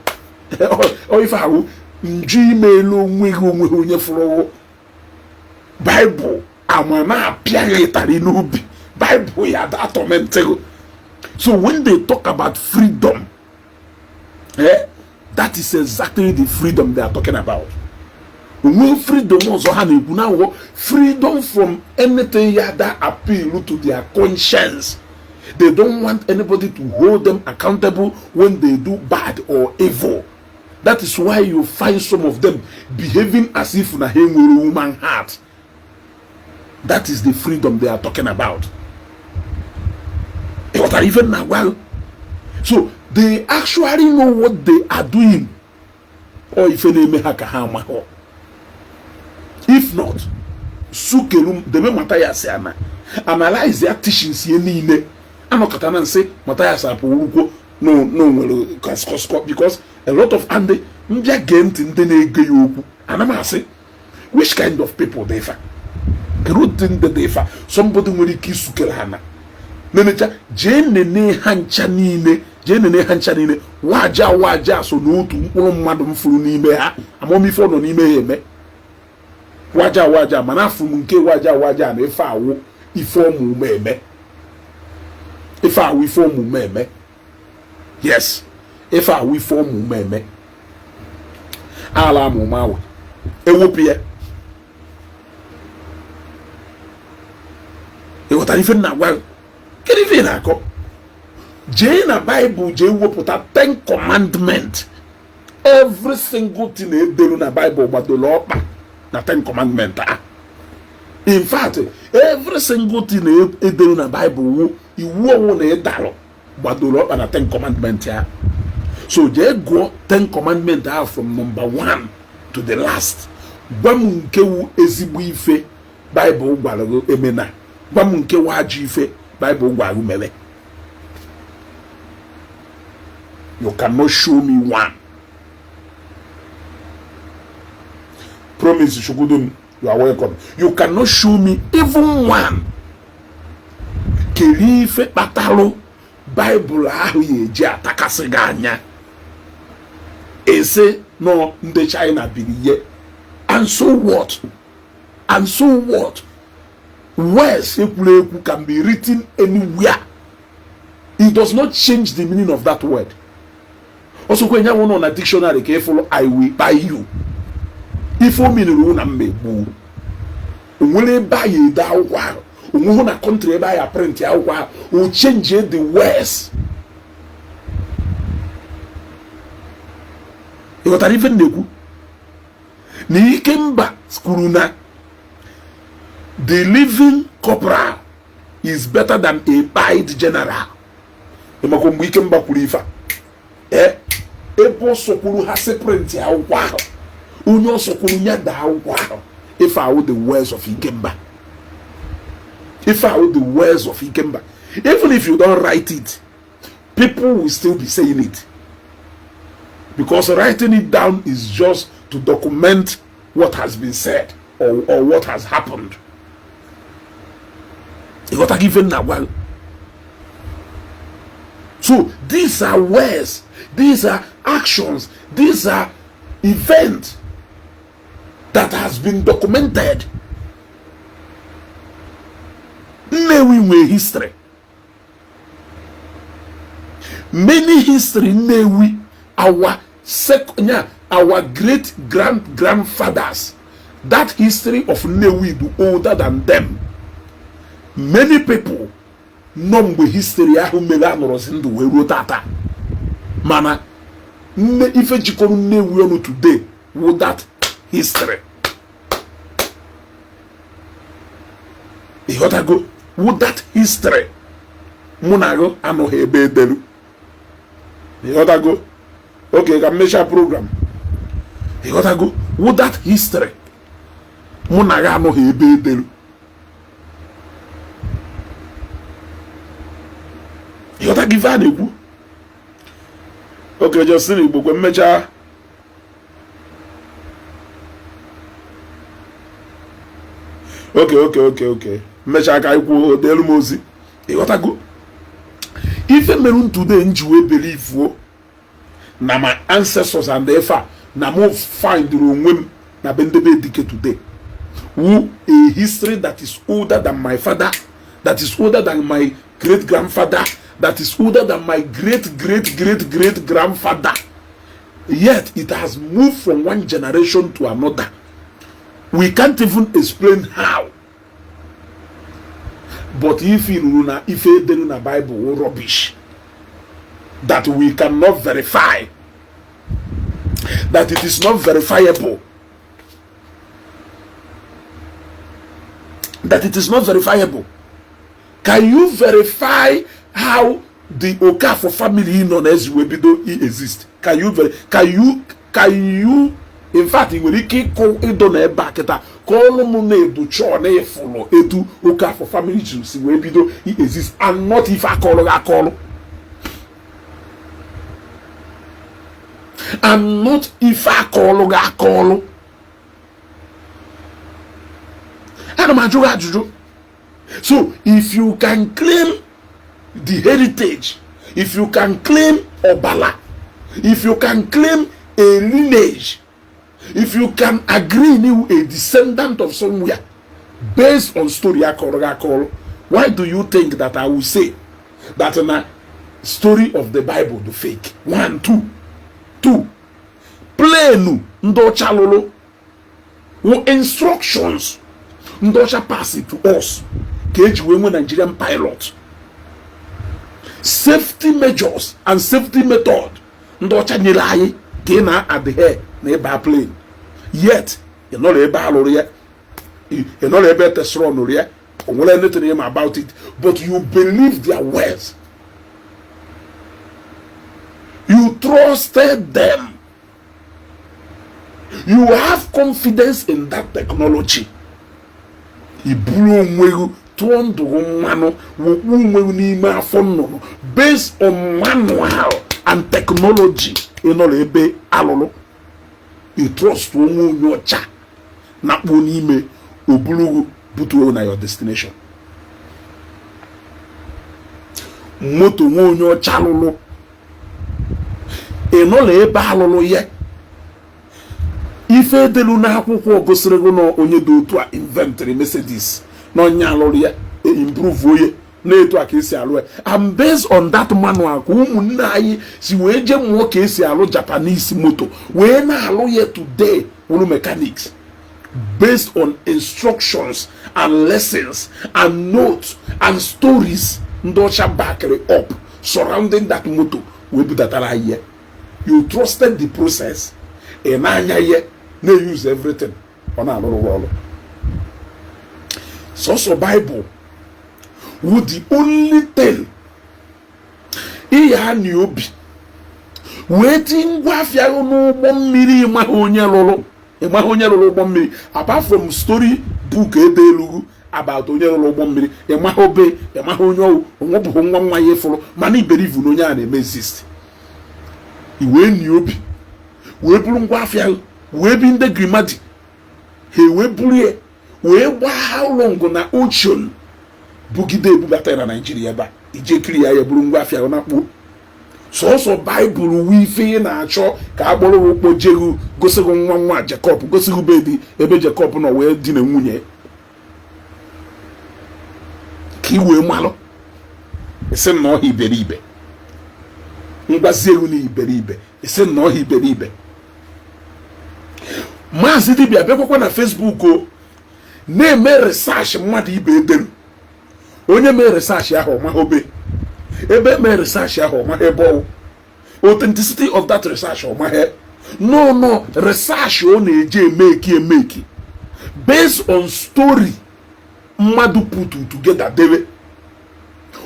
ọ ife ahụ nju ime elu onwe gị, onwe gị onye fụrụ Bible ama na-apịaghị ịtarị n'ubi. Bible ya da torment gị. So when they talk about freedom, that is exactly the freedom they are talking about. Onwe freedom ọzọ ha na-ekwu na awụ freedom from anything ya that appeal to their conscience. They don't want anybody to hold them accountable when they do bad or evil. That is why you find some of them behaving as if na ha enwere human heart. That is the freedom they are talking about. Ịghọtara ife na agwa? So they actually know what they are doing or ife na-eme ha ka ha amaghọ. If not, sukelu debe Mathias ana analyze ya teachings ya niile anọkọta na nsị Mathias apụwurukwo no no nwere kọskọskọ, because a lot of ndị mbịa gee ntị, ndị na-ege ya okwu, ana m asị, which kind of people dey fa? Kedu ụdị ndị dị fa? Somebody nwere ike isukere ha na nenecha jee nene ha ncha niile, jee nene ha ncha niile. Waja waja so n'otu mkpụrụ mmadụ m furu n'ime ha, amamife ọ nọ n'ime ha eme waja waja. Mana afụ m nke waja waja na ife awụ ife ọmụme eme, ife awụ ife ọmụme eme. Yes, ife awụ ife ọmụme eme ala amụma awa ewepụ ya. Ịghọtara ife nna gwa? Kedu ife ị na-akọ? Jee na Baịbụl, jee wepụta Ten Commandment. Every single thing edelu na Baịbụl gbadoro ọkpa na Ten Commandment a. In fact, every single thing edelu na Baịbụl wu iwu ọnwụ na ịdalụ gbadoro ọkpa na Ten Commandment ya. So jee gụọ Ten Commandment ahụ from number one to the last. Gwa m nke wu ezigbo ife Baịbụl gwara gị emena, gwa m nke wu ajọ ife Baịbụl gwara gị mere. You cannot show me one. Promise Chukwudum, You are welcome. You cannot show me even one. Kedu ife kpatalụ Baịbụl ahụ ya eji atakasị gị anya ị sị na ndị China biri ihe? And so what? And so what? Words ekwuru ekwu can be written anywhere. It does not change the meaning of that word. Ọsọkwa enye nọ na dictionary ka ịfụlụ "I will buy you", ife o miniri na mmegbu onwere ebe a ya ede akwụkwọ ahụ, onweghị na country ebe a ya print akwụkwọ ahụ o change the words. Ị ghọtara ife m na-ekwu? Na Ikemba kwuru na the living corporal is better than a pied general. Ịmakwa mgbe Ikemba kwuru ife a, ee, ebe ọ sọkwuru ha si print akwụkwọ ahụ, onye ọ sọkwuru ya daa akwụkwọ ahụ, ife ahụ, the words of Ikemba, ife ahụ, the words of Ikemba, even if you don't write it, people will still be saying it, because writing it down is just to document what has been said or what has happened. Ịghọta gị ife m na-agwa gị? So these are words, these are actions, these are events that has been documented. Nnewi nwere history, many history. Nnewi, our second, yeah, our great grand grandfathers, that history of Nnewi do older than them. Many people nọ mgbe history ahụ mere anọrọzi ndụ wee ruo tata, mana nne ife jikọrọ Nnewi ọnụ today wụ that history. Ịghọtago? Wụ that history mụ na gụ anọghị ebe edelu. Ịghọtago? Oke ka mmechaa program. Ịghọtago? Wụ that history mụ na gị anọghị ebe edelu. Ịghọtago ife a na-ekwu? Oke Justin Igbo kwe mmechaa. Oke mmechaa ka anyị kwuo, deelu m ozi. Ịghọtago ife mere today m ji wee believe na my ancestors and ife a na mụ find onwe m na be ndebe dike today wu a history that is older than my father, that is older than my great grandfather, that is older than my great great great great grandfather, yet it has moved from one generation to another. We can't even explain how. But if you na ife edelu na Bible wụ rubbish that we cannot verify, that it is not verifiable, that it is not verifiable. Can you verify how the Okafor family nọ na ezi wee bido exist? Can you ver can you can you in fact, ị nwere ike ịkụ ịdọ na ebe a kịta ka ọnụ m na-edu chọọ na ịfụlụ etu Okafor family ji si wee bido exist and not ife akọrọ gị akọrọ and not ife akọrọ gị akọrọ? Ana m ajụ gị ajụjụ. So if you can claim the heritage, if you can claim ọbala, if you can claim a lineage, if you can agree new a descendant of somewhere based on story akọrọ gị akọrọ, why do you think that I will say that na story of the Bible the fake? One, two, two plane ndị ọcha lụrụ wụ instructions ndị ọcha pass it to us ka eji wee nwee Nigerian pilot. Safety measures and safety method ndị ọcha nyere anyị ka ị na-adhere na ịba plane, yet ị nọrọ ebe a lụrụ ya, ị nọrọ ebe tesoro nụrụ ya, o nwere anything ịma about it, but you believe their words, you trusted them, you have confidence in that technology. I buru onwe gị tụọ ndụ gị mmanụ, wokpu onwe gị n'ime afọ nnụnụ based on manual and technology ị nọrọ ebe alụlụ. You trust onwe onye ọcha na-akpụ n'ime O buru butuo na your destination. Moto nwa onye ọcha lụlụ, ị nọla ebe alụlụ ya, ife edelu n'akwụkwọ gosiri gị na onye dị otu a inventịrị Mercedes, na onye alụrụ ya, improve onye na-etu a ka esi alụ ya. And based on that manual ka ụmụnne anyị si wee jee mụọ ka esi alụ Japanese moto, wee na-alụ ya today, wụrụ mechanics, based on instructions and lessons and notes and stories ndị ọcha backịrị up surrounding that moto wee budatara anyị ya. You trusted the process. Ị na-anya ihe, na-use everything, ọ na-alụrụ ọrụ. Sọsọ Bible wụ the only thing ịya na obi wee ti ngwa afịa n'ụgbọ mmiri. Ịmaghị onye lụrụ, ịmaghị onye lụrụ ụgbọ mmiri, apart from story book ede elugu about onye lụrụ ụgbọ mmiri. Ịmaghị obe, ịmaghị onye ọwụ, onwebụghị nwa nwa ya ịfụrụ, mana iberivu na onye a na-eme exist. I wee nie obi wee buru ngwa afịa wee bi ndị grimadi ha, wee buru ya wee gbaa how long na ocean, bugide ebubata ya na Naijiria ebe a, ije kiri ya, ya buru ngwa afịa na kpuo. Sọsọ Baịbụl wu ife ị na-achọ ka a kpọrọ ụkpọ jeghu gosighị nwa nwa Jacob, gosighị bedi ebe Jacob nọ wee dina nwunye, ka ị wee malụ isi na ọha iberibe. Ngwazi egwu na iberibe, isi na ọha iberibe. Maazị Dibịa bịakwakwa na Facebook o na-eme research mmadụ ibe edelu. Onye mee research ahụ, ọmaghị obe ebe mee research ahụ, ọmaghị ebe ọwụ, authenticity of that research ọmaghị. No research ọ na-eje emeki emeki based on story mmadụ put together debe,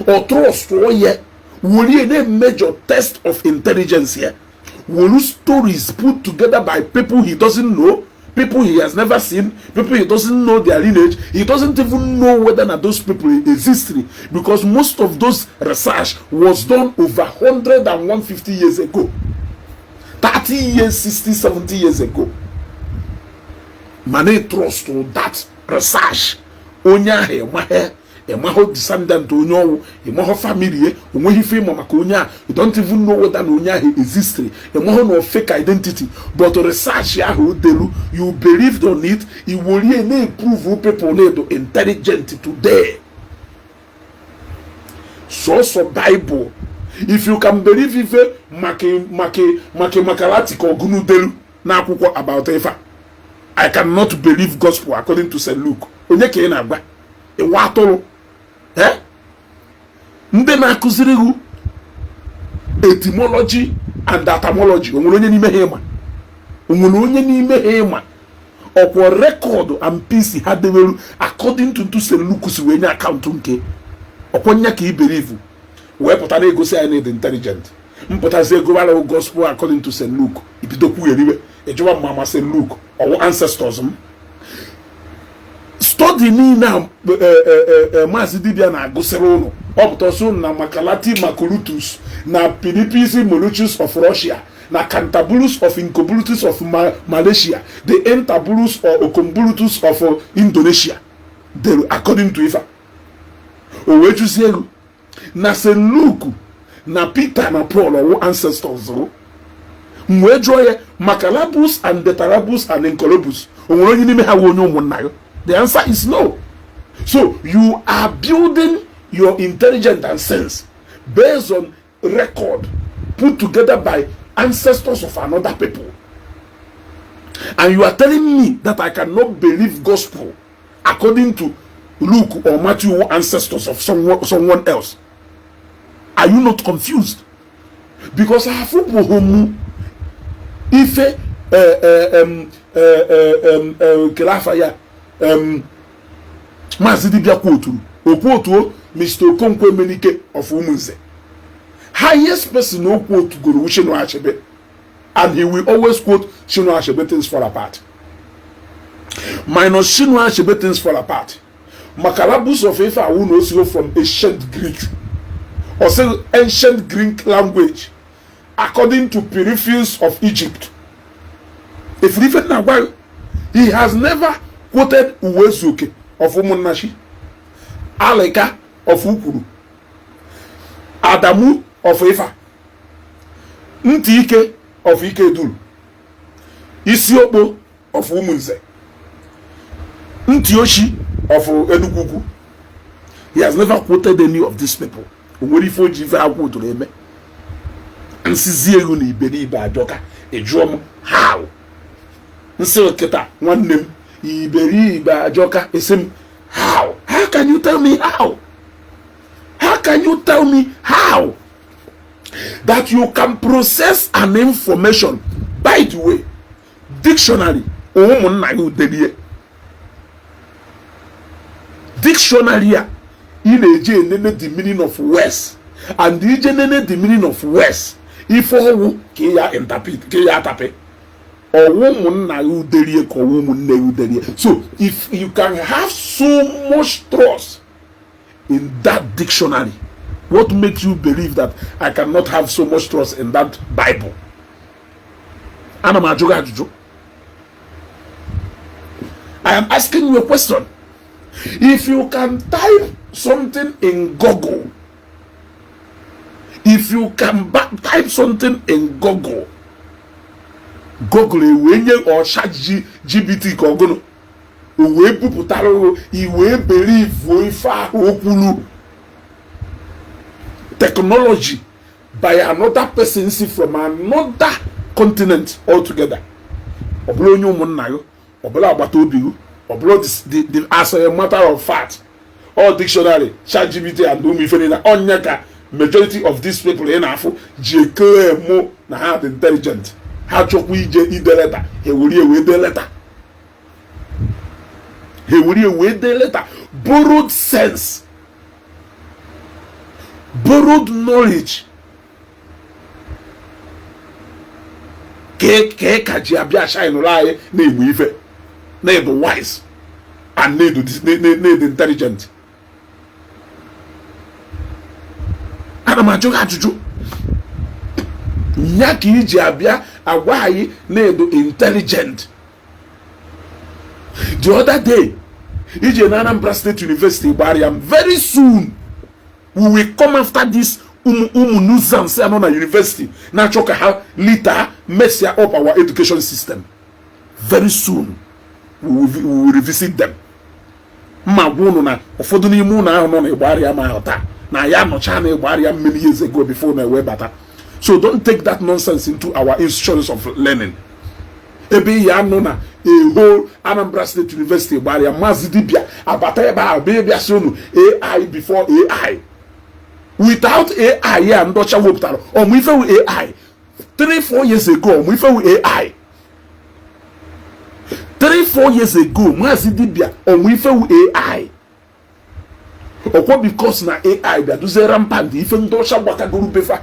ọ trust ya, werie na major test of intelligence ya, wolu stories put together by people he doesn't know, people he has never seen, people he doesn't know their lineage. He doesn't even know whether na those people exist, because most of those research was done over 100 and 150 years ago, 30 years, 60, 70 years ago. Mana trust that research, onye ahụ ịmaghị, ịmahụ descendant onye ọwụ, ịmahụ family ya, onweghị ife ịma maka onye a. You don't even know whether na onye ahụ existed. Ịmahụ na fake identity, but research ahụ delu, you believed on it. Iworie na-eprove people na-edo intelligent today. Sọsọ Bible, if you can believe ife maka maka maka makalati ka ọgụnụ delu n'akwụkwọ about ife a, I cannot believe gospel according to St. Luke. Onye ka ị na-agwa? Ịwa atụrụ. Ndị na-akụziri gị etymology and etymology, o nwere onye n'ime ha ịma? O nwere onye n'ime ha ịma? Ọkwọ record and peace ha deberu according to ntu St. Luke si wee nye account nke ọkwọ nya ka iberivu wee pụta na-egosi anyị na ịdị intelligent. Mpụtazi egowara gospel according to St. Luke, ibido kwugheriwe, ịjụwa mma ma St. Luke ọwụ ancestors m. Study niile a Maazị Dibịa na-agụsịrị ụnụ, ọ pụta ụnụ na Makalati Makurutus na Philippines Moluchus of Russia na Cantabulus of Incobulutus of Malaysia, the Intabulus or Okombulutus of Indonesia dere according to ifa o wee jụzie ego na St. Luke na Peter na Paul ọwụ ancestors rụ. M wee jụọ ya, Makalabus and Detarabus and Incolobus, o nwere onye n'ime ha wụ onye ụmụnna ya? The answer is no. So you are building your intelligence and sense based on record put together by ancestors of another people, and you are telling me that I cannot believe gospel according to Luke or Matthew, ancestors of someone else. Are you not confused? Because afụbụghị m ife kele afa ya. Maazị Dibịa kwoturu okwu otuo Mr. Okonkwo Emenike of Umunze, highest person okwu otugoro Chinua Achebe, and he will always quote Chinua Achebe, Things Fall Apart. Minus Chinua Achebe, Things Fall Apart, Makalabus of ife awu na osigo from ancient Greek or say ancient Greek language according to Peripheus of Egypt. If ife na-agwa, he has never quoted Uwezuoke of Umunnachi, Alika of Ukwuru, Adamu of Ifa, Ntike of Ikeduru, Isiokpo of Umunze, Ntioshi of Enugu. He has never quoted any of these people. O nwere ife o ji ife akwụ tụrụ eme nsizi ego na iberibe ajọka. Ịjụọ m how nsị kịta, nwanne m, iberibe ajọka. Esi m how? How can you tell me how? How can you tell me how that you can process an information? By the way, dictionary ụmụnna gị udelie dictionary a ị na-eji enene the meaning of words, and ije nene the meaning of words, ife ọwụ ka ị ya interpret, ka ị ya atapị ọwụ ụmụnna gị uderie ka ọwụ ụmụnne gị uderie. So if you can have so much trust in that dictionary, what makes you believe that I cannot have so much trust in that Bible? Ana m ajụ gị ajụjụ. I am asking you a question. If you can type something in Google, if you can type something in Google, Google ewee nye ọcha GPT ka ọgụnụ o wee bupụtara i wee believe ife ahụ o kwuru, technology by another person si from another continent altogether, ọ bụrụ onye ụmụnna gị, ọ bụrụ agbata obi gị, ọ bụrụ the as a matter of fact, all dictionary, ChatGPT and ụmụ ife niile ọnya ka majority of these people ị na-afụ ji claim na ha dị intelligent. Ha chọkwa ije ide leta, ha ewere wee dee leta, ha ewere wee dee leta. Borrowed sense, borrowed knowledge ka ka ji abịa shine anyị na-egbu ife na-edu wise and na-edu intelligent. Ana m ajụ gị ajụjụ nya ka iji abịa agwa anyị na-edu intelligent. The other day ije na Anambra State University gbara ya. Very soon we will come after this ụmụ nuisance anọ na university na-achọ ka ha lita mess up our education system. Very soon we will revisit them. Mma gwa unu na ụfọdụ n'ime ụlọ ahụ nọ na Ịgbarịa ma ahụ taa na ya nọcha na Ịgbarịa many years ago before na ewe bata. So don't take that nonsense into our institutions of learning. Ebe ya anọ na a whole Anambra State University Ịgbarịa, Maazị Dibia abata ebe ahụ bịa bịa sị unu AI before AI, without AI ya ndọcha wepụtara ọmụ ife AI 3-4 years ago, ọmụ ife AI 3-4 years ago, Maazị Dibia ọmụ ife AI ọkwa, because na AI bịa duzie rampant. Ife ndị ọcha gbakagoro befa,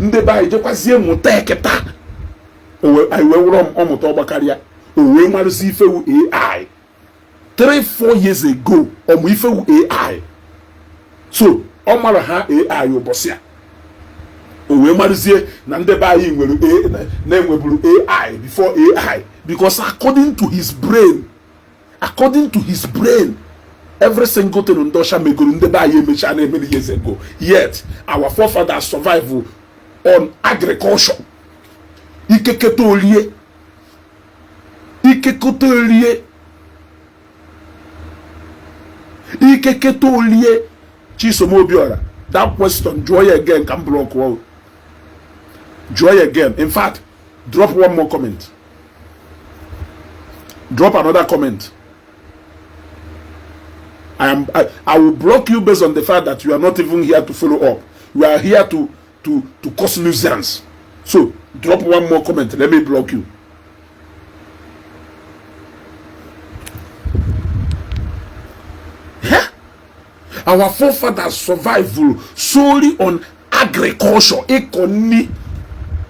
ndị be anyị jekwazie mụta eketa anyị wee wụrụ ọmụta ọgbakarịa o wee marụzi ife AI 3-4 years ago, ọmụ ife AI. So ọ mara ha AI ụbọchị a o wee marụzie na ndị be anyị nwere na-enweburu AI before AI, because according to his brain, every single thing ndị ọcha megoro, ndị be anyị emechaa na many years ago. Yet our forefathers survive on agriculture. Ikeketa olie, ikeketa olie, ikeketa olie. Chisom Obiora, that question, jụọ ya again ka m block ọ. Jụọ ya again. In fact, drop one more comment, drop another comment. I will block you based on the fact that you are not even here to follow up. You are here to cause nuisance. So drop one more comment, let me block you. Yeah? Our forefathers survived solely on agriculture, ịkọ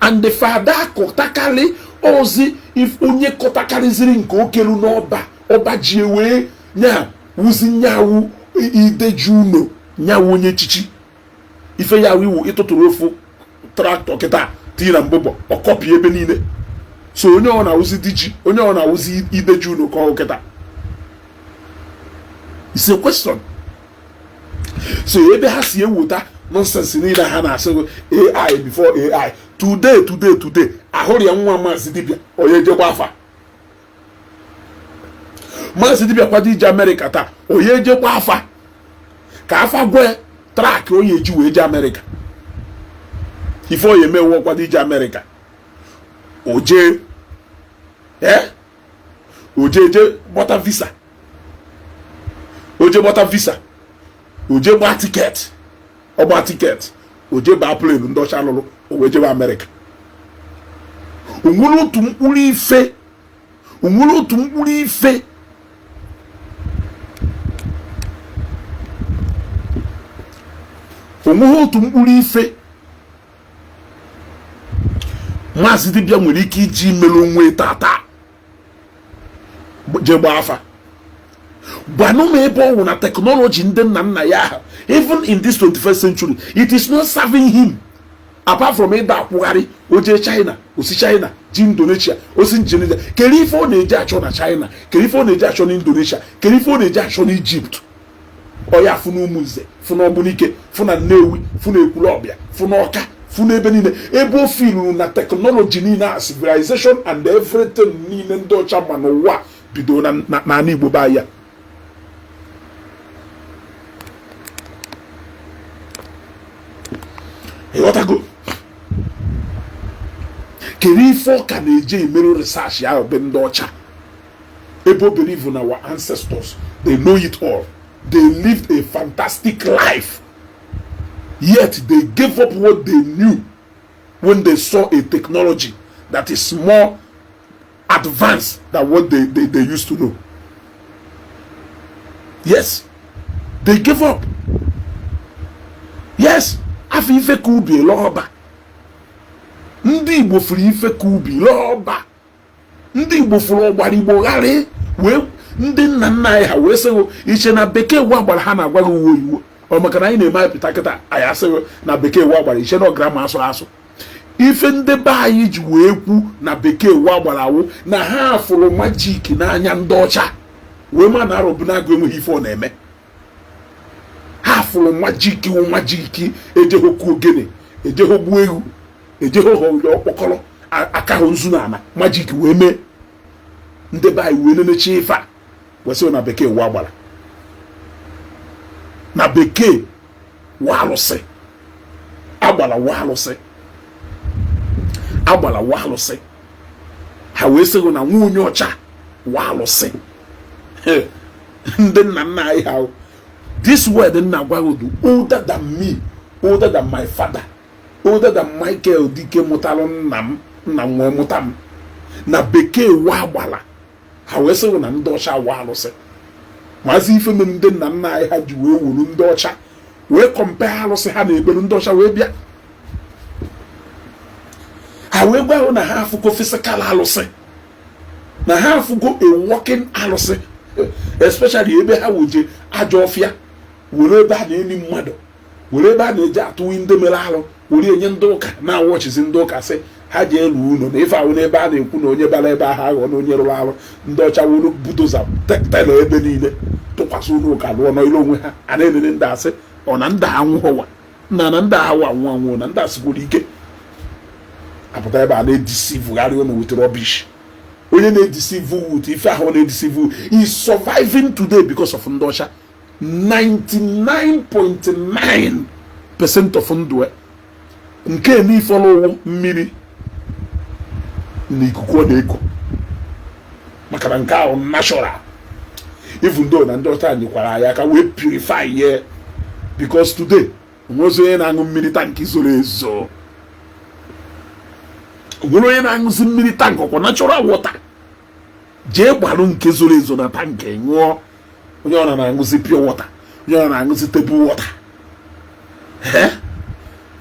and the father kọtakarị ozi. If onye kọtakarịziri nke okelu n'ọba ọba ji wee nya wuzi nyawu ideji uno nyawu onye echichi ife ya iwu ịtụtụrụ ofu tractor kịta tinye na mbụbọ ọkọpi ebe niile. So onye ọ na-awụzi diji, onye ọ na-awụzi ideji uno ka ọ kịta. It's a question. So ebe ha si eweta nonsense niile ha na-asị AI before AI today today today, ahụrụ ya nwa Maazị Dibịa onye jekwa afa. Maazị Dibịa kwado ije Amerịka taa, onye jekwa afa ka afa gwe track onye eji wee je Amerịka. Ife onye emewe kwado ije Amerịka, oje oje je gbata visa, oje gbata visa, oje gbaa ticket, ọ gbaa ticket, oje baa plane ndị ọcha lụrụ, o wee jebe Amerịka. Onwere otu mkpụrụ ife, onwere otu mkpụrụ ife onweghị otu mkpụrụ ife Maazị Dibịa nwere ike iji mere onwe tata jee gbaa afa. Gwanụ m ebe ọ wụ na technology ndị nna nna ya ahụ, even in this 21st century, it is not serving him, apart from ịda akwụgharị. O jee China, osi China ji Indonesia, osi Indonesia. Kedu ife ọ na-eji achọ na China? Kedu ife ọ na-eji achọ na Indonesia? Kedu ife ọ na-eji achọ na Egypt? Ọ ya fụ na Ụmụnze, fụ na Ogbunike, fụ na Nnewi, fụ na Ekwulọbịa, fụ na Ọka, fụ n'ebe niile ebe o filuru na technology niile a, civilization and everything niile ndị ọcha ma n'ụwa bido n'ala Igbo be ya. Ịghọtago? Kedu ife ọ ka na-eje emerụ research ahụ be ndị ọcha, ebe o believe na our ancestors, they know it all, they lived a fantastic life, yet they gave up what they knew when they saw a technology that is more advanced than what they used to know? Yes, they gave up. Yes, afọ ife ka ubi ele ọba. Ndị Igbo furu ife ka ubi lee ọba. Ndị Igbo furu ọgbara Igbo gharị wee ndị nna nna anyị ha wee sịghị iche na bekee wa gbara ha na-agwa gị uwe iwu ọ maka na anyị na-eme anyị pụta kịta anyị asịghị na bekee wa gbara iche na ọ grammar asụ asụ. Ife ndị be anyị ji wee kwu na bekee wa gbara awụ na ha fụrụ magic n'anya ndị ọcha wee ma na Arọbụnagụ enweghị ife ọ na-eme. Ha fụrụ magic wụ magic, ejehụ ku ogene, ejehụ gbuo ewu, ejehụ hụ ọkpọkọrọ aka hụ nzu na ana magic wee mee. Ndị be anyị wee nenecha ife a wesị na bekee wa gbara, na bekee wa alụsị agbara, wa alụsị agbara, wa alụsị. Ha wee sị na nwa onye ọcha wa alụsị. Ndị nna nna anyị ha, this word nna gwa gị older than me, older than my father, older than Michael Dike mụtalụ nna m, nna m wee mụta m, na bekee wa agbala. Ha wee sị na ndị ọcha wa alụsị. Maazị ife mere ndị nna nna anyị ha ji wee wuru ndị ọcha wee compare alụsị ha na ekpere ndị ọcha wee bịa, ha wee gwa hụ na ha afụgo physical alụsị, na ha afụgo a working alụsị, especially ebe ha weje ajọ ọfịa were ebe a na-eli mmadụ, were ebe a na-eji atụwi ndị mere alụ, were enye ndị ụka na-awọchizi ndị ụka sị ha ji elu ụlọ na ife ahụ n'ebe a na-ekwu na onye bara ebe ahụ aghọ na onye rụrụ arụ. Ndị ọcha wuru bulldozer tela ebe niile tụkwasị ụlọ ụka lụọ n'ile onwe ha. A na-elele ndị asị ọ na ndị anwụghọwa nna na ndị ahụ anwụ anwụ na ndị asịkwuru ike apụta ebe a na-edeceivegharị ụnụ with rubbish. Onye na-edeceive with ife ahụ na-edeceive is surviving today because of ndị ọcha. 99.9% of ndụ nke n'ifọlụwụ mmiri na ikuku ọ na-eku, maka na nke ahụ natural, even though na ndị ọcha nyekwara anyị aka wee purify ye, because today onwezi onye na-aṅụ mmiri tank zoro ezo, onwere onye na-aṅụzi mmiri tank ọkwa natural water. Jee gbalụ nke zoro ezo na tank ṅụọ. Onye ọ na-aṅụzi pure water, onye ọ na-aṅụzi table water,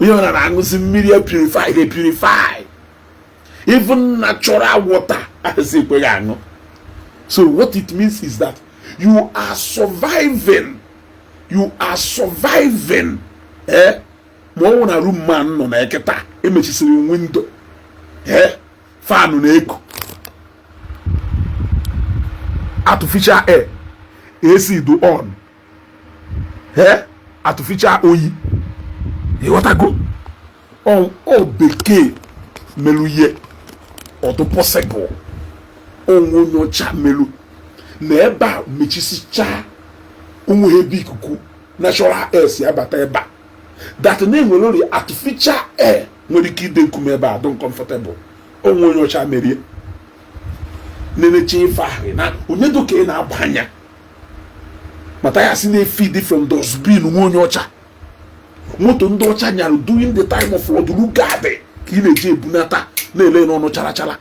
onye ọ na-aṅụzi mmiri e purify e purify. Even natural water asị ekweghị aṅụ. So what it means is that you are surviving, you are surviving. Eh, ma ọ nwụ na room man nọ na eketa emechisiri window, eh, fan na-eku, artificial air, AC do on. Ee, artificial oyi, ịghọtago? Ọ bekee melu ihe ọdụ possible. Onwe onye ọcha melu na ebe a mechisichaa onwe ebe ikuku natural air si abata ebe a, that na-enwere ori artificial air nwere ike ide nkume ebe a dị uncomfortable. Onwe onye ọcha merie na-eneche ife ahụ na onye doka ị na-aba anya mata ya si na-efeed from dustbin. Nwe onye ọcha, moto ndị ọcha nyara during the time of Lord Lugard ka ị na-eji ebunata na-ele n'ọnụ chara chara.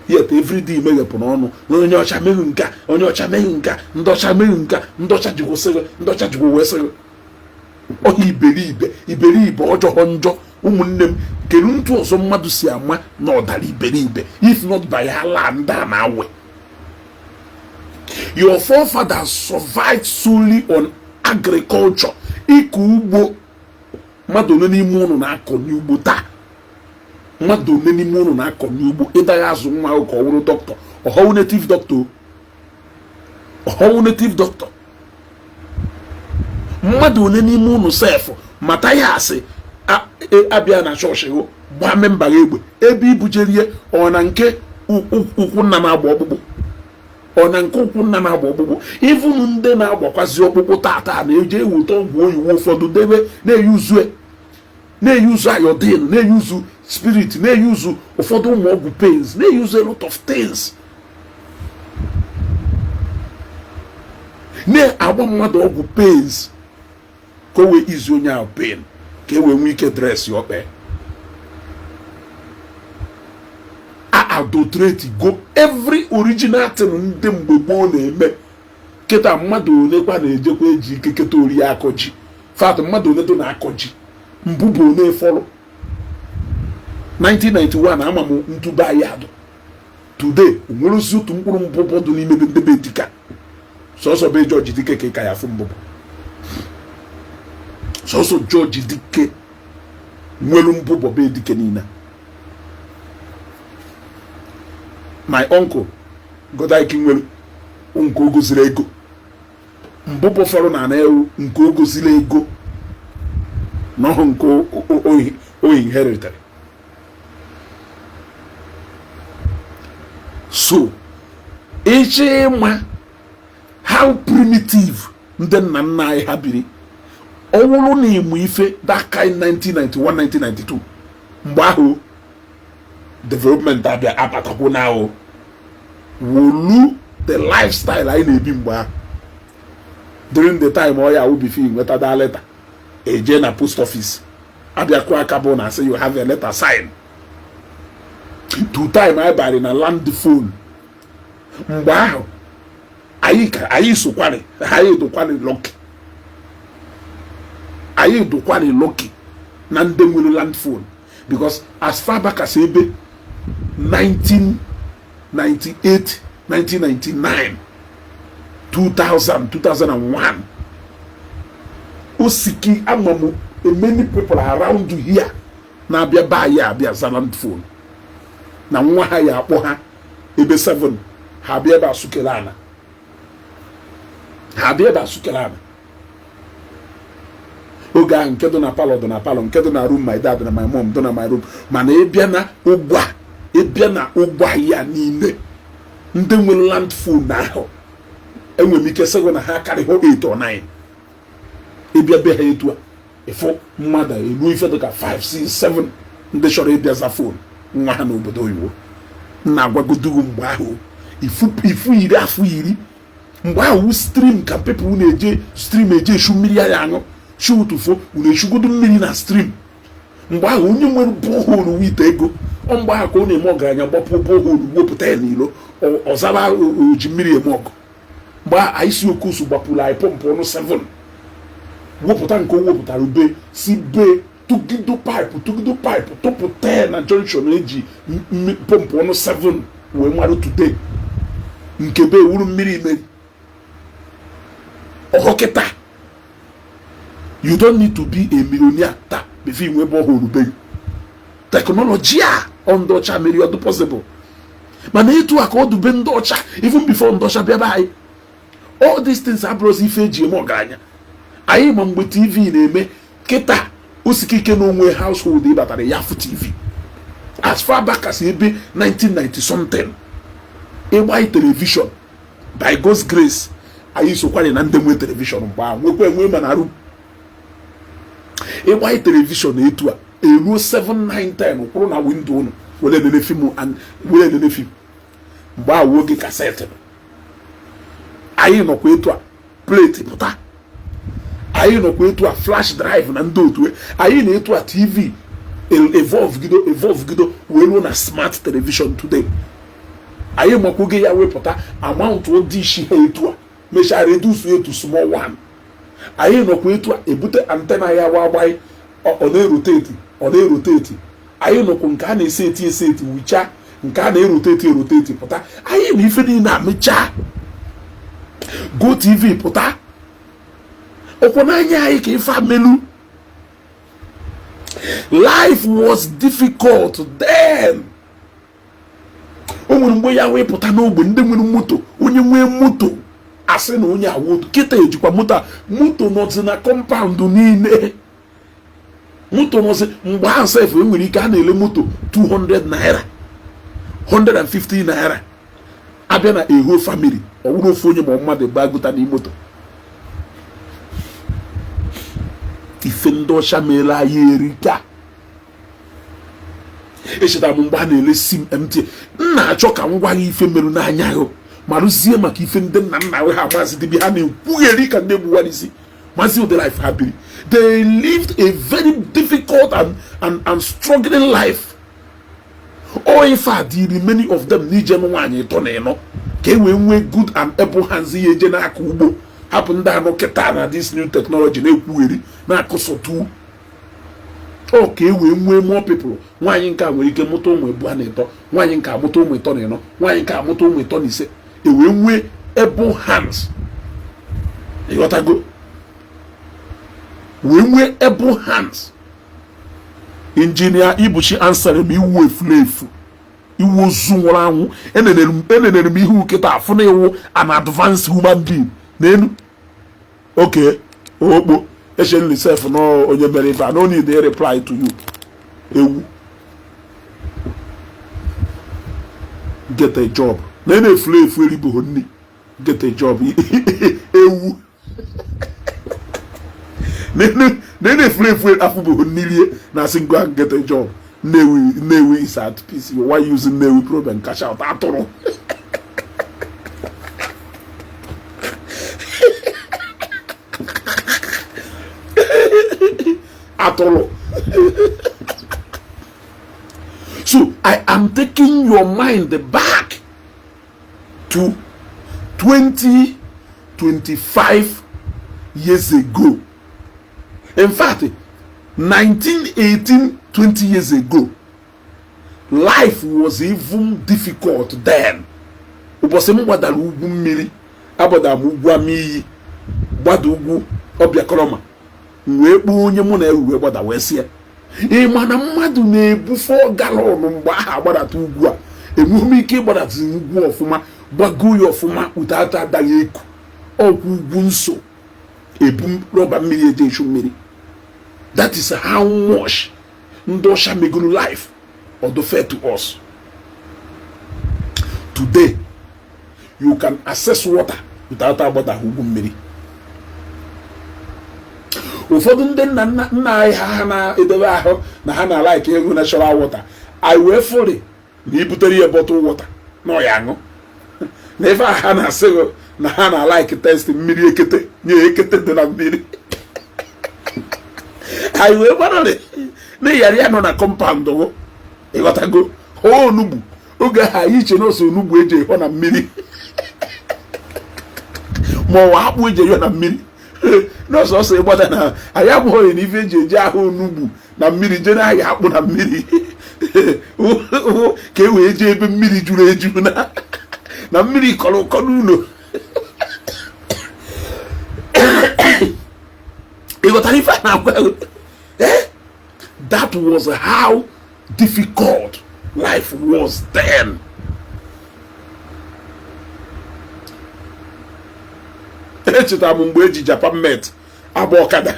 Yet everyday meghepụ n'ọnụ na onye ọcha meghị nka, onye ọcha meghị nka, ndị ọcha meghị nka, ndị ọcha jikwa sịghị, ndị ọcha jikwa wee sịghị ọha iberibe, iberibe ọjọọ njọ. Ụmụnne m, kedu ntụ ọzọ mmadụ si ama na ọ dara iberibe if not by ala ndị a na-awe? Your forefathers survived solely on agriculture, ịkọ ugbo. Mmadụ ole n'ime ụnụ na-akọ n'ugbo taa? Mmadụ ole n'ime ụnụ na-akọ n'ugbo? Ịdaghị azụ nwa ahụ ka ọ wụrụ dọkịta, ọhọwụ native doctor, ọhọwụ native doctor. Mmadụ ole n'ime ụnụ sef mata ya asị abịa na chọọchị hụ gbaa member ya egbe ebe ibujerie? Ọ na nke ụkwụ nna na-agba ọkpụkpụ, ọ na nke ụkwụ nna na-agba ọkpụkpụ. Even ndị na-agbakwazi ọkpụkpụ tata na-eje eweta ọgwụ oyibo ụfọdụ debe, na-eyuzue, na-eyuzu iodine, na-eyuzu spirit, na-eyuzu ụfọdụ ụmụ ọgwụ pains, na-eyuzu a lot of things, na-agba mmadụ ọgwụ pains ka o wee izu onye ahụ pain, ka e wee nwee ike dress ọkpe a adulterate go every original thing ndị mgbe gboo na-eme. Kịta mmadụ one kwa na-ejekwa eji ike keta ori akọ ji fat? Mmadụ one do na-akọ ji mbụ bụ one fọrọ 1991? Ama m ntụba anyị adụ today, onwere ozi otu mkpụrụ mbụbọ dị n'ime ndebe dịka sọsọ be George Dike ka ị ka ya afụ mbụbọ. Sọsọ George Dike nwere mbụbọ be Dike niile. My uncle Godaiki nwere nke o goziri ego mbụbọ fọrọ na ana ewu, nke o goziri ego na ọhụ nke o inherited. So ịchọ ịma how primitive ndị nna nna anyị ha biri, ọ wụrụ na ịmụ ife that kind 1991, 1992, mgbe ahụ development abịa abatakwu na ahụ wolu the lifestyle anyị na-ebi mgbe ahụ during the time ọ ya awụ before nweta da letter, eje na post office abịakwa aka bụ na asị you have a letter, sign to time anyị bari na land phone. Mgbe ahụ anyị ka anyị sokwarị, anyị dụkwarị lucky, anyị dụkwarị lucky na ndị nwere land phone, because as far back as ebe 1998, 1999, 2000, 2001, osiki ama m many people around here na-abịa be anyị abịa za land phone na nwa ha ya akpọ ha ebe 7, ha abịa ebe asụkere ana, ha abịa ebe asụkere ana. Oge ahụ nke dị na parlour dị na parlour, nke dị na room my dad na my mom dị na my room. Mana ịbịa na ụgbọ a, ịbịa na ụgbọ ya niile, ndị nwere land phone ahụ, enwere m ike sị na ha karịghị 8 or 9. Ịbịa be ha etu a, ịfụ mmadụ elu ife dịka 5, 6, 7 ndị chọrọ ịbịa za phone nwa ha n'obodo oyibo. Na-agwagodugu mgbe ahụ ifu iri afọ iri mgbe ahụ, stream ka people na-eje stream eje eshu mmiri ya aṅụ shi ụtụfo. Unu eshugodo mmiri na stream mgbe ahụ. Onye nwere borehole wite ego ọ mgbe ahụ ka ọ na-eme ọgaranya, gbapụ borehole wepụta ya n'ilo, ọzara oji mmiri eme ọgụ. Mgbe anyị si okosu gbapụrụ anyị pọmpụ ọnụ 7 wepụta nke o wepụtara ube si be tụgido pipe, tụgido pipe tụpụta ya na junction eji pọmpụ ọnụ 7 wee marụ today nke be ewuru mmiri imeri ọhọ. Kịta you don't need to be a millionaire taa before inwe borehole be. Technology a ọ ndị ọcha mere ọ dị possible, mana etu a ka ọ dube ndị ọcha even before ndị ọcha bịa be anyị. All these things abụrụzi ife eji eme ọgaranya. Anyị ma mgbe TV na-eme kịta osikike na onwe household ịbatara ya fụ TV as far back as ebe 1990 something. Ịgbaghị television, by God's grace, anyị sokwanye na ndị nwe television mgbe ahụ, nwekwa enwe ma na arụ ịgbaghị television etu a eruo 7 9 10 kwụrụ na window ụnụ were elele film and were elele film. Mgbe ahụ oge cassette, anyị nọkwa etu a plate pụta, anyị nọkwa etu a flash drive na ndị otu anyị na etu a TV evolve gido evolve gido wee ruo na smart television today. Anyị makwoge ya wepụta amount dish ha etu a mechaa reduce etu small one. Anyị nọkwa etu a ebute antenna ya wa agbaghị, ọ na-erotate, ọ na-erotate. Anyị nọkwa nke a na-ese eti ese eti wichaa nke a na-erotate erotate pụta. Anyị na ife niile amechaa Go TV pụta ọkwọ n'anya anyị ka ife amelu. Life was difficult then. O nwere mgbe ya wee pụta n'ogbe ndị nwere moto, onye nwee moto asị na onye awotu. Kịta ejikwa moto a, moto nọzi na compound niile, moto nọzi. Mgbe ahụ sef enwere ike a na-ele moto 200 naira, 150 naira. Abịa na eho family, ọ bụrụ ofu onye ma mmadụ gbagota n'ime moto. Ife ndị ọcha meela anyị erika. Echetara m mgbe a na-ele sim MTN. M na-achọ ka m gwa gị ife merụ n'anya ahụ ma rụzie maka ife ndị nna nna ha maazị dibịa ha na-ekwugheri ka ndị gbuwa n'isi maazị ụdị life ha biri. They lived a very difficult and struggling life. Ọ ife a dịrị many of them n'ije nwaanyị ịtọ na ịnọ ka e wee nwee good and able hands ya eje n'aka ugbo, hapụ ndị anụ kịta na this new technology na-ekwugheri na-akụsọtu ọ ka e wee nwee more people. Nwaanyị nke a nwere ike mụta ụmụ ịbụọ na ịtọ, nwaanyị nke amụta ụmụ ịtọ na ịnọ, nwaanyị nke amụta ụmụ ịtọ na ise, e wee nwee able hands. Ịghọtago? Wee nwee able hands. Injinia Ibuchi ansara m iwu efulefu iwu ozu nwụrụ anwụ. Enenere m ihu kịta afụ na iwu an advanced human being n'elu oke okpo echenli sef na onye mere ife a no need a reply to you. Ewu, get a job. Na na-efuru efu eribụghị nri. Get a job. Ewu na na-efuru efu afụbụghị nri rie na asị go and get a job. Nnewi, Nnewi is at peace. Why using Nnewi problem? Cash out atụrụ. Atụrụ. So I am taking your mind back to 20, 25 years ago. In fact, 19, 18, 20 years ago, life was even difficult then. Ụbọchị m gbadara ugwu mmiri, agbadara m ugwu Amiyi, gbada ugwu Ọbịakọrọma, m wee kpọọ onye mụ na ewu wee gbada wee sị ya, ị ma na mmadụ na-ebu 4 gallon mgbe ahụ agbadata ugwu a, enweghị m ike ịgbadata ugwu ọfụma, gbago ya ọfụma without adaghị eku. Ọkwụ ugwu nso ebu rọba mmiri eje echu mmiri. That is how much ndị ọcha megoro life ọdụ fair to us. Today you can access water without agbadaghị ugwu mmiri. Ụfọdụ ndị nna nna anyị ha na-edebe ahụ na ha na-like ịṅụ natural water, anyị wee fụrị na ibutere ya bottle water na ọ ya aṅụ. Na ife a ha na-asị na ha na-like test mmiri ekete nye ekete dị na mmiri. Anyị wee gbarịrị na ịghara ya nọ na compound gụ ịghọtago hụọ onugbu oge ahụ anyị iche na ose onugbu eji ehọ na mmiri ma ọ akpụ eji ehọ na mmiri n'ọsọ ọsọ ịgbada na anyị abụghị na ife eji eji ahụ onugbu na mmiri jee n'ahịa akpụ na mmiri ka e wee jee ebe mmiri juru eju na mmiri kọrọ ụkọ n'ụlọ. Ịghọtara ife a na-agwa? That was how difficult life was then. Echetara m mgbe eji Japan met Agba ọkada,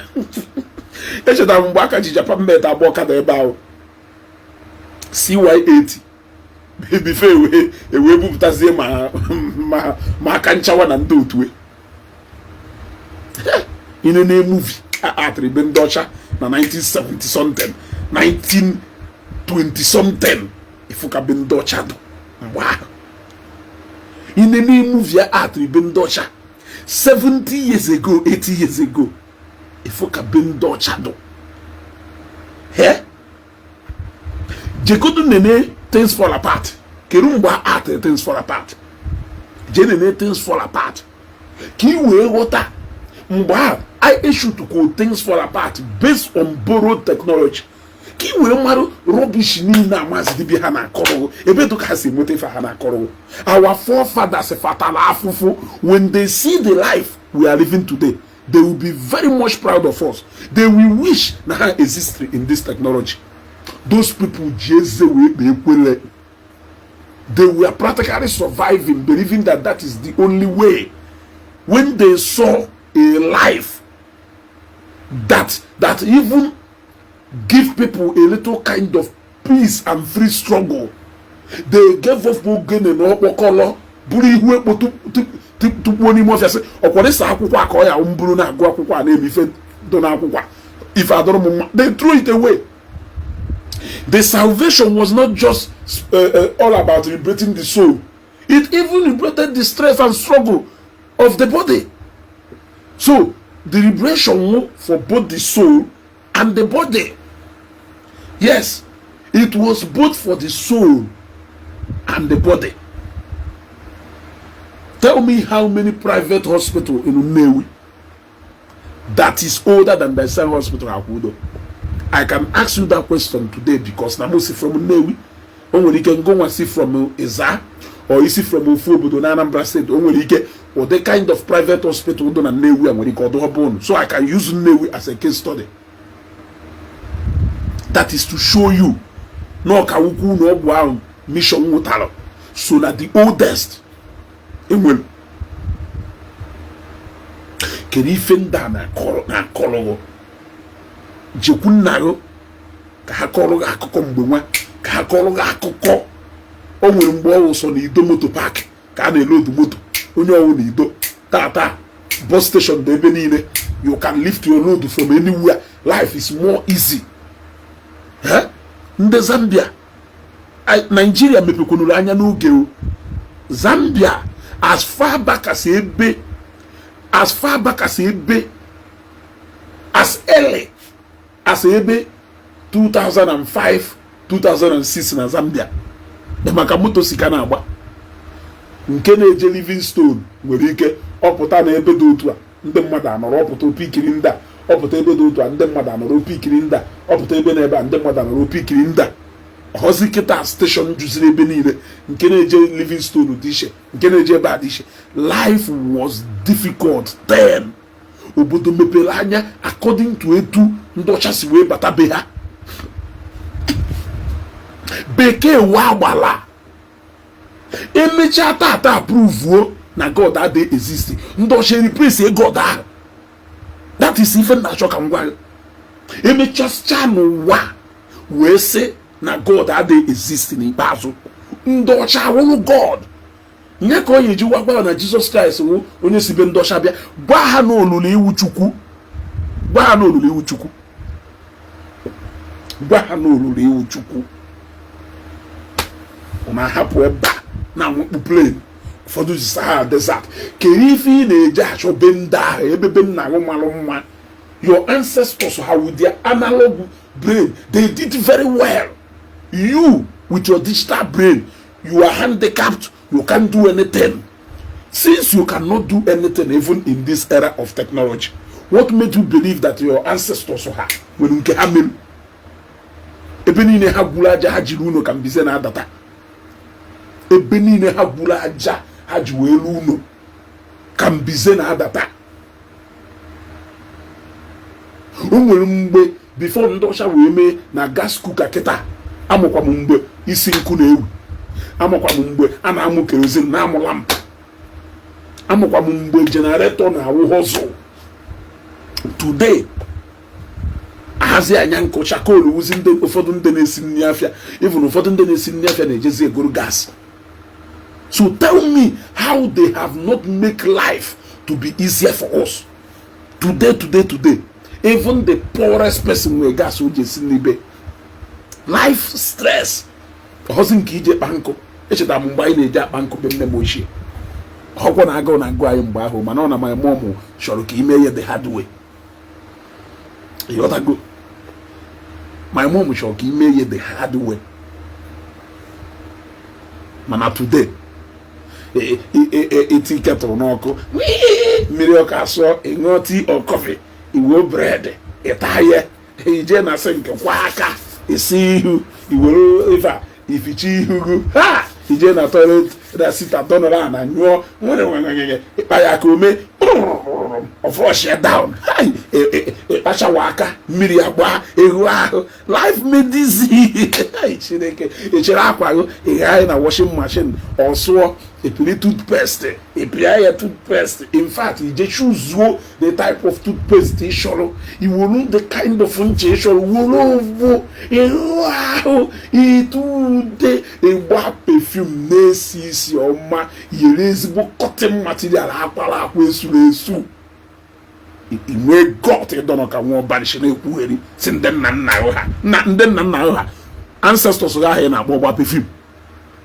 echetara m mgbe aka ji Japan made agba ọkada ebe ahụ, CY80, before ewee bupụtazie ma aka nchawa na ndị otu inene movie atịrị be ndị ọcha na 1970 something, 1920 something. Ịfụka be ndị ọcha dụ mgbe ahụ, inene movie atịrị be ndị ọcha 70 years ago, 80 years ago, ịfụka be ndị ọcha dụ. He jegodu nene Things Fall Apart. Kedu mgbe atịrị Things Fall Apart? Jee nene Things Fall Apart ka ị wee ghọta mgbe a eshutukwu Things Fall Apart based on borrowed technology, ka ị wee mara rubbish niile amazi dibịa ha na-akọrọ, ebe dụ ka ha si enweta ife ha na-akọrọ. Our forefathers fatala afụfụ. When they see the life we are living today, they will be very much proud of us. They will wish na ha exist in this technology. Those people ji eze wee kpee ekwele. They were practically surviving, believing that that is the only way. When they saw a life that even give people a little kind of peace and free struggle, they gave up ogene na okpokolo, buru ihu ekpo tukpuo n'ime ọfịa, sị ọkwọdịsa akwụkwọ a ka ọ ya mburu na-agụ akwụkwọ a na-eme ife dị n'akwụkwọ a, ife adọrọ m mma. They threw it away. The salvation was not just all about liberating the soul. It even liberated the stress and struggle of the body. So the liberation for both the soul and the body. Yes, it was both for the soul and the body. Tell me how many private hospital in Nnewi that is older than the same hospital Akwudo. I can ask you that question today because na mo si from Nnewi. O nwere ike ngụnwa si from Ịza or isi from ofu obodo na Anambra State. O nwere ike ụdị kind of private hospital dị na Nnewi a nwere ike ọdụ ọbụ. So I can use Nnewi as a case study. That is to show you na ọka ukwu na ọgwụ ahụ mission nwụtara so na the oldest enwere. Kedu ife ndị a na-akọrọ? Jekwu nna gị ka ha kọrọ gị akụkọ mgbe nwa, ka ha kọrọ gị akụkọ. O nwere mgbe ọ wụsọ na Ido moto park ka a na-elodu moto onye ọwụ na Ido. Tata bus station dị ebe niile. You can lift your load from anywhere. Life is more easy. Ndị Zambia, Nigeria mepekwanuru anya n'oge o. Zambia, as far back as ebe as early as ebe 2005, 2006 na Zambia, maka moto si ka na-agba nke na-eje Livingstone nwere ike ọpụta na ebe dị otu a, ndị mmadụ anọrọ, ọpụta opikiri ndị a, ọpụta ebe dị otu a, ndị mmadụ anọrọ, opikiri ndị a, ọpụta ebe na ebe a, ndị mmadụ anọrọ, opikiri ndị a. Ọzi kịta station juziri ebe niile. Nke na-eje Livingstone dị iche, nke na-eje ebe a dị iche. Life was difficult then. Obodo mepere anya according to etu ndị ọcha si wee bata be ha. Bekee wa agbala emechaa tata approvuo na God adịghị exist. Ndị ọcha replace God ahụ. That is ife na-achọ ka m gwa gị. Emechasịcha n'ụwa wee sị na God adịghị exist, n'ikpeazụ ndị ọcha awụrụ God nye ka ọ ya eji gwa gwa na Jizọs Kraịst wụ onye si be ndị ọcha bịa. Gwa ha na olulu iwu Chukwu, gwa ha na olulu iwu Chukwu, gwa ha na olulu iwu Chukwu. Ọ na-ahapụ ebe a na-awụkpu plane ụfọdụ ji Sahara Desert. Kedu ife ị na-eje achọ be ndị ahụ ebe be nna gị malụ mma? Your ancestors ha, with their analog brain, they did very well. You with your digital brain, you are handicapped. You can't do anything. Since you cannot do anything even in this era of technology, what made you believe that your ancestors ha nwere nke ha mere? Ebe niile ha gwuru aja ha jiri ụlọ ka mbize na-adata, ebe niile ha gwuru aja ha ji wee lu ụlọ ka mbize na-adata. O nwere mgbe before ndị ọcha wee mee na gas cooker kịta. Amụkwa m mgbe isi nkụ na-ewu, amụkwa m mgbe a na-amụ kerosene na-amụ lamp, amụkwa m mgbe generator na-awụ hustle. Today ahazi anya nkụ charcoal wuzi ndị ụfọdụ ndị na-esi nri afịa. Even ụfọdụ ndị na-esi nri afịa na-ejezi egoro gas. So tell me how they have not make life to be easier for us today. Today, today, even the poorest person nwere gas o ji esi nri. Life stress ọhọzi nke ije kpa nkụ. Echetara m mgbe anyị na-eji akpa nkụ be nne m ochie. Ọkwọ na agụụ na-agụ anyị mgbe ahụ, mana ọ na my mom chọrọ ka ime ihe the hard way. Ịghọtago? My mom chọrọ ka ime ihe the hard way. Mana today, iti kettle n'ọkụ, mmiri ọkụ asụọ, ịṅụọ tea or coffee, iwe bread, ịta ya, ije na sink kwa aka isi ihu, iwere ife a ificha ihu gị, ha ije na toilet na sita dọnọrọ na nyụọ nwere nwere ịkpa ya aka ome ọ down, ịkpachawa aka, mmiri agba ehu ahụ. Life made easy. Chineke, echere akwa gị ịgha na washing machine, ọ sụọ, epiri toothpaste, ịpịa ya toothpaste. In fact, ije chuzuo the type of toothpaste ị chọrọ, iwuru the kind of ncha ị chọrọ, wuru ogbo ịhụ ahụ, ite ude, ịgba perfume na-esi isi ọma, yere ezigbo cotton material akwara akwa esuru esu, inwee gut ịdọnọ ka nwa ọbarishi na-ekwugheri si ndị nna nna ha na ndị nna nna ha, ancestors ha ahụ ị na-akpọ ọgba perfume,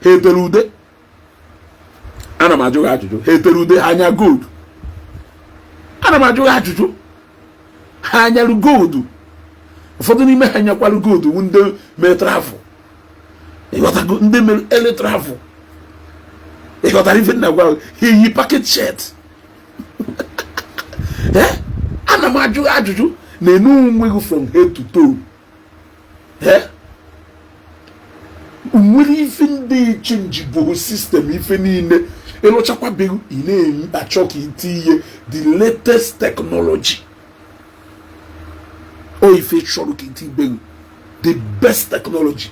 ha etere ude? Ana m ajụ gị ajụjụ. Ha etere ude? Ha anya gold? Ana m ajụ gị ajụjụ. Ha anyarụ gold? Ụfọdụ n'ime ha nyakwarụ gold wu ndị mere travel. Ịghọtago? Ndị mere ele travel. Ịghọtara ife nna gwa? Ha eyi pocket shirt? Ee, ana m ajụ gị ajụjụ. Na-enu onwe gị from head to toe. Ee, nwere ife ndị change bụ system ife niile ịlụchakwabeghị. Ị na-achọ ka iti ihe the latest technology o ife chọrọ ka iti ibeghị the best technology.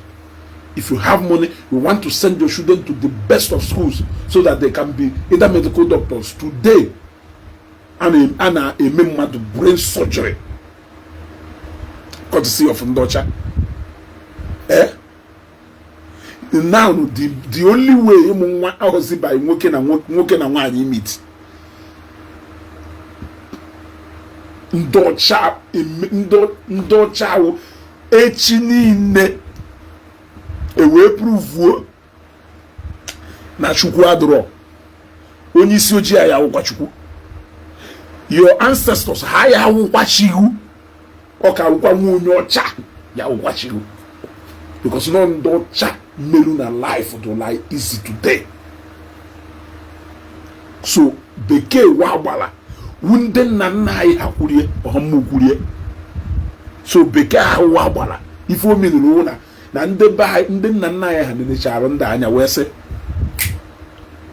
If you have money, you want to send your children to the best of schools so that they can be either medical doctors. Today a na-eme mmadụ brain surgery courtesy of ndị ọcha. Eh, now the only way ịmụ nwa ahụzi by nwoke na nwoke na nwaanyị meet. Ndị ọcha, ndị ọcha ahụ echi niile ewee pruvuo na Chukwu adịrọ. Onye isi ojii ya awụkwa Chukwu. Your ancestors ha ya awụkwa chihu, ọ ka awụkwa nwa onye ọcha ya awụkwa chihu, because nọ ndị ọcha mmerụ na life do like easy today. So bekee wa agbara wu ndị nna nna anyị ha kwurie ọhamma kwurie. So bekee ahụ wa agbara ife omenuru na na ndị be anyị, ndị nna nna anyị ha nenechara ndị anya wee sị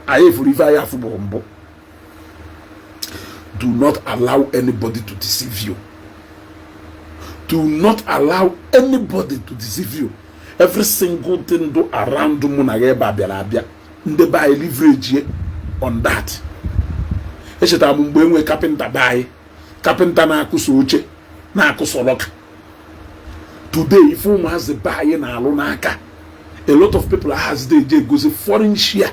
anyị furu ife anyị afụbụrụ mbụ. Do not allow anybody to deceive you. Do not allow anybody to deceive you. Every single thing do around mụ na ya ebe a bịara abịa, ndị be anyị leverage on that. Echetara m mgbe enwe carpenter be anyị, carpenter na-akụso oche, na-akụso locker. Today ife ụmụazị be anyị na-alụ n'aka, a lot of people ahazide eje egosi foreign share.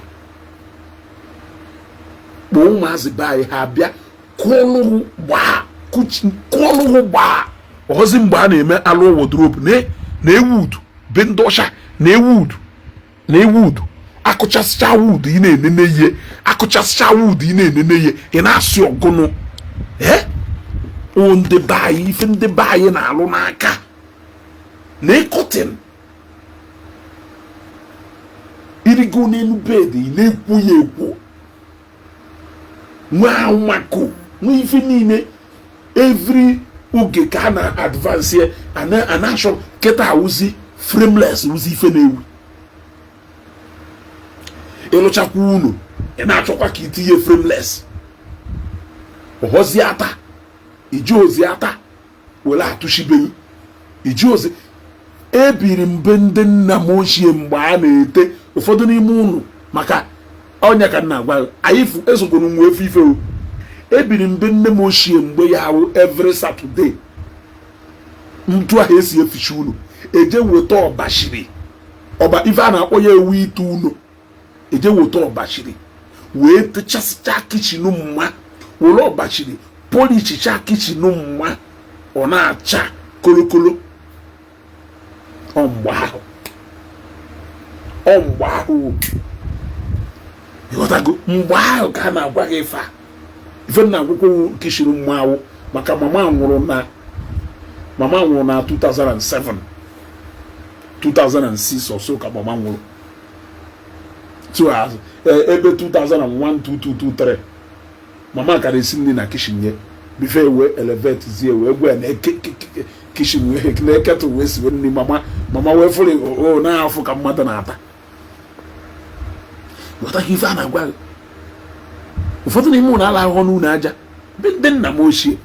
Kpọọ ụmụazị be anyị, ha abịa kụọlụhụ gbaa, kụọlụhụ gbaa. Ọhọzi mgbe a na-eme alụ wardrobe na ewood be ndị ọcha, na ewood, na ewood akụchasịcha wood, ị na-enene ihe akụchasịcha wood, ị na-enene ihe, ị na-asị ọgụnụ. Ee, o ndị be anyị, ife ndị be anyị na-alụ n'aka na curtain irigo n'elu bed, ị na-ekwo ya ekwo, nwee ahụmakụ, nwee ife niile. Every oge ka a na-advance ya, a na-achọ kịta awụzi frameless, wụzi ife na-ewu. Ịlụchakwa unu, ị na-achọkwa ka itinye frameless. Ọhọzi ata iji ozi ata were atụchibeghị iji ozi. Ebiri mbe ndị nna m ochie mgbe a na-ete ụfọdụ n'ime unu maka ọnya ka nna gwa anyị esogoro nwe efe ife o. Ebiri mbe nne m ochie mgbe ya ahụ every Saturday, ntu ahụ esi eficha unu eje weta ọbashiri ọba ife a na-akpọ ya ewu ite unu eje weta ọbashiri wee techasịcha kitchen mma, were ọbashiri polishicha kitchen mma, ọ na-acha kolokolo. Ọ mgbe ahụ, ọ mgbe ahụ, ịghọtago? Mgbe ahụ ka a na-agwa gị ife a, ife m na-agwụkwọ kitchen mmanwụ, maka mama nwụrụ na 2007, 2006 or so ka mama nwụrụ. So ebe 2001, 2223, mama kara esi nri na kitchen nye before wee elevate zie wee gwa ya na kitchen wee na kettle wee siwe nri. Mama wee fụrụ o na-afụ ka mmadụ na-ata. Ghọta ife a na-agwa gị. Ụfọdụ n'ime ụlọ ala ahụhụ n'ụlọ aja be ndị nna m ochie,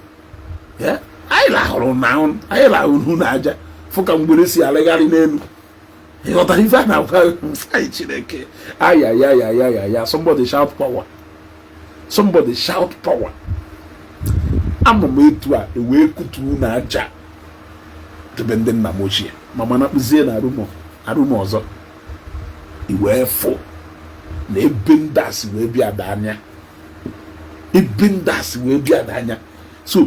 anyị lahụrụ na anyị lahụrụ n'ụlọ aja, fụ ka mgbere si alịgharị n'elu. Ịghọtara ife a na-agwa anyị? Chineke, ayayayayaya! Somebody shout power! Somebody shout power! Ama m etu a ewee kutu na aja debe ndị nna m ochie. Mama na kpụzie na arụm ọzọ iwee fụ na ebe ndị a si wee bịa da anya, ebe ndị a si wee bịa da anya. So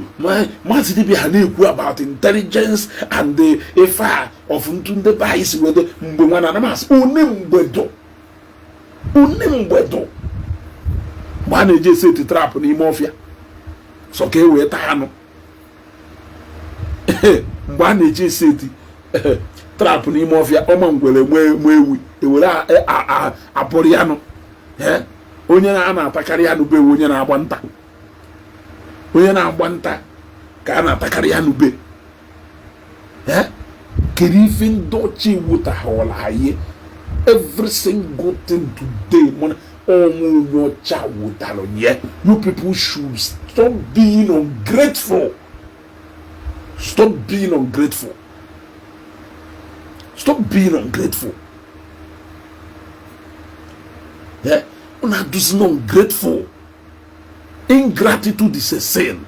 Maazị Dibia ha na-ekwu about intelligence and the ife a of ntu ndị be anyị si wee mgbe nwa na anamasị one mgbedo, one mgbedo, mgbe a na-eji eseti trap n'ime ọfịa sọ ka e wee taa anụ, mgbe a na-eji eseti trap n'ime ọfịa ọma ngwere nwee ewu ewere apụrụ ya anụ. Onye a na-atakarị anụ bụ ewu. Onye na-agba nta, onye na-agba nta ka a na-atakarị anụ be. Kedu ife ndị ọcha ewetaghọla anyị? Every single thing today, mana ọnwụ onye ọcha wetara nye. You people should stop being ungrateful. Stop being ungrateful. Stop being ungrateful. Yeah, unu adụzina ungrateful. Ingratitude is a sin.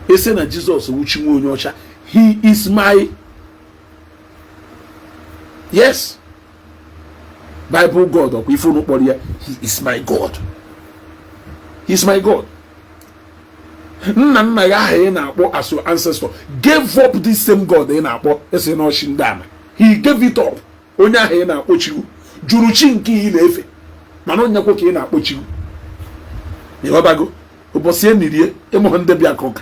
Ese na Jizọs wuchi nwa onye ọcha. He is my, yes, Bible God. Ọkwa ife unu kpọrọ ya, he is my God, he is my God. Nna nna ya ahụ ị na-akpọ as your ancestor gave up this same God ị na-akpọ esi n'ọchị ndị ama. He gave it up. Onye ahụ ị na-akpọ chiwu jụrụ chi nke ị na-efe, mana onyekwa ka ị na-akpọ chiwu. Ịghọtago? Ụbọchị enirie ịmụ ndị bịa ka ụka,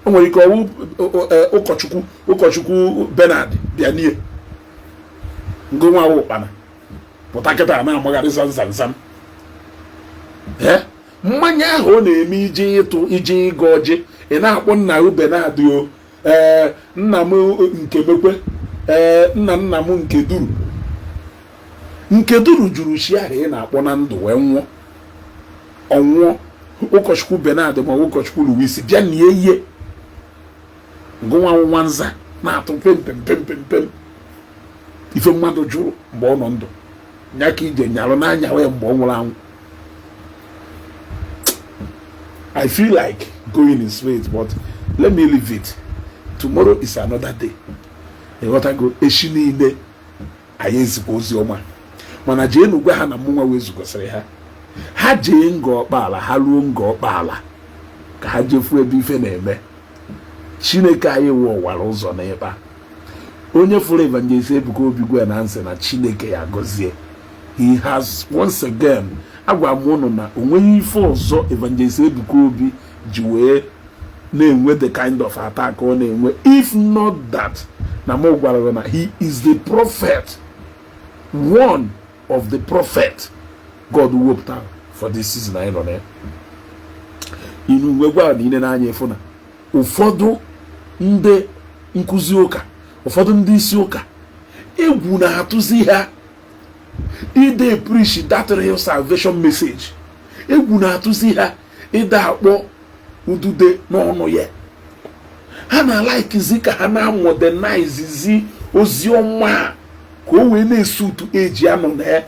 o nwere ike ọwụ ụkọchukwu Bernard bịa nie ngo nwa ụkpana pụta kịta na-amagharị zamzamzam. Ee, mmanya ahụ ọ na-eme ije ịtụ ije ịga ọjị, ị na-akpọ nna gị Bernard o. Ee, nna m nke mekwe, ee, nna nna m nke duru, nke duru juru chi ahụ ị na-akpọ na ndụ wee nwụọ. Ọnwụọ, ụkọchukwu Bernard ma ụkọchukwu Louis bịa nie ihe ngụnwa nwa nza na-atụ pem pem pem pem pem. Ife mmadụ jụrụ mgbe ọ nọ ndụ nya ka ije nyalụ n'anya wee mgbe ọ nwụrụ anwụ. I feel like going in straight, but let me leave it. Tomorrow is another day. Ịghọtago? Echi niile anyị ezikwa ozi ọma, mana jee n'ugwe ha na mụnwa wee zukọsịrị ha. Ha jee Nga Ọkpala, ha ruo Nga Ọkpala ka ha jefu ebe ife na-eme. Chineke anyị wụ ọwara ụzọ na ịkpa onye fụrụ Evangelist Ebuka Obi gwe na nsị na Chineke ya gọzie. He has once again agwa m ụnụ na onweghị ife ọzọ Evangelist Ebuka Obi ji wee na-enwe the kind of attack ọ na-enwe, if not that na m gwara na he is the prophet, one of the prophet God wepụtara for this season anyị nọ na ya. Inu wee gwa na ine n'anya ịfụ na ụfọdụ ndị nkụzi ụka, ụfọdụ ndị isi ụka, egwu na-atụzi ha ide preach that real salvation message. Egwu na-atụzi ha ide akpọ udude n'ọnụ ya. Ha na-alaikizi ka ha na-modernize ozi ọma ka o wee na-esu utu eji anọ na ya.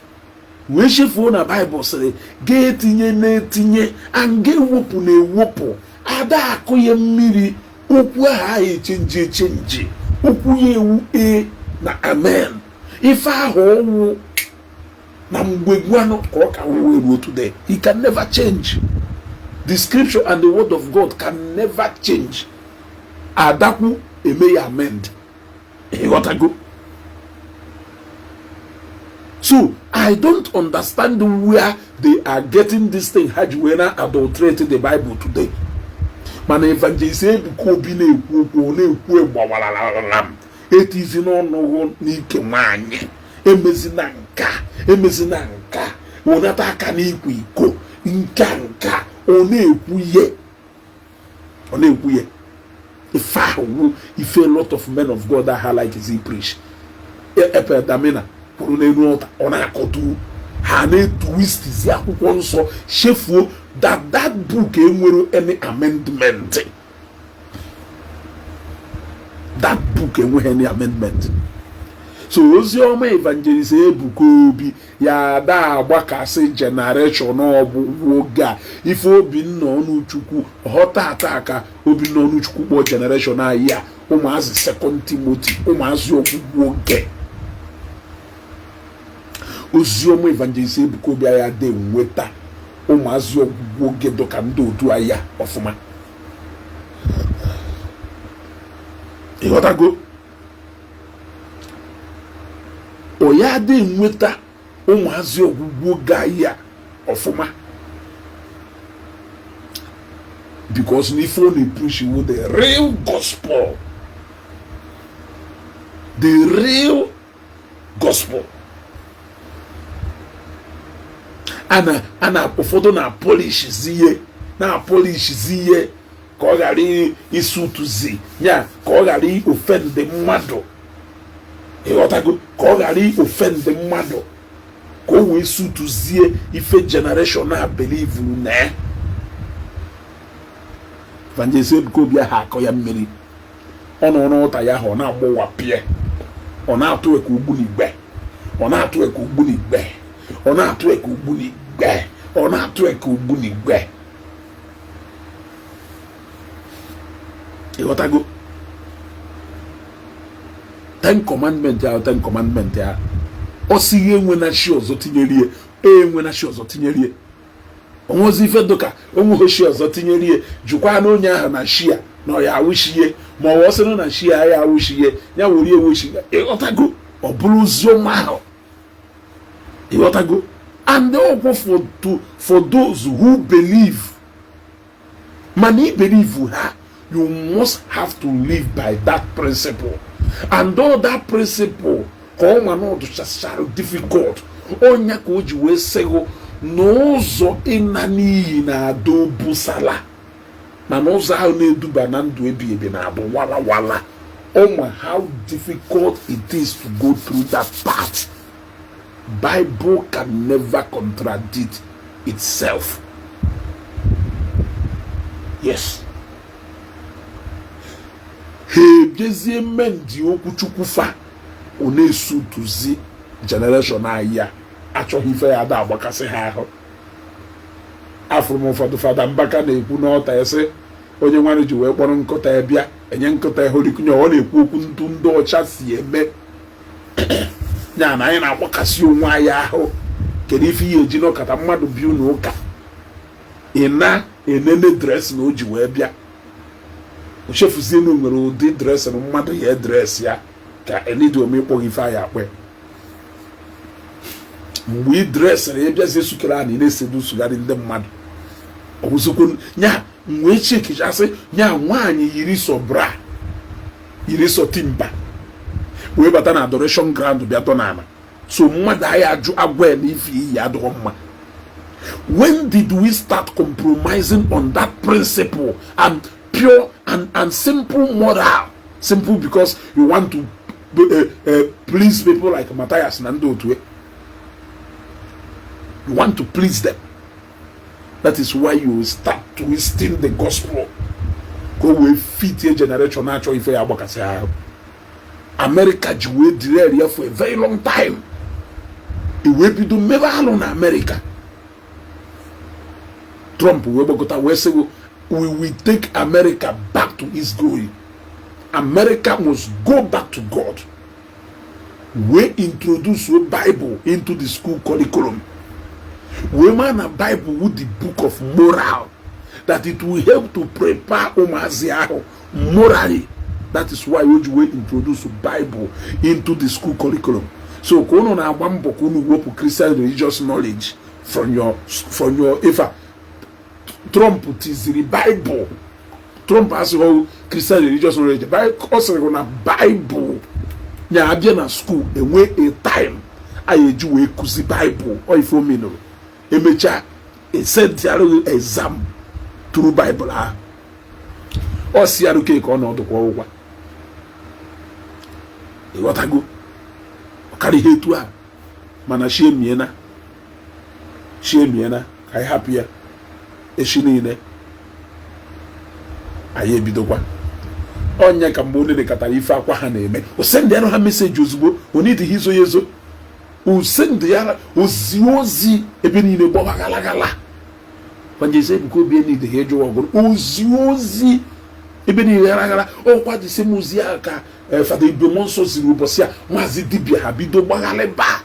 Wee chefuo na Baịbụl sịrị ga-etinye na-etinye and ga-ewepụ na-ewepụ. Ada akụ ya mmiri. Okwu ahụ ahụ echange echange. Okwu ya ewu e na amen. Ife ahụ ọwụ na mgbe gwanụ ka ọ ka wee ruo today. He can never change. The scripture and the word of God can never change. Adakwu eme ya amend. Ịghọtago? So I don't understand where they are getting this thing ha ji wee na adulterate the Bible today. Mana Evangelist Ebuka Obi na-ekwu okwu, ọ na-ekwu gbawararam etizi n'ọnụ n'ike nwaanyị, emezina nka, emezina nka, wenata aka n'ikwa iko, nka nka. Ọ na-ekwu ihe ọ na-ekwu ihe ife ahụ, ife a lot of men of God ha like is preach. Epe Damina kwuru n'elu ọta, ọ na-akọtu ha, na-etwistizi akwụkwọ nsọ, chefuo that that book enwere any amendment. That book enweghị any amendment. So ozi ọma Evangelist Ebuka Obi ya ada agbakasị generation ọgbụgwụ oge a. Ife Obinna Ọnụchukwu ghọta ata ka Obinna Ọnụchukwu kpọọ generation anyị a ụmụazị Second Timothy, ụmụazị ọgwụgwụ oge. Oziọma Evangelist Ebuka Obi ya dị nweta ụmụazị ọgwụgwụ oge dịka ndị otu anyị a ọfụma. Ịghọtago? Ọ ya dị nweta ụmụazị ọgwụgwụ oge anyị a ọfụma, because n'ife ọ na-epreach wu the real gospel, the real gospel. Ana ụfọdụ na-apolishzi ihe, na-apolishzi ihe ka ọ ghara isutuzi ya, ka ọ ghara offend mmadụ. Ịghọtago? Ka ọ ghara offend mmadụ, ka o wee sutuzie ife generation a believe na Evangelist Ebuka Obi ahụ akọ ya mmiri. Ọ nọ n'ụta ya ahụ, ọ na-agbọwapịa, ọ na-atụ eke ogbunigwe, ọ na-atụ eke ogbunigwe, ọ na-atụ eke ogbunigwe, ọ na-atụ eke ogbunigwe. Ịghọtago? Ten Commandment ahụ, Ten Commandment ahụ, ọ sịghị enwe na chi ọzọ tinyere ihe, enwe na chi ọzọ tinyere ihe. Onwezi ife dụka onweghị chi ọzọ tinyere ihe. Jụkwa na onye ahụ na chi ya na ọ ya awụchi ihe, ma ọ sịrị na chi ya ya awụchi ihe, ya were ewuchi. Ịghọtago? Ọ bụrụ oziọma ahụ. Ịghọtago? And ọkwụ for those who believe. Mana i believe ha, you must have to live by that principle. And all that principle ka ọ ma na ọ dụchachara difficult. Ọnya ka o ji wee sịgụ n'ụzọ ịna n'iyi na-adọ obosala, mana ụzọ ahụ na-eduba na ndụ ebi ebi na-abụ wala wala. Ọ ma how difficult it is to go through that path. Bible can never contradict itself. Yes, ha ejezie mmendi okwu Chukwu fa, ọ na-esutuzi generation anyị a achọghị ife ya ada agbakasị ha ahụ. Afụrụ m ụfọdụ Fada Mbaka na-ekwu n'ọta ese onye nwanne ji wee kpọrọ nkụta ya bịa enye nkụta ya holikunye. Ọ na-ekwu okwu ntụ ndị ọcha si eme ya na anyị na-agbakasị onwe anyị ahụ. Kedu ife ihe eji n'ọkata mmadụ bi unu ụka, ị na-enene dress na o ji wee bịa, o chefuzie na o nwere ụdị dress na mmadụ ya dress ya ka enidi ome ịkpọghị ife anyị akpọ mgbe ị dresịrị ịbịazie sukere a na ị na-esedu sugharị ndị mmadụ. Ọwụzikwo nya wee chekichasị nya nwaanyị yiri sọ bra, yiri sọ timba wee bata na adoration ground bịa tọ n'ala, so mmadụ anyị ajụ agwa ya na ife iyi adịghị mma. When did we start compromising on that principle and pure and simple moral? Simple because you want to please people like Matthias na ndị otu. You want to please them. That is why you start twisting the gospel ka o wee fit a generation na-achọ ife ya agbakasị ahụ. America ji wee derail ya for a very long time. Wee bido mmebe alụ na Amerịka. Trump wee gbakọta wee sị, "We will take America back to its glory. America must go back to God." Wee introduce Bible into the school curriculum, wee maa na Bible wu the book of moral, that it will help to prepare ụmụazị ahụ morally. That is why o ji wee introduce Bible into the school curriculum. So ka unu na-agba mbọ ka unu wepụ Christian religious knowledge from your ife, Trump tiziri Bible. Trump asịghị Christian religious knowledge. Ọ sịrị na Bible nya abịa na school, enwe a time anyị eji wee kụzi Bible. Ọ ife omenụrụ emechaa, esentiarụ exam through Bible ahụ. Ọ si arụ ka ọ nọdụkwa ụgwa. Ịghọtago? Ọ karịa ihe etu a, mana chi emiena, chi emiena. Ka anyị hapụ ya. Echi niile anyị ebidokwa ọnya ka mgbe onye lekọtara ife akwa ha na-eme, o sendịara ha message ozugbo. Onidịghị izo ya ezo, o sendị ya ozi ozi ebe niile gbawa gala. Evangelist Ebuka Obi enidịghị ịjụ ọgụrụ ozi ozi ebe niile gara gara. Ọkwa dị same ozi ahụ ka Fada Igwe Nsọ ziri ụbọchị a Maazị Dibịa ha bido gbaghalịba.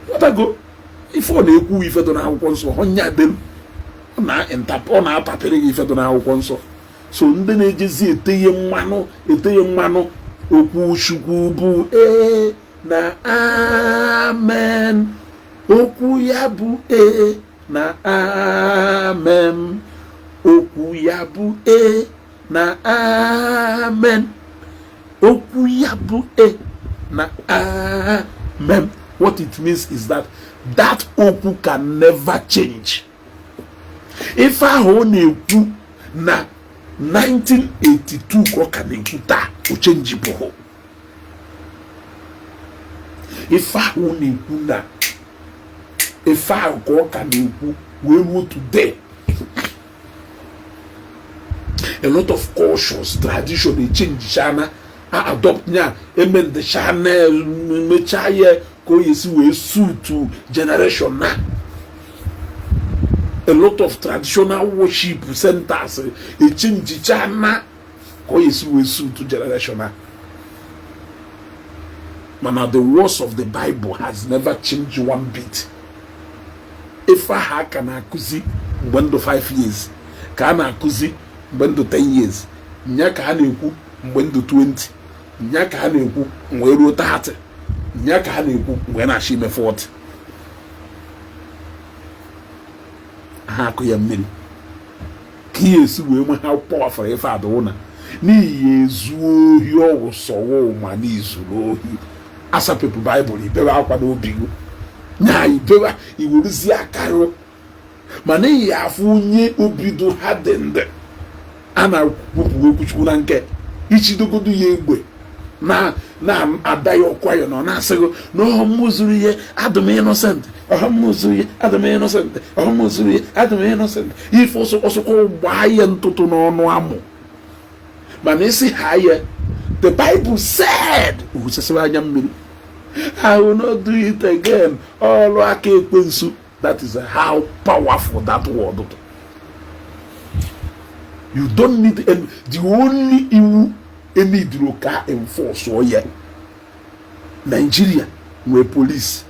Ghọtago? Ife ọ na-ekwu, ife dị n'akwụkwọ nsọ, ọnya delu ọ na-atapịrị gị ife dị n'akwụkwọ nsọ. So ndị na-ejezi eteghe mmanụ, eteghe mmanụ, okwu Chukwu bụ ee na amen. Okwu ya bụ ee na amen. Okwu ya bụ ee na amen. Okwu ya bụ ee na amen. What it means is that that okwu can never change. Ife ahụ ọ na-ekwu na 1982 ka ọ ka na-ekwu taa, o change bụghị. Ife ahụ ọ na-ekwu na ife ahụ ka ọ ka na-ekwu wee ruo today. A lot of cultures, tradition echange, a adopt nya, emendechana, mechaa ya ka o yesi wee suit generation na. A lot of traditional worship centers echangichana ka o yesi wee suit generation na. Mana the words of the Bible has never changed one bit. Ife ahụ aka na-akụzi mgbe ndụ 5 years ka a na-akụzi mgbe ndụ 10 years, nya ka a na-ekwu mgbe ndụ 20, nya ka a na-ekwu mgbe ruo 30, nya ka a na-ekwu mgbe na-achọ ime 40. Ha akụ ya mmiri ka ihe esi wee nwe ha powerful. Ife adịwụ na n'ihi ezu ohi ọwụ sọwụ ma n'izuru ohi, asapepụ Baịbụl, ibewe akwa n'obi gị nya, ibewe, iweruzie aka gị. Ma n'ihi afụ onye obido ha dị ndị a na-akwupụ okwuchukwu na nke ichidogodo ya egbe na na-ada ya ọkwa ya na ọ na-asịghị na ọhụm zuru ihe, adụm innocent, ọhụm zuru ihe, adụm innocent, ọhụm zuru ihe, adụm innocent. Ife ọsọkwa gbaa ya ntụtụ n'ọnụ amụ, mana isi ha ya, "The Bible said," ohusesiwe anya mmiri, "I will not do it again." Ọrụ aka ekwensu. That is how powerful that word is. You don't need any, the only iwu enidiro ka enforce ya. Nigeria nwee police,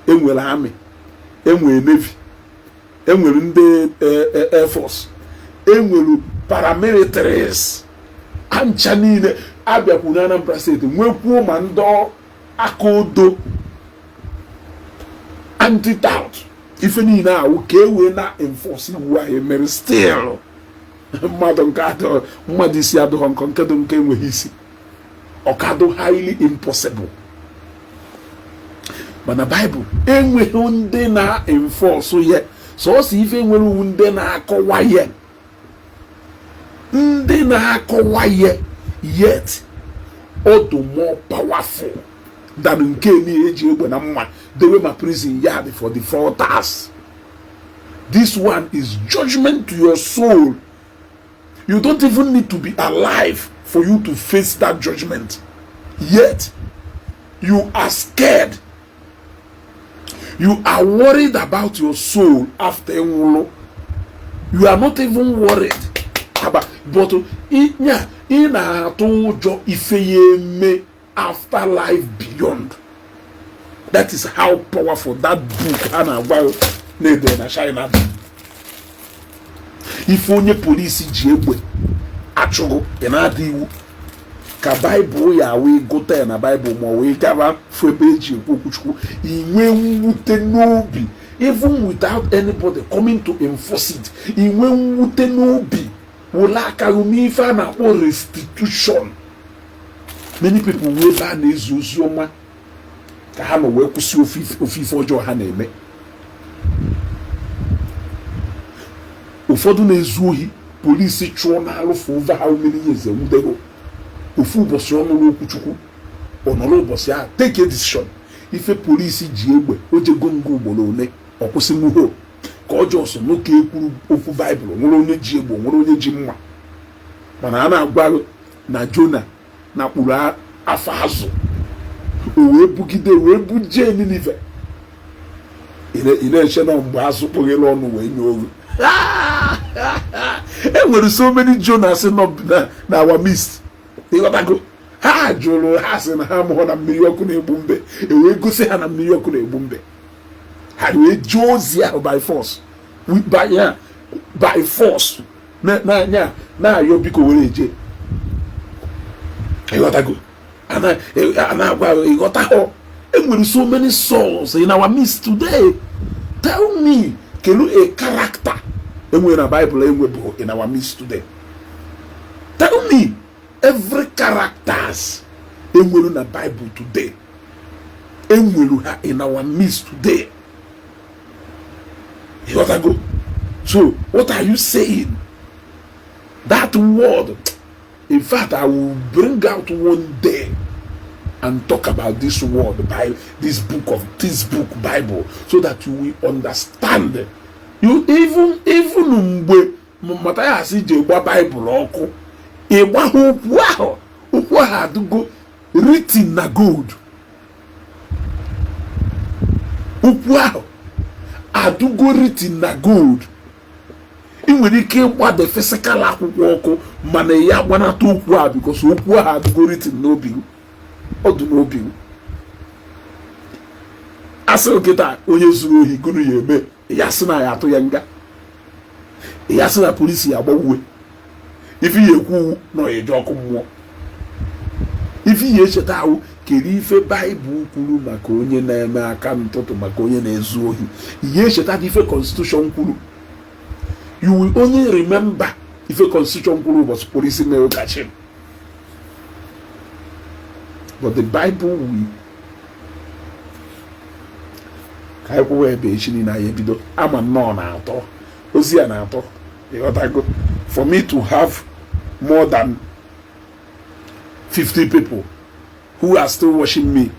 enwere army, enwere navy, enwere ndị air force, enwere paramilitaries. Ancha niile abịakwu na Anambra Steeti, nwekwuo ma ndị aka odo, anti-tout. Ife niile ahụ ka e wee na enforce iwu ahụ emere. Still mmadụ nke adọ mmadụ isi adịghọ nkọ, nke dị nke enweghị isi, ọkadụ highly impossible. Mana Baịbụl enweghị ndị na-enforce ya, sọọsọ ife nwere iwu, ndị na-akọwa ya, ndị na-akọwa ya. Yet ọ dị more powerful than nke niile eji egbe na mma dewe ma prison yard for the defaulters. This one is judgment to your soul. You don't even need to be alive for you to face that judgment, yet you are scared. You are worried about your soul after nwụrụ. You are not even worried about, but nya ị na-atụ ụjọ ife ya eme after life beyond. That is how powerful that book ha na-agwa na-ede na China dị. Ife onye polisi ji egbe achụgụ, ị na-ada iwu ka Baịbụl ya wee gụta ya na Baịbụl, ma ọ wee gaba fụ ebe eji ekwu okwuchukwu, inwe mwute n'obi, even without anybody coming to enforce it. Inwe mwute n'obi, wụla aka n'ife a na-akpọ restitution. Many people wee ebe a na-ezi ozi ọma ka ha nọ wee kwụsị ofe ife ọjọọ ha na-eme. Ụfọdụ na-ezu ohi, polisi chụọ n'alụ for over how many years, enwudego. Ofu ụbọchị ọ nụrụ okwuchukwu, ọ nọrọ ụbọchị ahụ take a decision. Ife polisi ji egbe o jego nga ugboro one, ọ kwụsị nwuho ka ọ jọsọ nwoke ekwuru okwu Baịbụl. Nwere onye ji egbe, nwere onye ji mma, mana a na-agwa na Jona na kpuru afọ azụ, o wee bugide wee bujee Ninive. Ị na-eche na mgbe azụ kpoghere ọnụ wee nye oru. E nwere so many Jonas nọ na our midst. Ịghọtago? Ha jụrụ, ha sị na ha amụghọ na mmiri ọkụ na-egbu mbe. E wee gosi ha na mmiri ọkụ na-egbu mbe, ha wee jụọ ozi ahụ by force, by force na na-ayọ biko were eje. Ịghọtago? A na-agwa, ịghọtaghọ? Enwere so many souls in our midst today. Tell me, kelu a character enwere na Bible enwebụ in our midst today? Tell me every characters enwere na Bible today, enwere ha in our midst today. Ịghọtago? So what are you saying? That word, in fact, I will bring out one day and talk about this word by this book of this book Bible, so that you will understand. You even mgbe Mathias ji gba Bible ọkụ, ịgbahụ okwu ahụ, okwu ahụ adịgo written na gold. Okwu ahụ adịgo written na gold. Ị nwere ike ịgba the physical akwụkwọ ọkụ, mana ya gbanata okwu ahụ, because okwu ahụ adịgo written n'obi gị. Ọ dị n'obi gị. Asị nkịta onye zuru ohi, gụnụ ya eme? Ya sị na ya atụ ya nga, ya sị na polisi ya agbawuwe. Ife ya ekwu na ọ eje ọkụ mmụọ. Ife ya echeta ahụ, kedu ife Baịbụl kwuru maka onye na-eme aka ntụtụ, maka onye na-ezu ohi? Ihe echeta dị ife constitution kwuru. You will only remember ife constitution kwuru ụbọchị polisi mere kachim. But the Bible will ka anyị kwụwa ebe echi niile anyị ebido. Ama nnọọ na-atọ ozi a na-atọ. Ịghọtago? For me to have more than 50 people who are still watching me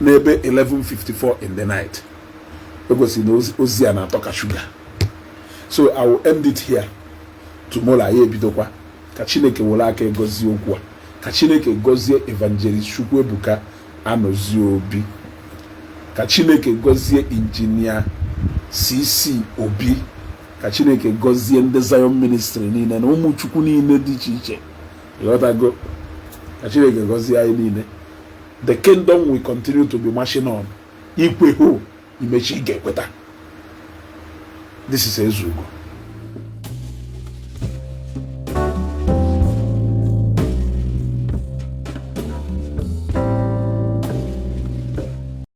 n'ebe 11:54 in the night, o gosiri na ozi a na-atọ ka shuga. So I will end it here. Tomorrow anyị ebidokwa. Ka Chineke were aka egozie okwu a. Ka Chineke gọzie Evangelist Chukwuebuka Anozie Obi. Ka Chineke gọzie Injinia CC Obi. Ka Chineke gọzie ndị Zion Ministry niile na ụmụ Chukwu niile dị iche iche. Ịghọtago? Ka Chineke gọzie anyị niile. The kingdom will continue to be marching on. Ikwe ho imechi, ị ga-ekweta. This is Ezugo.